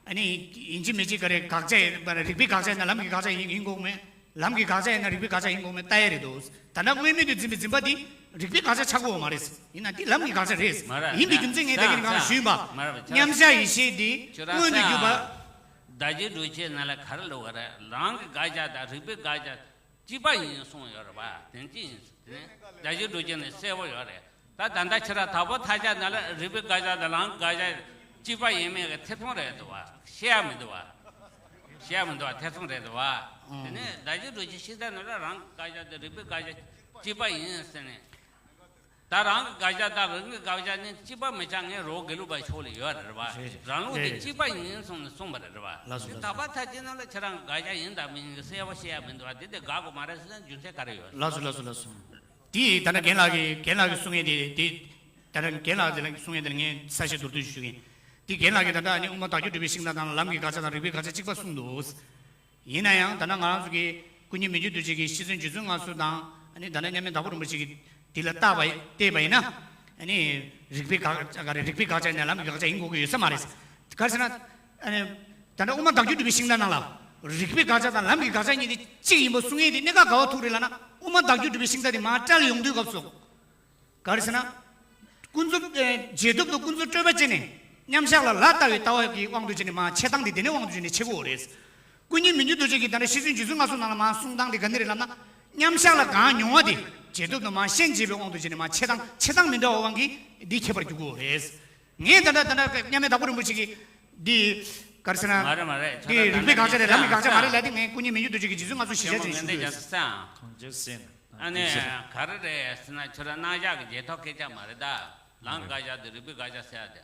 ཨ་ནི་ཡིན་གཅིག་མིན་གཅིག་ག་རེ་དགག་བྱ་ཡིན་པ་ན་རིགས་པའི་དགག་བྱ་ཡིན་ན་ལམ་གྱི་དགག་བྱ་ཡིན་ཡིན་དགོས་མེད། ལམ་གྱི་དགག་བྱ་ཡིན་ན་རིགས་པའི་དགག་བྱ་ཡིན་དགོས་མེད་ལྟ་ཡ་རེད་འདུག་ད་ལྟ་དངོས་མེད་དུ་འཛིན་པའི་འཛིན་པ་འདི་རིགས་པའི་དགག་བྱ་ཆགས་ཀྱི་ཡོད་མ་རེད། ཡིན་ན་འདི་ལམ་གྱི་དགག་བྱ་རེད། མ་རེད། ཡིན་པའི་རྒྱུ་མཚན་ངས་ད་གིན་གང་ལ་ཞུས་པ། མ་རེད། མཉམ་གཞག་ཡེ་ཤེས་འདི་མངོན་དུ་གྱུར་པ། བདག་རྐྱེན་སྒྲུབ་བྱེད་ནང་ལ་ག་རེ་ལབ་པ་རེད། ལམ་གྱི་དགག་བྱ་དང་རིགས་པའི་དགག་བྱ་གཅིག་པ་ཡིན་གསུངས་ཡོད་རེད་པ། དེ་གཅིག་ཡིན། དེ་ནས་བདག་རྐྱེན་སྒྲུབ་བྱེད་ནི་གསལ་པོ་ཡོད་རེད། ད་ད་ལྟ་ཁྱེད་རང་དྭགས་པོ་ཐར་བྱ་ནང་ལ་རིགས་པའི་དགག་བྱ་དང་ལམ་གྱི་དགག་བྱ་གཅིག་པ་ཡིན་མིན་གྱི་ཐེ་ཚོམ་རེད་འདུག་བ། བཤད་ཡ་མི་འདུག་བ། བཤད་ཡ་མི་འདུག་བ། ཐེ་ཚོམ་རེད་འདུག་བ། དེ་ནས་བདག་རྐྱེན་སྒྲུབ་བྱེད་ཤེས་བྱ་ནང་ལ་རང་གི་དགག་བྱ་དང་རིགས་པའི་དགག་བྱ་གཅིག་པ་ཡིན་ཟེར་ནས། ད་རང་གི་དགག་བྱ་དང་རང་གི་དགག་བྱ་ནི་གཅིག་པ་མི་ཆགས། ངས་རོ་དགེ་ལུགས་པ་ཕྱོགས་ལ་ཡོད་རེད་བ། རེད། རང་ལུགས་དེ་རེད། གཅིག་པ་ཡིན་གསུངས་ནས་གསུངས་པ་རེད་བ། ལགས་སོ། དེ་ལགས་སོ། དྭགས་པོ་ཐར་བྱེད་ནང་ལ་ཁྱེད་རང་གི་དགག་བྱ་ཡིན་དང་མིན་གྱི་གསལ་པོ་བཤད་ཡ་མི་འདུག་བ། དེ་དེ་དགག་དགོས་མ་རེད་ཟེར་ན་རྒྱུ་མཚན་ག་རེ་ཡོད། ལགས་སོ། ལགས་སོ། ལགས་སོ། དེ་ད་ལྟ་རྒན་ལགས་ཀྱིས་རྒན་ལགས་ཀྱིས་གསུང་ཡས་དེ་དེ། ད་ལྟ་རྒན་ལགས་དེ་ལ་གསུང་ཡས་དེ་ལ་ངས་ས་བཤད་མདོར་བསྡུས་ཞུ་གི་ཡིན། དེ་རྒན་ལགས་ཀྱིས་ད་ལྟ་ཨ་ནི་དབུ་མ་བདག་རྐྱེན་སྒྲུབ་པའི་ཤིང་རྟ་དང་ལམ་གྱི་དགག་བྱ་དང་རིགས་པའི་དགག་བྱ་གཅིག་པ་གསུངས་འདུག་ཡིན་ན་ཡང་ད་ལྟ་ང་རང་ཚོ་གིས་སྐུ་ཉིད་མི་འགྱུར་རྡོ་རྗེ་གི་ཤེར་ཕྱིན་རྗེ་བཙུན་མངའ་གསོལ་དང་ཨ་ནི་ད་ལྟ་མཉམ་མེད་དྭགས་པོ་རིན་པོ་ཆེ་གི་དེ་ལ་བལྟས་པ་བལྟས་པ་ཡིན་ན། ཨ་ནི་རིགས་པའི་དགག་བྱ་ག་རེ་རིགས་པའི་དགག་བྱ་ཡིན་ན་ལམ་གྱི་དགག་བྱ་ཡིན་དགོས་ཀྱི་ཡོད་ས་མ་རེད། ག་རེ་ཟེར་ན། ཨ་ནི་ད་ལྟ་དབུ་མ་བདག་རྐྱེན་སྒྲུབ་པའི་ཤིང་རྟ་ནང་ལ་རིགས་པའི་དགག་བྱ་དང་ལམ་གྱི་དགག་བྱ་གཉིས་དེ་གཅིག་ཡིན་པ་གསུང་ཡས་དེ་གནད་འགག་ག་བ་ཐུག་རེད་ལབ་ན། དབུ་མ་བདག་རྐྱེན་སྒྲུབ་པའི་ཤིང་རྟ་དེ་མར་བཀྲལ་ཡོང་དུས་སྐབས་སུ། ག་རེ་ཟེར་ན། ཀུན་རྫོབ་ཨེ་རྗེས་ཐོབ་ཏུ་ཀུན་རྫོབ་སྤྲོས་པ་བྱས་ནས་མཉམ་གཞག་ལ་ལ་ལྟ་བའི་ལྟ་བ་གི་དབང་དུ་བྱས་ནས་མར་འཆད་སྟངས་དེ་དེ་ནས་དབང་དུ་བྱས་ནས་འཆད་དགོས་རེད། སྐུ་ཉིད་མི་འགྱུར་རྡོ་རྗེ་གིས་ད་ལྟ་ཤེར་ཕྱིན་རྗེ་བཙུན་མངའ་གསོལ་ནང་ལ་མར་གསུང་སྟངས་དེ་ག་འདྲ་རེད་ལབ་ན། མཉམ་གཞག་ལ་གང་མྱོང་བ་དེ་རྗེས་ཐོབ་ཏུ་མར་ཤན་འབྱེད་པའི་དབང་དུ་བྱས་ནས་མར་འཆད་སྟངས་འཆད་སྟངས་མི་འདྲ་བའི་དབང་གིས་འདི་ཁྱད་པར་འགྱུར་དགོས་རེད། ངས་ད་ལྟ་ད་ལྟ་མཉམ་མེད་དྭགས་པོ་རིན་པོ་ཆེ་གིས་འདི་ག་རེ་ཟེར་ན། མ་རེད་མ་རེད། འདི་རིགས་པའི་དགག་བྱ་རེད་ལམ་གྱི་དགག་བྱ་མ་རེད་ལབ་དེ། ངས་སྐུ་ཉིད་མི་འགྱུར་རྡོ་རྗེ་གིས་རྗེ་བཙུན་མངའ་གསོལ་གཞི་བཞག་ཅིག་ཞུ་དགོས་རེད། གང་ཅི་ཟེར་ན། ཨ་ནི་ག་རེ་རེད་ཟེར་ན། ཁྱོད་རང་རྣམ་གཞག་གི་རྗེས་ཐོབ་སྐད་ཆ་མ་རེད་ད། ལམ་དགག་བྱ་དང་རིགས་པའི་དགག་བྱ་ཟེར་ཡ་དེ།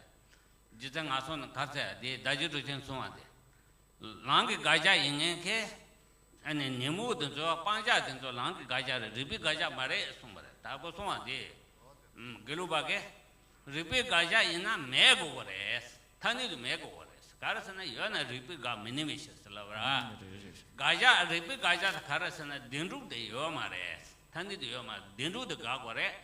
རྗེ་བཙུན་མངའ་གསོལ་ནས་ག་རེ་ཟེར་ཡ་དེ། བདག་རྐྱེན་སྒྲུབ་ཆེན་གསུང་བ་དེ། ལམ་གྱི་དགག་བྱ་ཡིན་མཁན་གྱི། ཨ་ནི་ཉོན་མོངས་དེ་ཚོ་སྤང་བྱ་དེ་ཚོ་ལམ་གྱི་དགག་བྱ་རེད། རིགས་པའི་དགག་བྱ་མ་རེད་གསུངས་པ་རེད། དྭགས་པོ་གསུང་བ་དེ། ཨུམ། དགེ་ལུགས་པ་གིས་རིགས་པའི་དགག་བྱ་ཡིན་ན་མེད་དགོས་པ་རེད། ཐ་སྙད་དུ་མེད་དགོས་པ་རེད། ག་རེ་ཟེར་ན་ཡོད་ན་རིགས་པའི་དགག་མི་ནུས་པའི་ཕྱིར་ཟེར་ལབ་པ་ར། ཨུམ། རེད་རེད་རེད། དགག་བྱ་རིགས་པའི་དགག་བྱ་དེ་ག་རེ་ཟེར་ན་བདེན་གྲུབ་དེ་ཡོད་མ་རེད། ཐ་སྙད་དུ་ཡོད་མ་རེད། བདེན་གྲུབ་དེ་དགག་དགོས་རེད།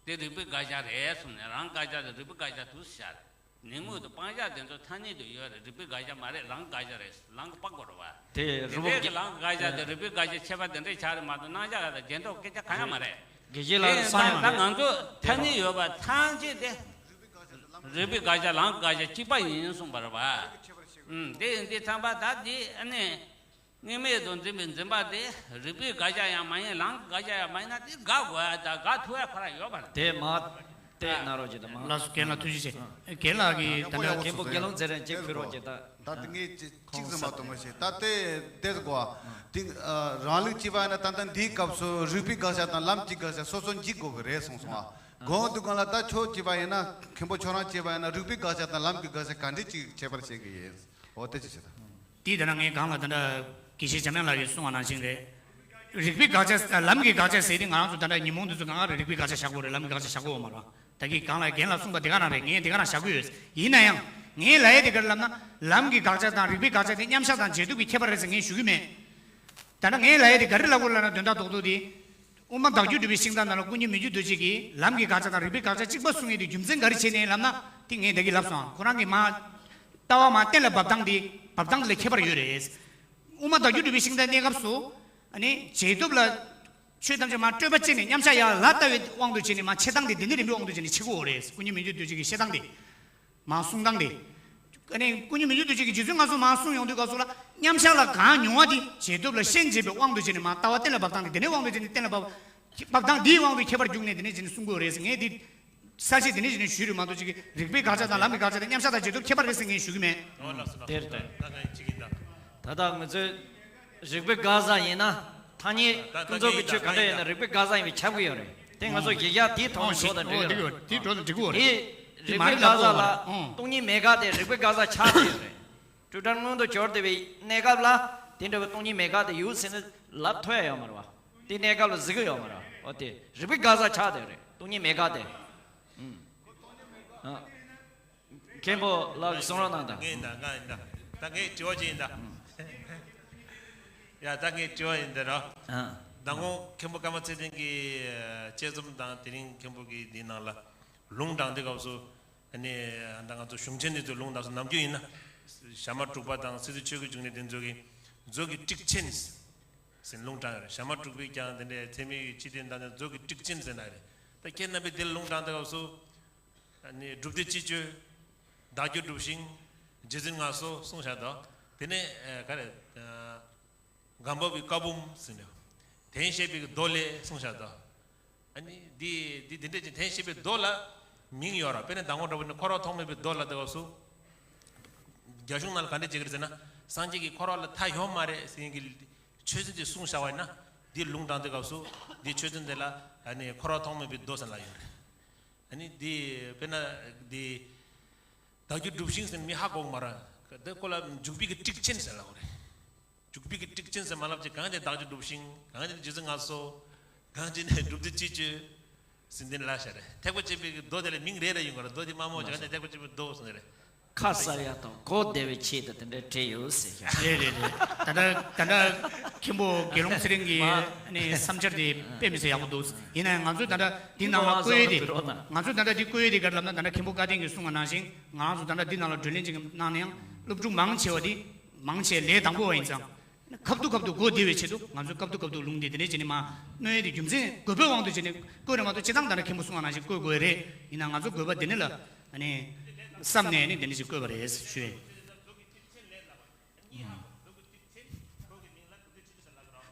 དེ་རིགས་པའི་དགག་བྱ་རེད་གསུངས་ནས་རང་དགག་བྱ་དང་རིགས་པའི་དགག་བྱ་དུ་བཞག་རེད། ཉོན་མོངས་དང་སྤང་བྱ་དེ་ཚོ་ཐ་སྙད་དུ་ཡོད་རེད། རིགས་པའི་དགག་བྱ་མ་རེད། ལམ་གྱི་དགག་བྱ་རེད། ལམ་གྱི་དཔག་དགོས་རེད་བ། དེ་དེ་རུ་འདྲའི་གི་ལམ་གྱི་དགག་བྱ་དང་རིགས་པའི་དགག་བྱ་ཁྱད་པར་དེ་འདྲའི་ཆགས་རེད་མ་གཏོགས་རྣམ་གཞག་དང་རྗེས་ཐོབ་སྐད་ཆ་གང་ཡང་མ་རེད། དགེ་བཤེས་ལགས་ཀྱི་གསུང་ཡང་མ་རེད། ད་ང་ཚོ་ཐ་སྙད་ཡོད་པ་ཐམས་ཅད་དེ་རིགས་པའི་དགག་བྱ་ལམ་གྱི་དགག་བྱ་གཅིག་པ་ཡིན་གསུངས་པ་རེད་བ། ཨུམ། དེ་ཡིན་དུས་ཙམ་པ་ད་དེ་ཨ་ནི། དངོས་མེད་དུ་འཛིན་པའི་འཛིན་པ་དེ་རིགས་པའི་དགག་བྱ་ཡང་མ་ཡིན། ལམ་གྱི་དགག་བྱ་ཡང་མ་ཡིན་ན་དེ་དགག་དགོས་ཡ་དང་དགག་ཐུབ་ཡ་ཁོ་རང་ཡོད་པ་རེད། དེ་མ་བལྟས་གནང་རོགས་བྱེད་དང་། མ། ལགས་སོ། རྒན་ལགས་ཐུགས་རྗེ་ཆེ། རྒན་ལགས་ཀྱིས་ད་ལྟ་མཁན་པོ་དགེ་སློང་ཚེ་རིང་གཅིག་ཕུལ་རོགས་བྱེད་དང་། ད་དེ་ངས་གཅིག་གཅིག་ཙམ་མ་གཏོགས་མ་ཤེས། ད་དེ་དེ་གོ་དེ་རང་ལུགས་གཅིག་པ་ཡིན་ན། ད་ལྟ་འདིའི་སྐབས་སུ་རིགས་པའི་དགག་བྱ་དང་ལམ་གྱི་དགག་བྱ་སོ་སོ་འཇིག་དགོས་ཀྱི་རེད་གསུངས་སོང་ཨ། གོང་དུ་གང་ལ་ད་ཁྱོད་གཅིག་པ་ཡིན་ན། མཁན་པོ་ཁྱོད་རང་གཅིག་པ་ཡིན་ན། རིགས་པའི་དགག་བྱ་དང་ལམ་གྱི་དགག་བྱ་ག་འདྲས་ཅིག་ཁྱད་པར་བྱེད་ཀྱི་ཡིན། འོ་དེ་ཅི་བྱེད་དང་། དེས་ད་ནང་ངས་གང་ལ་ད་ལྟ་དགེ་བཤེས་འཇམ་དབྱངས་ལགས་ཀྱིས་གསུངས་པ་ནང་བཞིན་རེད། རིགས་པའི་དགག་བྱ་ལམ་གྱི་དགག་བྱ་ཟེར་དེ་ང་རང་ཚོ་ད་ལྟ་ཉོན་མོངས་འདི་ཚོ་གང་ག་རེད། རིགས་པའི་དགག་བྱ་བཞག་དགོས་རེད། ལམ་གྱི་དགག་བྱ་བཞག་དགོས་ཡོད་མ་རེད། ད་གིན་གང་ལ་རྒན་ལགས་གསུངས་པ་དེ་ག་རང་རེད། ངས་དེ་ག་རང་བཞག་གི་ཡོད། ཡིན་ན་ཡང་ངས་ལབ་ཡས་དེ་ག་རེ་ལབ་ན། ལམ་གྱི་དགག་བྱ་དང་རིགས་པའི་དགག་བྱ་དེ་མཉམ་བཞག་དང་རྗེས་ཐོབ་ཀྱི་ཁྱད་པར་རེད་ཟེར་ངས་ཞུ་གི་མེད། ད་ལྟ་ངས་ལབ་ཡས་དེ་ག་རེ་ལབ་དགོས་ལབ་ན། དོན་དག་རྡོག་རྡོག་དེ། དབུ་མ་བདག་རྐྱེན་སྒྲུབ་པའི་ཤིང་རྟ་ནང་ལ་སྐུ་ཉིད་མི་འགྱུར་རྡོ་རྗེ་གིས་ལམ་གྱི་དགག་བྱ་དང་རིགས་པའི་དགག་བྱ་གཅིག་པ་གསུང་ཡས་དེ་རྒྱུ་མཚན་ག་རེ་བྱས་ནས་ལབ་ན། དེ་ངས་ད་གིན་ལབ་སོང་། ཁོ་རང་གིས་མ། ལྟ་བ་མ་གཏན་ལ་དབབ་སྟངས་དེ། དབབ་སྟངས་དེ་ལ་ཁྱད་པར་ཡོད་རེད། དབུ་མ་བདག་རྐྱེན་སྒྲུབ་པའི་ཤིང་རྟའི་གནས་སྐབས་སུ། ཨ་ནི་རྗེས་ཐོབ་ལ། ཆོས་ཐམས་ཅད་མར་སྤྲོས་པ་བཅད་ནས་མཉམ་བཞག་ཡར་ལ་ལྟ་བའི་དབང་དུ་བྱས་ནས་མར་འཆད་སྟངས་དེ་འདི་ནི་རིམ་པའི་དབང་དུ་བྱས་ནས་འཆད་དགོས་རེད། སྐུ་ཉིད་མི་འགྱུར་རྡོ་རྗེ་གིས་བཤད་སྟངས་དེ། མར་གསུང་སྟངས་དེ། ཨ་ནི་སྐུ་ཉིད་མི་འགྱུར་རྡོ་རྗེ་གིས་རྗེ་བཙུན་མངའ་གསོལ་མར་གསུང་ཡོང་དུས་སྐབས་སུ་ལ། མཉམ་བཞག་ལ་གང་མྱོང་བ་དེ་རྗེས་ཐོབ་ལ་ཤན་འབྱེད་པའི་དབང་དུ་བྱས་ནས་མར་ལྟ་བ་གཏན་ལ་དབབ་སྟངས་དེ། འདི་ནི་དབང་དུ་བྱས་ནས་གཏན་ལ་དབབ། དབབ་སྟངས་འདིའི་དབང་དུ་ཁྱད་པར་འཇུག་ནས་དེ་ནས་བྱས་ནས་གསུང་དགོས་རེད་ཟེར། ངས་འདི་གསལ་བཤད་དེ་ནས་བྱས་ནས་ཞུས་རེད་མ་གཏོགས། ཅིག་གིས་རིགས་པའི་དགག་བྱ་དང་ལམ་གྱི་དགག་བྱ་དེ་མཉམ་བཞག་དང་རྗེས་ཐོབ་ཁྱད་པར་རེད་ཟེར་ངས་ཞུ་གི་མེད། འོ་ལགས་སོ། ལགས་སོ། དེར་བལྟས། ད་ང་གཅིག་ཡིན་ད། ད་ལྟ་ང་ཚོས་རིགས་པའི་དགག་བྱ་ཡིན་ན། ཐ་སྙད་ད་ཀུན་རྫོབ་ཀྱི་ཆོས་ག་འདྲ་ཡིན་ན་རིགས་པའི་དགག་བྱ་ཡིན་པས་ཁྱབ་ཀྱི་ཡོད་རེད། དེ་ང་ཚོ་གཞི་བཞག་དེའི་ཐོག་ནས་འགྲོ་དང་འགྲིག་ཡོད་རེད། དེ་འགྲོ་དང་འགྲིག་གི་ཡོད་རེད། དེ། རིག་པའི་དགག་བྱ་ལ་སྟོང་ཉིད་མེད་དགག་དེ་རིག་པའི་དགག་བྱ་ཆགས་བསྡད་ཡོད་རེད། སྤྲོས་བྲལ་མངོན་དུ་གྱུར་བསྡད་པའི་གནས་སྐབས་ལ་དེ་འདྲ་བའི་སྟོང་ཉིད་མེད་དགག་དེ་ཡོད་ཟེར་ནས་ལབ་ཐུབ་ཡ་ཡོད་མ་རེད་བ། དེ་གནས་སྐབས་ལ་གཟིགས་ཀྱི་ཡོད་མ་རེད་བ། འོ་དེ་རིག་པའི་དགག་བྱ་ཆགས་བསྡད་ཡོད་རེད། སྟོང་ཉིད་མེད་དགག་དེ། ཨུམ། ཨ། མཁན་པོ་ལགས་གསུང་རོགས་གནང་དང་། ངས་ཡིན་ད། ང་ཡིན་ད། ད་ངའི་དྲི་བ་ཅིག་ཡིན་ད། ཡ་ད་ངའི་དྲི་བ་ཡིན་ད་རོ། ཨ། མདང་དགོང་མཁན་པོ་ཀརྨ་ཚེ་བརྟན་གྱིས་དཔྱད་རྩོམ་དང་དེ་རིང་མཁན་པོ་གིས་འདིའི་ནང་ལ་ལུང་དྲངས་དེ་སྐབས་སུ། ཨ་ནི་ད་ང་ཚོ་གཞུང་ཆེན་འདི་ཚོའི་ལུང་དྲངས་སུ་ནམ་རྒྱུན་ཡིན་ན། ཞྭ་དམར་འབྲུག་པ་དང་སི་ཏུ་ཆོས་ཀྱི་འབྱུང་གནས་དེ་ཚོ་གིས་མཛོད་ཀྱི་ཊིཀ་ཆེན་ཟེར་ལུང་དྲངས་ཡོད་རེད། ཞྭ་དམར་འབྲུག་པས་ཀྱང་དེ་འདྲའི་ཚད་མའི་སྤྱི་དོན་དང་མཛོད་ཀྱི་ཊིཀ་ཆེན་ཟེར་ན་རེད། ད་ཁྱེད་རྣམ་པས་འདིར་ལུང་དྲངས་དེ་སྐབས་སུ། ཨ་ནི་སྒྲུབ་སྡེ་སྤྱི་སྤྱོད། བདག་རྒྱུད་སྒྲུབ་ཤིང་། རྗེ་བཙུན་ངལ་གསོ་གསུངས་བཞག་འདུག་དེ་ནས་ཨ་ག་རེ། ཨ་སྒམ་པོ་པའི་བཀའ་འབུམ་ཟེར་འདུག་དེང་བཤད་པའི་མདོ་ལས་གསུངས་བཞག་འདུག་ཨ་ནི་འདི་འདི་འདི་འདྲ་ཅིག་དེང་བཤད་པའི་མདོ་ལ་མིང་ཡོད་ར། དཔེར་ན་མདང་དགོང་འདྲ་པོ་ནི་འཁོར་བ་ཐོག་མེད་པའི་མདོ་ལ་དེ་སྐབས་སུ། རྒྱ་གཞུང་ནང་ལ་ག་འདྲ་བྱེད་ཀྱི་རེད་ཟེར་ན། སངས་རྒྱས་ཀྱིས་འཁོར་བ་ལ་མཐའ་ཡོད་མ་རེད་ཟེར་མཁན་གྱི་ཆོས་ཚན་ཅིག་གསུངས་བཞག་པ་ཡིན་ན། འདི་ལུང་དྲངས་དེ་སྐབས་སུ་འདི་ཆོས་ཚན་དེ་ལ་ཨ་ནི་འཁོར་བ་ཐོག་མེད་པའི་མདོ་ཟེར་ལབ་ཡོད་རེད། ཨ་ནི་འདི་དཔེར་ན་འདི་བདག་རྒྱུད་སྒྲུབ་ཤིང་ཟེར་ནས་མི་ཧ་གོ་གི་མ་རེད། དེ་ཁོ་ལ་འཇུག་པའི་གི་ཊིཀ་ཆེན་ཟེར་ལབ་དགོས་རེད། འཇུག་པའི་གི་ཊིཀ་ཆེན་ཟེར་མ་ལབ་ཅིག་གང་དེ་བདག་རྒྱུད་སྒྲུབ་ཤིང་། གང་དེ་རྗེ་བཙུན་ངལ་གསོ། གང་ཅི་ནས་སྒྲུབ་སྡེ་སྤྱི་སྤྱོད་ཟེར་འདི་ལ་བཞག་རེད། ཐེག་པ་ཆེན་པོའི་གི་མདོ་དེ་ལ་མིང་རེ་རེ་ཡོང་གི་རེད། མདོ་དེ་དམའ་མོ་ཅིག་གང་དེ་ཐེག་པ་ཆེན་པོའི་མདོ་ཟེར་ནི་རེད། ཁ་གསལ་ཡག་དང་གོ་བདེ་བའི་ཆེད་དུ་དེ་འདྲའི་བྲིས་ཡོད་ཟེར་ཤག་རེད་རེད་རེད། ད་ལྟ་ད་ལྟ་མཁན་པོ་དགེ་སློང་ཚེ་རིང་གིས་མ་ཨ་ནི་བསམ་འཆར་དེ་དཔེ་མི་སྲིད་ཡག་པོ་འདུག་ཡིན་ན་ཡང་ང་ཚོས་ད་ལྟ་འདི་ནང་ལ་བཀོད་ཡས་དེ། ང་ཚོས་ད་ལྟ་འདི་བཀོད་ཡས་དེ་ག་རེ་ལབ་ན། ད་ལྟ་མཁན་པོ་བཀའ་བསྟན་གྱིས་གསུངས་པ་ནང་བཞིན་ང་རང་ཚོ་ད་ལྟ་འདི་ནང་ལ་བགྲོ་གླེང་ཅིག་གནང་ན་ཡང་སློབ་ཕྲུག་མང་ཆེ་བ་དེ་མང་ཆེ་ལས་དང་པོ་བ་ཡིན་ཙང་། ཁ་ཐུག་ཁ་ཐུག་གོ་བདེ་བའི་ཆེད་དུ་ང་ཚོས་སྐབས་ཐུག་སྐབས་ཐུག་ལུང་དེ་དེ་འདྲས་བྱས་ནས་མ་གནོན་ཡས་དེ་རྒྱུ་མཚན་དགོས་པའི་དབང་དུ་བྱས་ནས་བཀོད་རེད་མ་གཏོགས། སྤྱིར་བཏང་ད་ལྟ་མཁན་པོ་གསུངས་པ་ནང་བཞིན་བཀོད་དགོས་རེད། ཡིན་ན་ང་ཚོ་དགོས་པ་དེ་ནི་ལ་ཨ་ནི་བསམ་ནས་ནི་དེ་འདྲས་ཞིག་བཀོད་པ་རེད་ཞུ་ཡས།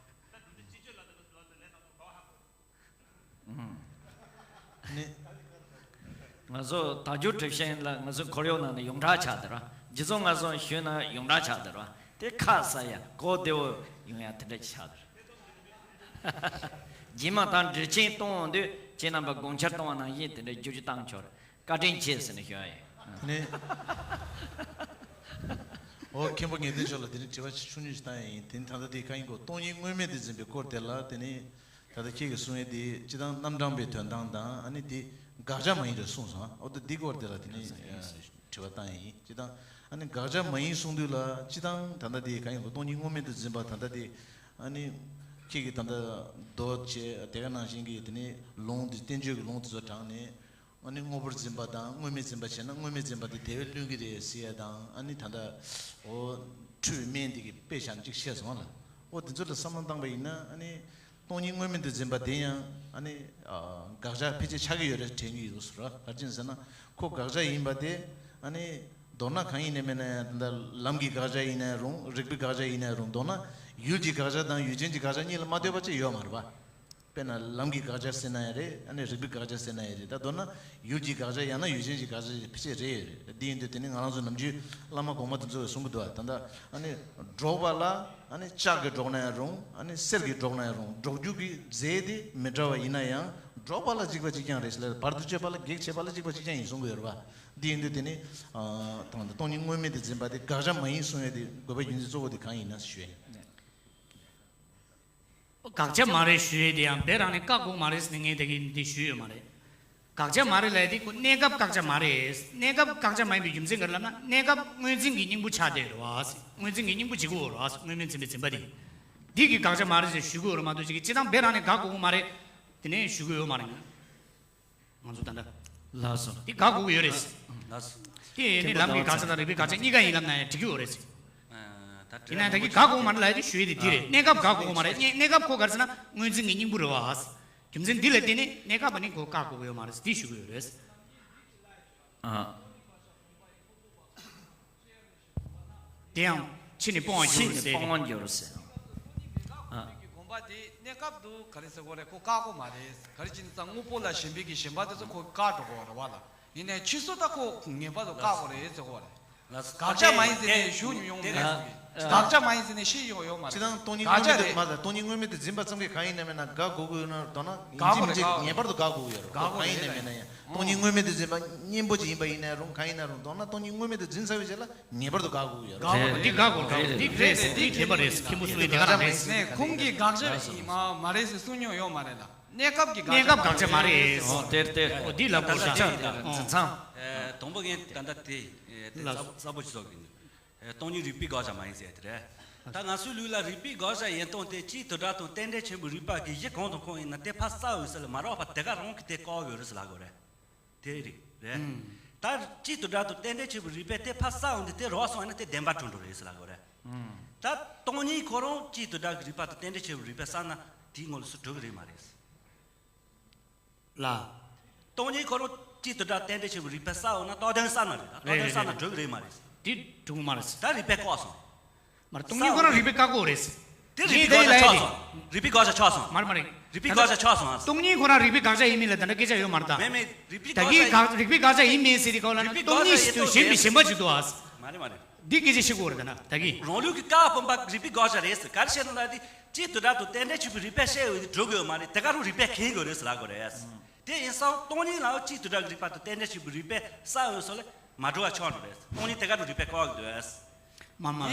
ནི། ང་ཚོ་བདག་རྒྱུད་སྒྲུབ་ཤིང་ལ་ང་ཚོ་ཁོར་ཡུག་ནང་ནས་ཡོངས་གྲགས་ཆགས་བསྡད་ར། རྗེ་བཙུན་ངལ་གསོ་ཞུས་ན་ཡོངས་གྲགས་ཆགས་བསྡད་ར། དེ་ཁ་གསལ་ཡ་གོ་བདེ་བོ་ཡོང་ཡ་དེ་འདྲ་ཆགས་བསྡད་ར། རྗེས་མ་ད་འགྲེལ་ཆེན་གཏོང་འོང་དུས་ཁྱེད་རྣམ་པ་དགོངས་འཆར་གཏོང་བ་ནང་བཞིན་དེ་འདྲ་བསྒྱུར་བཅོས་བཏང་ཆོག་ར། བཀའ་དྲིན་ཆེ་ཟེར་ནས་ཞུ་ཡ་ཡིན། དེ་ནས། འོ་མཁན་པོ་ངེས་དོན་ཕྱོགས་ལ་དེ་ནས་དྲི་བ་ཆུང་ཉུང་ཞིག་བཏང་ཡ་ཡིན། དེ་ནི་ད་ལྟ་དེ་གང་ཡིན་གོ། སྟོང་ཉིད་དངོས་མེད་དུ་འཛིན་པའི་སྐོར་དེ་ལ་དེ་ནི། ད་ལྟ་ཁྱེད་ཀྱིས་གསུང་ཡས་དེ་སྤྱིར་བཏང་རྣམ་གྲངས་པའི་དོན་སྟངས་དང་། ཨ་ནི་དེ་དགག་བྱ་མ་ཡིན་རེད་གསུངས་སོང་། འོ་ད་འདི་སྐོར་དེ་ལ་དེ་ནི་དྲི་བ་བཏང་ཡིན། སྤྱིར་བཏང་ཨ་ནི་དགག་བྱ་མ་ཡིན་གསུང་དུས་ལ་སྤྱིར་བཏང་ད་ལྟ་དེ་གང་ཡིན་གོ། སྟོང་ཉིད་དངོས་མེད་དུ་འཛིན་པ་ད་ལྟ་དེ་ཨ་ནི་ཁྱེད་ཀྱིས་ད་ལྟ་མདོ་བྱས་དེ་ག་ནང་བཞིན་གྱི་དེ་ནི་ལུང་དེ་བསྟན་བཅོས་ཀྱི་ལུང་དེ་ཚོ་དྲངས་ནས། ཨ་ནི་དངོས་པོར་འཛིན་པ་དང་དངོས་མེད་འཛིན་པ་བྱས་ན་དངོས་མེད་འཛིན་པ་དེ་དེ་བས་བླུན་གྱི་རེད་ཟེར་ཡ་དང་། ཨ་ནི་ད་ལྟ་འོ་འཁྲུལ་པའི་སྨན་དེ་གི་དཔེ་བཞག་ནས་ཅིག་བཤད་སོང་ལ། འོ་དེ་ཚོ་ལ་བསམ་བློ་བཏང་པ་ཡིན་ན། ཨ་ནི་སྟོང་ཉིད་དངོས་མེད་དུ་འཛིན་པ་དེ་ཡང་ཨ་ནི་ཨ་དགག་བྱ་ཕལ་ཆེར་ཆགས་ཀྱི་ཡོད་རེད་དྲན་གྱི་ཡོད་ཟེར་བ། ག་རེ་བྱས་ཟེར་ན་ཁོ་དགག་བྱ་ཡིན་པ་དེ་ཨ་ནི་མདོར་ན་གང་ཡིན་ནའི་མིན་ནའི་ད་ལྟ་ལམ་གྱི་དགག་བྱ་ཡིན་ནའི་རུང་། རིགས་པའི་དགག་བྱ་ཡིན་ནའི་རུང་། མདོར་ན་ཡུལ་གྱི་དགག་བྱ་དང་ཡུལ་ཅན་གྱི་དགག་བྱ་གཉིས་ལ་མ་ལྟོས་པ་ཅིག་ཡོད་མ་རེད་པ། དཔེར་ན་ལམ་གྱི་དགག་བྱ་ཟེར་ན་ཡང་རེད། ཨ་ནི་རིགས་པའི་དགག་བྱ་ཟེར་ན་ཡང་རེད། ད་མདོར་ན་ཡུལ་གྱི་དགག་བྱ་ཡང་ན་ཡུལ་ཅན་གྱི་དགག་བྱ་ཕལ་ཆེར་རེད་ཡོད་རེད། འདི་ཡིན་དུས་དེ་ནི་ང་རང་ཚོ་ནམ་རྒྱུན་བླ་མ་གོང་མ་དེ་ཚོ་གིས་གསུང་གི་འདུག་བ། ད་ལྟ་ཨ་ནི་འགྲོགས་པ་ལ་ཨ་ནི་ལྕགས་ཀྱིས་འགྲོགས་ན་ཡང་རུང་། ཨ་ནི་གསེར་གྱིས་འགྲོགས་ན་ཡང་རུང་། འགྲོགས་རྒྱུ་གི་རྫས་དེ་མི་འདྲ་བ་ཡིན་ན་ཡང་འགྲོགས་པ་ལ་གཅིག་པ་གཅིག་རྐྱང་རེད་ཟེར་ལ། བར་དུ་གཅོད་པ་ལ་གེགས་བྱེད་པ་ལ་གཅིག་པ་གཅིག་རྐྱང་ཡིན་གསུང་གི་ཡོད་རེད་བ། འདི་ཡིན་དུས་དེ་ནི་ཨ་ད་ལྟ་སྟོང་ཉིད་དངོས་མེད་དུ་འཛིན་པ་དེ་དགག་བྱ་མ་ཡིན་གསུང་ཡས་དེ་དགོས་པ་རྒྱུ་མཚན་གཙོ་བོ་དེ་གང་ཡིན་ན་ཞུ་ཡས་ཡིན། དགག་བྱ་མ་རེད་ཞུ་ཡས་དེ་ཡང་དཔེ་རང་ནས་བཀག་དགོས་མ་རེད་ཟེར་ནས་ངས་དེ་གི་འདི་ཞུས་ཡོད་མ་རེད། དགག་བྱ་མ་རེད་ལབ་ཡས་དེ་ཁོ་གནས་སྐབས་བཀག་བྱ་མ་རེད། གནས་སྐབས་བཀག་བྱ་མ་ཡིན་པའི་རྒྱུ་མཚན་ག་རེ་ལབ་ན། གནས་སྐབས་དངོས་འཛིན་གྱི་སྙིང་པོ་ཆགས་བསྡད་ཡོད་རེད་བ། དངོས་འཛིན་གྱི་སྙིང་པོ་བྱེད་དགོས་རེད་བ། དངོས་མེད་འཛིན་པའི་འཛིན་པ་དེ། འདི་གི་དགག་བྱ་མ་རེད་ཅེས་ཞུ་དགོས་རེད་མ་གཏོགས། ཅིག་གི་སྤྱིར་བཏང་དཔེ་རང་ནས་དགག་དགོས་ཀྱི་མ་རེད། དེ་ནས་ཞུ་གི་ཡོད་མ་རེད། ང་ཚོ་ད་ལྟ། ལགས་སོ། འདི་དགག་དགོས་ཀྱི་ཡོད་རེད། ལགས་སོ། དེ་ནི་ལམ་གྱི་དགག་བྱ་དང་རིགས་པའི་དགག་བྱ་གཉིས་ཀ་ཡིན་ལབ་ན་ཡང་འགྲིག་གི་ཡོད་རེད། ཡིན་ན་ད་གི་དགག་དགོས་མ་རེད་ལབ་ཡ་དེ་ཞུ་ཡས་དེ་འདི་རེད། གནས་སྐབས་དགག་དགོས་མ་རེད། གནས་གནས་སྐབས་ཁོ་ག་རེ་ཟེར་ན་དངོས་འཛིན་གྱི་སྙིང་པོ་རེད་བ། རྒྱུ་མཚན་འདི་ལ་བརྟེན་ནས་གནས་སྐབས་ནི་ཁོ་བཀག་དགོས་ཀྱི་ཡོད་མ་རེད། འདི་ཞུ་གི་ཡོད་རེད། ཨ། དེ་ཡང་ཕྱི་ནས་སྤོང་བར་འགྱུར་ཟེར། ཕྱི་ནས་སྤོང་བར་འགྱུར་ཟེར། ཨ། དགོངས་པ་དེ་གནས་སྐབས་དུ་ག་རེ་ཟེར་དགོས་རེད། ཁོ་བཀག་དགོས་མ་རེད། ག་རེ་བྱས་ན་དངོས་པོ་ལ་ཞེན་པའི་གི་ཞེན་པ་དེ་ཚོ་ཁོ་བཀག་འགྲོ་དགོས་རེད་བ་ལ། ཡིན་ནའི་ཕྱིས་སུ་ད་ཁོ་ངེས་པར་དུ་བཀག་དགོས་རེད་ཟེར་དགོས་རེད། ལགས་སོ། དགག་བྱ་མ་ཡིན་ཟེར་ནས་ཞུ་མྱོང་མེད་ཟེར་གི། དགག་བྱ་མ་ཡིན་ཟེར་ནས་ཤེས་ཡོང་ཡོད་མ་རེད། སྤྱིར་བཏང་སྟོང་ཉིད་དངོས་མེད་དེ་མ་ཟད་སྟོང་ཉིད་དངོས་མེད་དེ་འཛིན་པ་ཙམ་གྱིས་གང་ཡིན་ནམ་མེད་ན་དགག་དགོས་ཀྱི་ཡོད་ན་མདོར་ན་ཡིན་གཅིག་མིན་གཅིག་ངེས་པར་དུ་དགག་དགོས་ཀྱི་ཡོད་རེད། དགག་དགོས་གང་ཡིན་ནམ་མེད་ན་ཡང་སྟོང་ཉིད་དངོས་མེད་དེ་འཛིན་པ་གཉེན་པོ་ཅིག་ཡིན་པ་ཡིན་ན་རུང་གང་ཡིན་ན་རུང་མདོར་ན་སྟོང་ཉིད་དངོས་མེད་དེ་འཛིན་ཚར་བའི་རྗེས་ལ་ངེས་པར་དུ་དགག་དགོས་ཀྱི་ཡོད་རེད། དགག་དགོས་རེད། འདི་དགག་དགོས་རེད། འདི་རེད་ཟེར་འདི་བདེན་པ་རེད་ཟེར། མཁན་པོ་གསུངས་ཡོད་དེ་ག་རང་རེད། ནས་ཁོང་གིས་དགག་བྱ་ཡིན་མ་མ་རེད་ཟེར་གསུང་མྱོང་ཡོད་མ་རེད་ལ། གནས་སྐབས་ཀྱི་གནས་སྐབས་དགག་བྱ་མ་རེད། ཨོ་དེར་དེར། ཨོ་འདི་ལ་གོ་ས་ཆགས་འདུག་འཛིན་མཚམས། ཨེ། དང་པོ་ངས་ད་ལྟ་དེ་ཨེ་དེ་ལ་གསལ་པོ་ཞིག་བཟོ་གི་འདུག་ཨེ། སྟོང་ཉིད་རིགས་པའི་དགག་བྱ་མ་ཡིན་ཟེར་དེ་རེད། ད་ང་ཚོའི་ལུགས་ལ་རིགས་པའི་དགག་བྱ་ཡིན་སྟངས་དེ་སྤྱིའི་དོན་དག་དང་རྟེན་འབྲེལ་ཆེན་པོའི་རིགས་པ་གི་གཞི་གང་དང་གང་ཡིན་ན་དེ་ཕར་བསལ་འོས་ཟེར་ལ་མ་རག་པ་དེ་ག་རང་གི་དེ་བཀག་དགོས་རེད་ཟེར་ལབ་དགོས་རེད། དེ་རེད་རེད། ད་སྤྱིའི་དོན་དག་དང་རྟེན་འབྲེལ་ཆེན་པོའི་རིགས་པས་དེ་ཕར་བསལ་འོང་དུས་དེ་བདེན་པ་གྲུབ་འགྲོ་རེད་ཟེར་ལབ་དགོས་རེད། ད་སྟོང་ཉིད་ཁོ་རང་སྤྱིའི་དོན་དག་གི་རིགས་པ་དང་རྟེན་འབྲེལ་ཆེན་པོའི་རིགས་པས་བསལ་ན་དེའི་ངོ་ལ་སུ་གྲུབ་ཀྱི་རེད་མ་རེད། ལ། སྟོང་ཉིད་ཁོ་རང་སྤྱིའི་དོན་དག་རྟེན་འབྲེལ་ཆེན་པོའི་རིགས་པས་བསལ་འོང་ན་རྟོགས་ལྡན་བསལ་ན་རེད། ད་རྟོགས་ལྡན་བསལ་ན་གྲུབ་ཀྱི་རེད་མ་རེད། དེ་གྲུབ་མ་རེད། ད་རིགས་པས་བཀག་སོང་། མ་རེད། སྟོང་ཉིད་ཁོ་རང་རིགས་པས་བཀག་གོ་རེད། དེ་རིགས་པའི་དགག་བྱ་ཆགས་སོང་། རིགས་པའི་དགག་བྱ་ཆགས་སོང་། མ་རེད་མ་རེད། རིགས་པའི་དགག་བྱ་ཆགས་སོང་ཨ། སྟོང་ཉིད་ཁོ་རང་རིགས་པའི་དགག་བྱ་ཡིན་མིན་ལ་ད་ལྟ་སྐད་ཆ་ཡོད་མ་རེད་ད། མེད་མེད་རིགས་པའི་ད་དགག་གིན་བྱ་དགག་རིགས་པའི་དགག་བྱ་ཡིན་མིན་ཟེར་དེ་གོ་ལ་ན་རིགས་པའི་སྟོང་ཉིད་དགག་བྱ་ཡིན་ཞེས་པའི་གཞན་པ་ཞིག་འདུག་ཨ། མ་རེད་མ་རེད། འདི་སྐད་ཆ་བཤད་དགོས་རེད་ད་ན་ད་གིན། རང་ལུགས་ཀྱི་བཀག་ཕོན་པ་རིགས་པའི་དགག་བྱ་རེད་ཟེར་ག་རེ་བཤད་ན་ད་དེ་སྤྱིའི་དོན་དག་དང་རྟེན་འབྲེལ་ཆེན་པོའི་རིགས་པས་བཤད་འོས་དེ་གྲུབ་དགོས་མ་རེད། དེ་ག་རང་རིགས་པས་མཁྱེན་དགོས་རེད་ཟེར་ལབ་དགོས་རེད། དེ་ཡིན་སང་སྟོང་ཉིད་ལའང་སྤྱིའི་དོན་དག་གི་རིགས་པ་དང་རྟེན་འབྲེལ་ཆེན་པོའི་རིགས་པས་བསལ་འོས་སོགས་ལས་མ་གྲུབ་པ་ཆགས་འགྲོ་རེད། སྟོང་ཉིད་དེ་ག་རང་རིགས་པས་བཀག་གི་འདུག་མ་མ་མ་མ་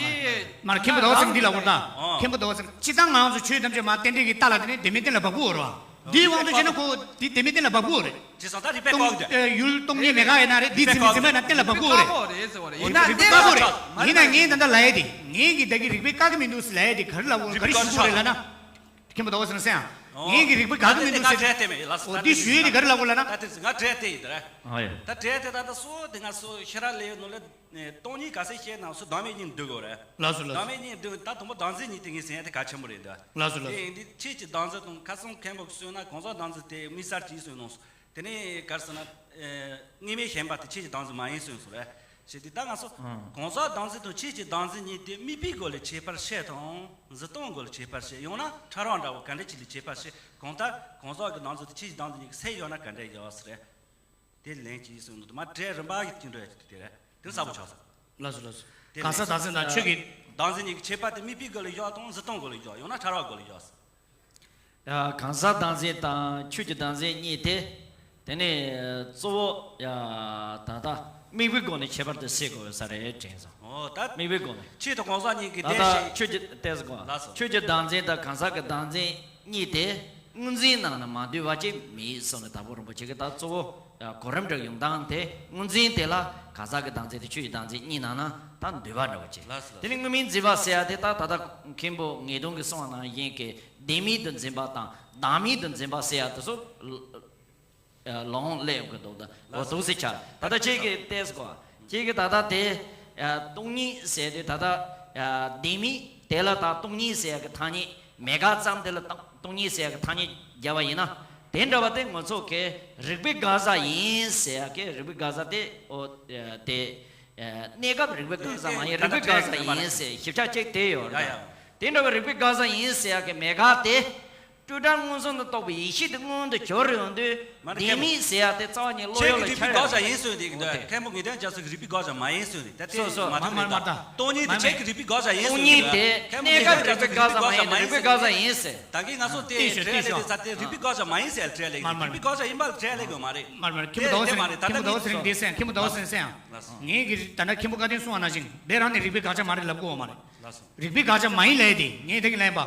མ་མཁན་པོ་ཟླ་བ་ཚེ་རིང་འདི་ལ་འོར་ད། ཨོ། མཁན་པོ་ཟླ་བ་ཚེ་རིང་སྤྱིར་བཏང་ང་རང་ཚོ་ཆོས་ཐམས་ཅད་མ་རྟེན་འབྲེལ་གྱི་རྟགས་ལ་བརྟེན་ནས་དོན་མེད་གཏན་ལ་ཕབ་དགོས་རེད་བ། འདིའི་དབང་དུ་བྱས་ན་ཁོ་འདི་དོན་མེད་གཏན་ལ་ཕབ་དགོས་རེད། ཅི་སོང་ད་རིགས་པས་བཀག་འདོད། ཡུལ་སྟོང་ཉིད་མེད་ག་ཡིན་ན་རེད། འདི་ཚིག་མི་ཚིག་མ་ན་གཏན་ལ་ཕབ་དགོས་རེད། ཡིན་ན་རིགས་པས་བཀག་དགོས་རེད། ཡིན་ན་ངས་ད་ལྟ་ལབ་ཡ་དེ་ངས་ཀྱི་ད་གི་རིགས་པས་བཀག་གི་མི་འདུག་ཟེར་ལབ་ཡ་དེ་ག་རེ་ལབ་དགོས་ག་རེ་ཞུ་དགོས་རེད་ལབ་ན། མཁན་པོ་ཟླ་བ་ཚེ་རིང་སེང་། ངས་ཀྱི་རིགས་པས་བཀག་གི་མི་འདུག་ཟེར། ཨོ་འདི་ཞུ་ཡ་དེ་ག་རེ་ལབ་དགོས་ལབ་ན། ད་དེ་ང་བྲེལ་དེ་ཡིན་ད་རེད། ད་བྲེལ་དེ་ད་ལྟ་སོ་དེ་ང་སོ་ཤེས་ར་ལས་ནོ་ལས། ནས་སྟོང་ཉིད་ག་ཚད་བཤད་ན་སུ་བདག་མེད་གཉིས་འདུས་དགོས་རེད། ལགས་སོ་ལགས་སོ། བདག་མེད་གཉིས་འདུས་ད་དང་པོ་བདག་འཛིན་གཉིས་དེ་ངས་ཟེར་ཡ་དེ་གལ་ཆེན་པོ་རེད་འདུག་ལགས་སོ་ལགས་སོ། དེ་ཡིན་དུས་ཆོས་ཀྱི་བདག་འཛིན་དང་ཁ་སང་མཁན་པོ་གསུངས་ན་གང་ཟག་བདག་འཛིན་དེ་དམིགས་བསལ་གྱིས་གསུངས་གནང་སོང་། དེ་ནས་ག་རེ་ཟེར་ན། དངོས་མེད་ཞེན་པ་དེ་ཆོས་ཀྱི་བདག་འཛིན་མ་ཡིན་གསུངས་སོང་རེད། ཞེས་དེ་ད་ང་ཚོ་གང་ཟག་བདག་འཛིན་དང་ཆོས་ཀྱི་བདག་འཛིན་གཉིས་དེ་དམིགས་པའི་སྒོ་ལས་ཁྱད་པར་ཕྱེ་དང་འཛིན་སྟངས་སྒོ་ལས་ཁྱད་པར་ཕྱེ་ཡང་ན་ཕྲ་རགས་འདྲ་བོ་ག་འདྲ་ཅིག་ལས་ཁྱད་པར་ཕྱེ་གང་ལྟར་གང་ཟག་གི་བདག་འཛིན་དང་ཆོས་ཀྱི་བདག་འཛིན་གཉིས་ཀྱི་ཚད་ཡོད་ན་ག་འདྲ་ཡོད་ཟེར་རེད། དེ་ལན་གཅིག་གསུངས་འདུག་མ་འདྲེ་རིམ་པ་ཡིག་ཅིག་འགྲོ་ཡ་ཅིག་དེ་རེད། དེ་གསལ་པོ་ཆགས་སོང་། ལགས་སོ་ལགས་སོ། དེ་གང་ཟག་བདག་འཛིན་དང་ཆོས་ཀྱི་བདག་འཛིན་གཉིས་ཀྱི་ཁྱད་པར་དེ་དམིགས་པའི་སྒོ་ལ་བཞག་དང་གཟིགས་སྟངས་སྒོ་ལ་བཞག་ཡང་ན་ཕྲ་རགས་སྒོ་ལ་བཞག་ཡ། གང་ཟག་བདག་འཛིན་དང་ཆོས་ཀྱི་བདག་འཛིན་གཉིས་དེ། དེ་ནི་གཙོ་བོ་ཡ་ད་ལྟ་དམིགས་པའི་སྒོ་ནས་ཁྱད་པར་དུ་བྱེད་དགོས་ས་རེད་དྲན་སོང་། ཨོ་ད། དམིགས་པའི་སྒོ་ནས། ཆོས་དང་གང་ཟག་གཉིས་ཀྱི་ད་དེ་ལྟ་བཤད། ཆོས་ཀྱི་ལྟས་སུ་གོ་ལགས་སོ། ཆོས་ཀྱི་བདག་འཛིན་དང་གང་ཟག་གི་བདག་འཛིན་གཉིས་དེ་དངོས་འཛིན་ནང་ན་མ་འདུས་པ་ཅིག་མེད་གསུངས་ནས་དྭགས་པོ་རིན་པོ་ཆེ་གིས་ད་གཙོ་བོ་གོ་རིམ་འདྲ་ཡོང་སྟངས་དེ་དངོས་འཛིན་དེ་ལ་གང་ཟག་གི་བདག་འཛིན་དེ་ཆོས་ཀྱི་བདག་འཛིན་གཉིས་ནང་ན་ད་འདུས་པ་འདྲ་བ་ཅིག་ལགས་སོ་ལགས་སོ། དེ་ནི་དངོས་མེད་འཛིན་པ་ཟེར་ཡ་དེ་ད་ད་ལྟ་མཁན་པོ་ངེས་དོན་གྱིས་གསུངས་པ་ནང་བཞིན་གྱི་བདེན་མེད་དུ་འཛིན་པ་དང་བདག་མེད་དུ་འཛིན་པ་ཟེར་ཡ་དེ་ཚོ་ལོང་སླེབས་ཀྱི་འདུག་ད་འོ་འདུག་སེ་ཆགས། ད་ལྟ་ཁྱེད་ཀྱིས་བལྟས་སོ། ཁྱེད་ཀྱིས་ད་ལྟ་དེ་སྟོང་ཉིད་ཟེར་དུས་ད་ལྟ་བདེན་མེད་དེ་ལ་ད་སྟོང་ཉིད་ཟེར་ཡ་གི་ཐ་སྙད་མེད་དགག་ཙམ་དེ་ལ་སྟོང་ཉིད་ཟེར་ཡ་གི་ཐ་སྙད་བརྒྱབ་པ་ཡིན་ན། དེ་འདྲ་བ་དེ་ང་ཚོ་གི་རིགས་པའི་དགག་བྱ་ཡིན་ཟེར་ཡ་གི་རིགས་པའི་དགག་བྱ་དེ་འོ་དེ། གནས་སྐབས་རིགས་པའི་དགག་བྱ་མ་ཡིན་རིགས་པའི་དགག་བྱ་ཡིན་ཟེར་ཞིབ་ཆ་གཅིག་དེ་ཡོད་རེད། དེ་འདྲ་བའི་རིགས་པའི་དགག་བྱ་ཡིན་ཟེར་ཡ་གི་མེད་དགག་དེ། སྤྲོས་བྲལ་མངོན་སུམ་དུ་རྟོགས་པའི་ཡེ་ཤེས་དེ་མངོན་དུ་གྱུར་ཡོང་དུས་བདེན་མེད་ཟེར་ཡ་དེ་རྩ་བ་ཉིད་བློ་ཡུལ་ལ་འཆར་ཡ་མ་རེད། ཁྱེད་ཀྱི་རིགས་པའི་དགག་བྱ་ཡིན་ཟེར་དེ་གི་འདུག་མཁན་པོ་ངེས་དོན་རྒྱ་མཚོ་གི་རིགས་པའི་དགག་བྱ་མ་ཡིན་ཟེར་དེ་ད་དེ་མ་ཐུབ་མེད་ད། སྟོང་ཉིད་དེ་ཁྱེད་ཀྱི་རིགས་པའི་དགག་བྱ་ཡིན་ཟེར་དེ་གི་མཁན་པོ་ངེས་དོན་རྒྱ་མཚོ་གི་རིགས་པའི་དགག་བྱ་མ་ཡིན་རིགས་པའི་དགག་བྱ་ཡིན་ཟེར། ད་གིན་ང་ཚོ་དེ་བྲལ་ལས་དེ་ཚ་དེ་རིགས་པའི་དགག་བྱ་མ་ཡིན་ཟེར་བྲལ་ལས་རིགས་པའི་དགག་བྱ་ཡིན་པ་ལ་བྲལ་ལས་དགོས་མ་རེད། མ་རེད་མ་རེད། མཁན་པོ་ཟླ་བ་ཚེ་རིང་དེ་སེམས། མཁན་པོ་ཟླ་བ་ཚེ་རིང་དེ་སེམས། མཁན་པོ་ཟླ་བ་ཚེ་རིང་སེམས། ངས་གི་ད་ནི་མཁན་པོ་བཀའ་བསྟན་གསུངས་པ་ནང་བཞིན་དེ་རང་ནི་རིགས་པའི་དགག་བྱ་མ་རེད་ལབ་དགོས་པ་མ་རེད། ལགས་སོ། རིགས་པའི་དགག་བྱ་མ་ཡིན་ལབ་ཡ་དེ་ངས་དེ་གི་ལན་པ།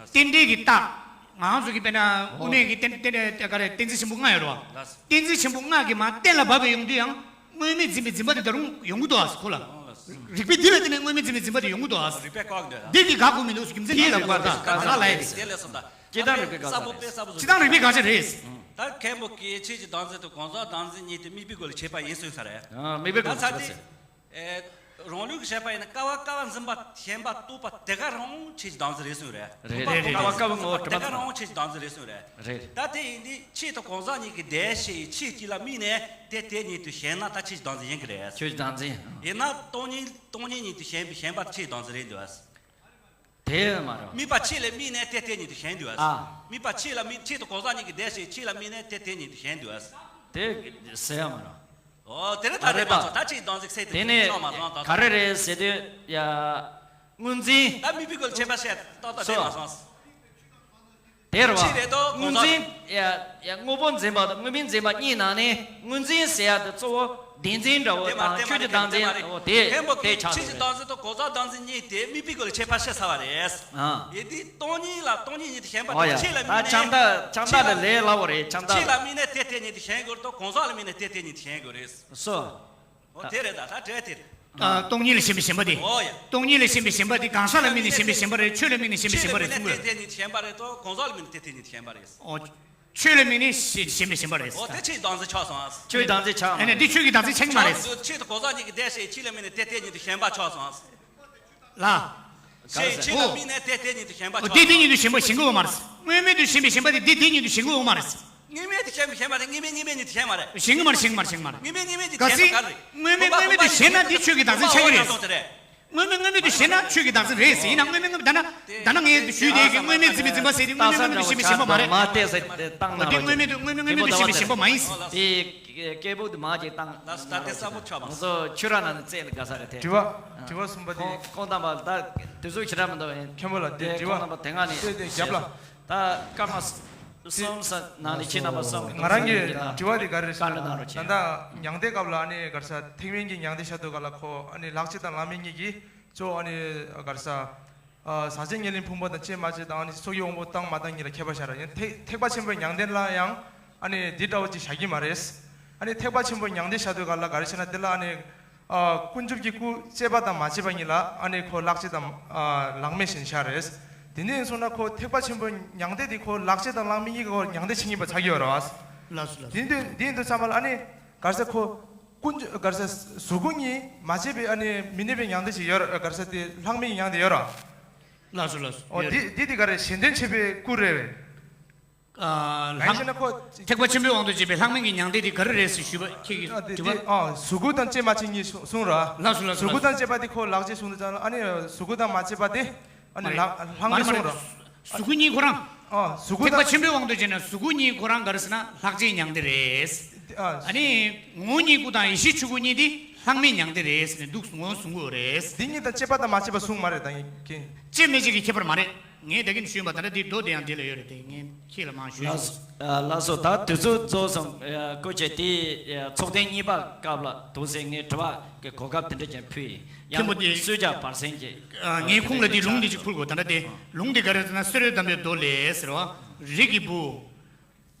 རྟེན་འབྲེལ་གྱི་རྟགས། ང་ཚོ་གི་དཔེར་ན་དབུ་མའི་གི་རྟེན་རྟེན་འབྲེལ་ག་རེ་རྟེན་འཛིན་ཆེན་པོ་ལྔ་ཡོད་རེད་བ། ལགས་སོ། རྟེན་འཛིན་ཆེན་པོ་ལྔ་གི་མ་གཏན་ལ་ཕབ་པའི་ཡོང་དུས་ཡང་དངོས་མེད་འཛིན་པའི་འཛིན་པ་དེ་ད་རུང་ཡོང་གི་འདུག་ཨ་ཁོ་ལ། ཨོ་ལགས་སོ། རིགས་པས་འདི་ལ་བརྟེན་ནས་དངོས་མེད་འཛིན་པའི་འཛིན་པ་དེ་ཡོང་གི་འདུག་ཨ། རིགས་པས་བཀག་འདོད་ད། འདི་གི་དགག་དགོས་མི་འདུག་རྒྱུ་མཚན་འདི་ལ་དགོས་ད་ག་ཚ་ལ་ཡ་དེ། དེ་ལས་སོང་ད། སྤྱིར་བཏང་རིགས་པའི་དགག་བྱ་རེད། སྤྱིར་བཏང་རིགས་པའི་དགག་བྱ་རེད། ད་མཁན་པོ་གིས་ཆོས་ཀྱི་བདག་འཛིན་དང་གང་ཟག་བདག་འཛིན་གཉིས་དེ་དམིགས་པའི་སྒོ་ལས་ཁྱད་པར་ཡིན་གསུངས་ས་རེད། ཨ་དམིགས་པའི་སྒོ་ལས་ད་ཚ་ཁྱད་པར་དེ། ཟེར། ཨེ། རང་ལུགས་ཀྱི་བཤད་པ་ཡིན་ན་ཀ་བ་ཀ་བ་འཛིན་པ་ཞེན་པ་རྟོག་པ་དེ་ག་རང་ཆོས་ཀྱི་བདག་འཛིན་རེད་གསུངས་རེད། རེད་རེད་རེད། ཀ་བ་ཀ་བ་ངོ་བོ་དེ་ག་རང་ཆོས་ཀྱི་བདག་འཛིན་རེད་གསུངས་རེད། རེད། ད་དེ་ཡིན་དུས་ཆོས་དང་གང་ཟག་གཉིས་ཀྱི་དེ་ཞེས་ཆོས་གཅིག་ལ་དམིགས་ནས་དེ་དེ་ཉིད་དུ་ཞེན་ན་ད་ཆོས་ཀྱི་བདག་འཛིན་ཡིན་གྱི་རེད། ཆོས་ཀྱི་བདག་འཛིན། ཡིན་ན་སྟོང་ཉིད་སྟོང་ཉིད་ཉིད་དུ་ཞེན་པའི་ཞེན་པ་ཆོས་ཀྱི་བདག་འཛིན་རེད་འདུག་ཨ། དེ་མ་རེད། དམིགས་པ་ཆོས་ལ་དམིགས་ནས་དེ་དེ་ཉིད་དུ་ཞེན་འདུག་ཨ། ཨ། དམིགས་པ་ཆོས་ལ་དམིགས་ཆོས་དང་གང་ཟག་གཉིས་ཀྱི་དེ་ཞེས་ཆོས་ལ་དམིགས་ནས་དེ་དེ་ཉིད་དུ་ཞེན་འདུག་ཨ། དེ་ཟེར་ཡ་མ་རེད། ཨོ་དེ་རེད། ད་རེད་པ། ད་ཅིག་སྡོམ་ཚིག་ཟེར་དེ་དེ་ནས་ཆགས་མ་སོང་། ད་ག་རེ་རེད་ཟེར་དུས་ཡ། དངོས་འཛིན། ད་མི་ཕི་གོལ་ཆད་པ་བཤད་ཏོག་ཏོག་དེ་མ་སོང་། དེ་རེད་བ། ཅི་རེད་དོ། དངོས་འཛིན། ཡ་ཡ། དངོས་པོ་འཛིན་པ་དང་དངོས་མིང་འཛིན་པ་གཉིས་ནང་ནས་དངོས་འཛིན་ཟེར་ཡ་དེ་གཙོ་བོ་བདེན་འཛིན་འདྲ་བོ་དེ་མ་དང་རེད། ཆོས་ཀྱི་བདག་འཛིན། དེ་མ་རེད། འོ་དེ་ཧན་པོ་དེ་གི་ཆགས་ཆོས་ཀྱི་བདག་འཛིན་དང་གང་ཟག་བདག་འཛིན་གཉིས་དེ་མི་ཕི་གོལ་ཆད་པ་བཤད་ཚར་བ་རེད། ཨ། ཡེ་དེ་སྟོང་ཉིད་ལ་སྟོང་ཉིད་ཉིད་དུ་ཞེན་པ་ཨོ་ཡ། དེ་ཆོས་ལ་ད་དམིགས་ནས་ཆང་ད་ཆང་ད་ལ་ལས་སླ་བོ་རེད། ཆང་ད་ཆོས་ལ་ལ་དམིགས་ནས་དེ་དེ་ཉིད་དུ་ཞེན་དགོས་རེད་དོ། གང་ཟག་ལ་དམིགས་ནས་དེ་དེ་ཉིད་དུ་ཞེན་དགོས་རེད། སོ། ཨོ་དེ་རེད། ད་ད་འབྲས་དེ་རེད། ཨ། སྟོང་ཉིད་ལ་ཞེན་པའི་ཞེན་པ་དེ། ཨོ་ཡ། སྟོང་ཉིད་ལ་ཞེན་པའི་ཞེན་པ་དེ་གང་ཟག་ལ་དམིགས་ནས་ཞེན་པའི་ཞེན་པ་རེད། ཆོས་ལ་དམིགས་ནས་ཞེན་པའི་ཞེན་པ་རེད་གསུང་གི་རེད། ཆོས་ལ་དམིགས་ནས་དེ་དེ་ཉིད་དུ་ཞེན་པ་རེད་དོ། གང་ཟག་ལ་དམིགས་ནས་དེ་དེ་ཉིད་དུ་ཞེན་པ་རེད། ཨོ། ཆོས་ལ་དམིགས་ནས་ཞེ་ཞེན་པའི་ཞེན་པ་རེད། ཨོ་དེ་ཆོས་བདག་འཛིན་ཆགས་སོང་ཨ། ཆོས་བདག་འཛིན་ཆགས། ཨ་ནི་འདི་ཆོས་ཀྱི་བདག་འཛིན་ཆགས་ཀྱི་མ་རེད། ཆགས་འདུག་ཆོས་དང་གང་ཟག་གཉིས་ཀྱི་བདེ་གཤེགས་ཆོས་ལ་དམིགས་ནས་དེ་དེ་ཉིད་དུ་ཞེན་པ་ཆགས་སོང་ཨ། ལ། ཞེས་ཆོས་ལ་དམིགས་ནས་དེ་དེ་ཉིད་དུ་ཞེན་པ་ཆགས། དེ་དེ་ཉིད་དུ་ཞེན་པ་ཞེན་གྱི་ཡོད་མ་རེད། དངོས་མེད་དུ་ཞེན་པའི་ཞེན་པ་དེ་དེ་དེ་ཉིད་དུ་ཞེན་གྱི་ཡོད་མ་རེད། དངོས་མེད་དུ་ཞེན་པའི་ཞེན་པ་དེ་དངོས་མེད་དངོས་མེད་ཉིད་དུ་ཞེན་མ་རེད། ཞེན་གྱི་མ་རེད། ཞེན་གྱི་མ་རེད། ཞེན་གྱི་མ་རེད། དངོས་མེད་དངོས་མེད་དུ་ཞེན་ན་ག་རེ་རེད། དངོས་མེད་དངོས་མེད་དུ་ཞེན་ན་འདི་ཆོས་ཀྱི་བདག་འཛིན་ཆགས་ཀྱི་རེད། དངོས་མེད་དངོས་མེད་དུ་ཞེན་ན་ཆོས་ཀྱི་བདག་འཛིན་རེད་ཟེར། ཡིན་ན་དངོས་མེད་དངོས་མེད་ད་ན་ད་ན་ངས་ཞུས་དེ་གི་དངོས་མེད་རྫུན་མི་རྫུན་པ་ཟེར་དེ་དངོས་མེད་དངོས་མེད་དུ་ཞེན་པའི་ཞེན་པ་མ་རེད། མ་བལྟས་ཟེར་བཏང་ན་རོགས། དེ་དངོས་མེད་དུ་དངོས་མེད་དངོས་མེད་དུ་ཞེན་པའི་ཞེན་པ་མ་ཡིན། དེ། སྐད་སྦུག་དེ་མ་ཅིག་བཏང་། ལགས་སོ། ད་དེ་གསལ་པོ་ཆགས་པ། ང་ཚོ་ཆོས་ར་ན་ནི་རྩེ་ལ་དགའ་ས་རེད་དེ། དྲི་བ། དྲི་བ་གསུམ་པ་དེ། ཁོང་ཁོང་རྣམ་པ་ད་དུས་ཚོད་ཞེ་དྲག་མི་འདུག་ཡིན། མཁན་པོ་ལགས་དེ་དྲི་བ། ཁོང་རྣམ་པ་དེ་སྔ་ནས་དེ་དེ་རྒྱབ་ལ། ད་སྐར་མ་གསུམ་ཙམ་ནང་ནས་ཁྱེད་རྣམ་པ་གསུམ་ང་རང་གི་དྲི་བ་དེ་ག་རེ་རེད་ཟེར་ན། ད་ལྟ་མྱང་འདས་སྐབས་ལ་ཨ་ནི་ག་རེ་ཟེར། ཐེག་དམན་གྱི་མྱང་འདས་བཤད་དུས་ག་ལ་ཁོ་ཨ་ནི་ལྷག་བཅས་དང་བླ་མེད་གཉིས་ཀྱིས་གཙོ་བོ་ཨ་ནི་ག་རེ་ཟེར། ཨ། ཟག་བཅས་ཉེར་ལེན་ཕུང་པོ་དང་བཅས་མ་བཅས་དང་ཨ་ནི་ཚོགས་ཀྱི་དབང་པོ་བཏང་མ་བཏང་གཉིས་ལ་ཁྱད་པར་བཞག་ར་ཡིན། ཐེག་ཐེག་པ་ཆེན་པོའི་མྱང་འདས་ལ་ཡང་ཨ་ནི་འདི་འདྲ་བོ་ཅིག་བཞག་གི་མ་རེད། ཨ་ནི་ཐེག་པ་ཆེན་པོའི་མྱང་འདས་བཞག་དུས་ག་ལ་ག་རེ་བྱས་ན་དེ་ལ་ཨ་ནི། ཨ། ཀུན་རྫོབ་ཀྱི་སྐུ་བཅས་པ་དང་མ་བཅས་པ་གཉིས་ལ་ཨ་ནི་ཁོ་ལྷག་བཅས་དང་། ཨ། བླ་མེད་ཞེས་བྱ་རེད། དེ་འདྲ་ཡིན་སོང་ན་ཁོ་ཐེག་པ་ཆེན་པོའི་མྱང་འདས་དེ་ཁོ་ལྷག་བཅས་དང་བླ་མེད་གཉིས་ཀ་ཁོ་མྱང་འདས་ཆེན་གཉིས་པ་ཆགས་ཀྱི་ཡོད་རེད་བ། ལགས་སོ་ལགས་སོ། དེ་འདྲ་དེ་ཡིན་དུས་ཙམ་པ་ལ་ཨ་ནི་ག་རེ་ཟེར། ཁོ་ཀུན་ག་རེ་ཟེར། གཟུགས་སྐུ་གཉིས་མ་བཅས་པའི་ཨ་ནི་མི་གནས་པའི་མྱང་འདས་ཅིག་ཡོད་རེད། ག་རེ་ཟེར། དེ་ལྷག་མེད་ཀྱི་མྱང་འདས་ཡོད་རེད། ལགས་སོ་ལགས་སོ། ཨོ་ཡོད་དེ་རེད། དེ་དེ་ག་རེ་གཞན་དོན་བྱེད་པའི་སྐུ་རེད། ཨ། གང་ཡིན་ཟེར་ན་ཁོ། ཐེག་པ་ཆེན་པོའི་དབང་དུ་བྱས་པའི་ལྷག་མེད་ཀྱི་མྱང་འདས་དེ་ག་རེ་རེད་ཟེར་ཞུས་པ་ཁྱེད་ཀྱིས་ཨ་དེ་དྲི་བ། དེ་ཨ་གཟུགས་སྐུ་དང་བཅས་མ་བཅས་གཉིས་གསུངས་ར། ལགས་སོ་ལགས་སོ། གཟུགས་སྐུ་དང་བཅས་པ་དེ་ཁོ་ལྷག་བཅས་གསུངས་དུས་ཙམ་ལ་ཨ་ནི་གཟུགས་སྐུ་དང་མ་བཅས་པ་དེ་ཨ་ནི་ལྷག་ལྷག་མེད་གསུངས་ར། གཟུགས་སྐུ་གཉིས་ཁོ་རང་། ཨ་གཟུགས་སྐུ་དང་། ཐེག་པ་ཆེན་པོའི་དབང་དུ་བྱས་ན་གཟུགས་སྐུ་གཉིས་ཁོ་རང་ག་རེ་ཟེར་ན་ལྷག་བཅས་མྱང་འདས་རེད། ཨ། ཨ་ནི་ངོ་བོ་ཉིད་སྐུ་དང་ཡེ་ཤེས་ཆོས་སྐུ་གཉིས་དེ་ལྷག་མེད་མྱང་འདས་རེད་ཟེར་ནས་འདུག་ངོ་གསུང་གི་ཡོད་རེད། འདི་གཉིས་དང་བཅས་པ་དང་མ་བཅས་པ་གསུངས་མ་རེད་ད་ཡིན་གྱི། བཅས་མི་བཅས་ཀྱི་ཁྱད་པར་མ་རེད། ངས་ད་གིན་ཞུས་པ་ད་ལྟ་འདི་མདོ་དེ་ཡང་འདི་ལ་ཡོད་རེད་དེ་ངས་ཁྱེད་ལ་མང་ཞུས། ལགས་སོ། ལགས་སོ། ད་དུས་ཚོད་རྫོགས་སོང་། སྐུ་མཁྱེན་དེ་ཚོགས་ཐེངས་གཉིས་པ་སྐབས་ལ་འདུག་ཟེར་ངས་དྲི་བ་གི་གོ་སྐབས་དེ་འདྲ་ཅིག་ཕུལ་ཡིན། མཁན་པོ་ཡང་དེ་སུས་ཀྱང་བར་གསེང་གི། ངས་ཁོང་ལ་དེ་ལུང་དེ་ཅིག་ཕུལ་དགོས། ད་ལྟ་དེ་ལུང་དེ་ག་རེ་ཟེར་ན་གསེར་འོད་དམ་པའི་མདོ་ལས་ཟེར་བ། རིགས་ཀྱི་བུ།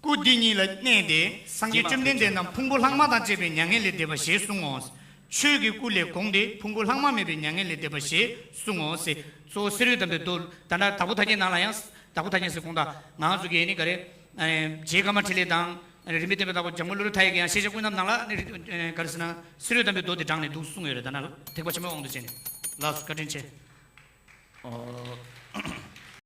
སྐུ་འདི་ཉིད་ལ་གནས་ཏེ་སངས་རྒྱས་བཅོམ་ལྡན་འདས་རྣམས་ཕུང་པོ་ལྷག་མ་དང་བཅས་པའི་མྱ་ངན་ལས་འདས་པ་ཞེས་གསུང་ངོ་། ཆོས་ཀྱི་སྐུ་ལས་དགོངས་ཏེ་ཕུང་པོ་ལྷག་མ་མེད་པའི་མྱ་ངན་ལས་འདས་པ་ཞེས་གསུང་ངོ་ཟེར། གཙོ་བོ་གསེར་འོད་དམ་པའི་མདོ། ད་ལྟ་དྭགས་པོ་ཐར་རྒྱན་ནང་ལ་ཡང་། དྭགས་པོ་ཐར་རྒྱན་ཟེར་དགོངས་དག་ང་ཚོ་གི་ནི་ག་རེ། རྗེ་ཀརྨ་འཕྲིན་ལས་དང་། རིམ་པས་བསྟན་པའི་བདག་པོ་འཇམ་མགོན་བློ་གྲོས་མཐའ་ཡས་ཀྱི་ཡང་ཤེས་བྱ་ཀུན་རྣམས་ནང་ལ་ནི་ག་རེ་ཟེར་ན་གསེར་འོད་དམ་པའི་མདོ་དེ་དྲངས་ནས་འདུག་གསུངས་ཡོད་རེད། ད་ན་ཐེག་པ་ཆེན་པོའི་དབང་དུ་བྱས་ནས། ལགས་སོ། བཀའ་དྲིན་ཆེ། ཨོ།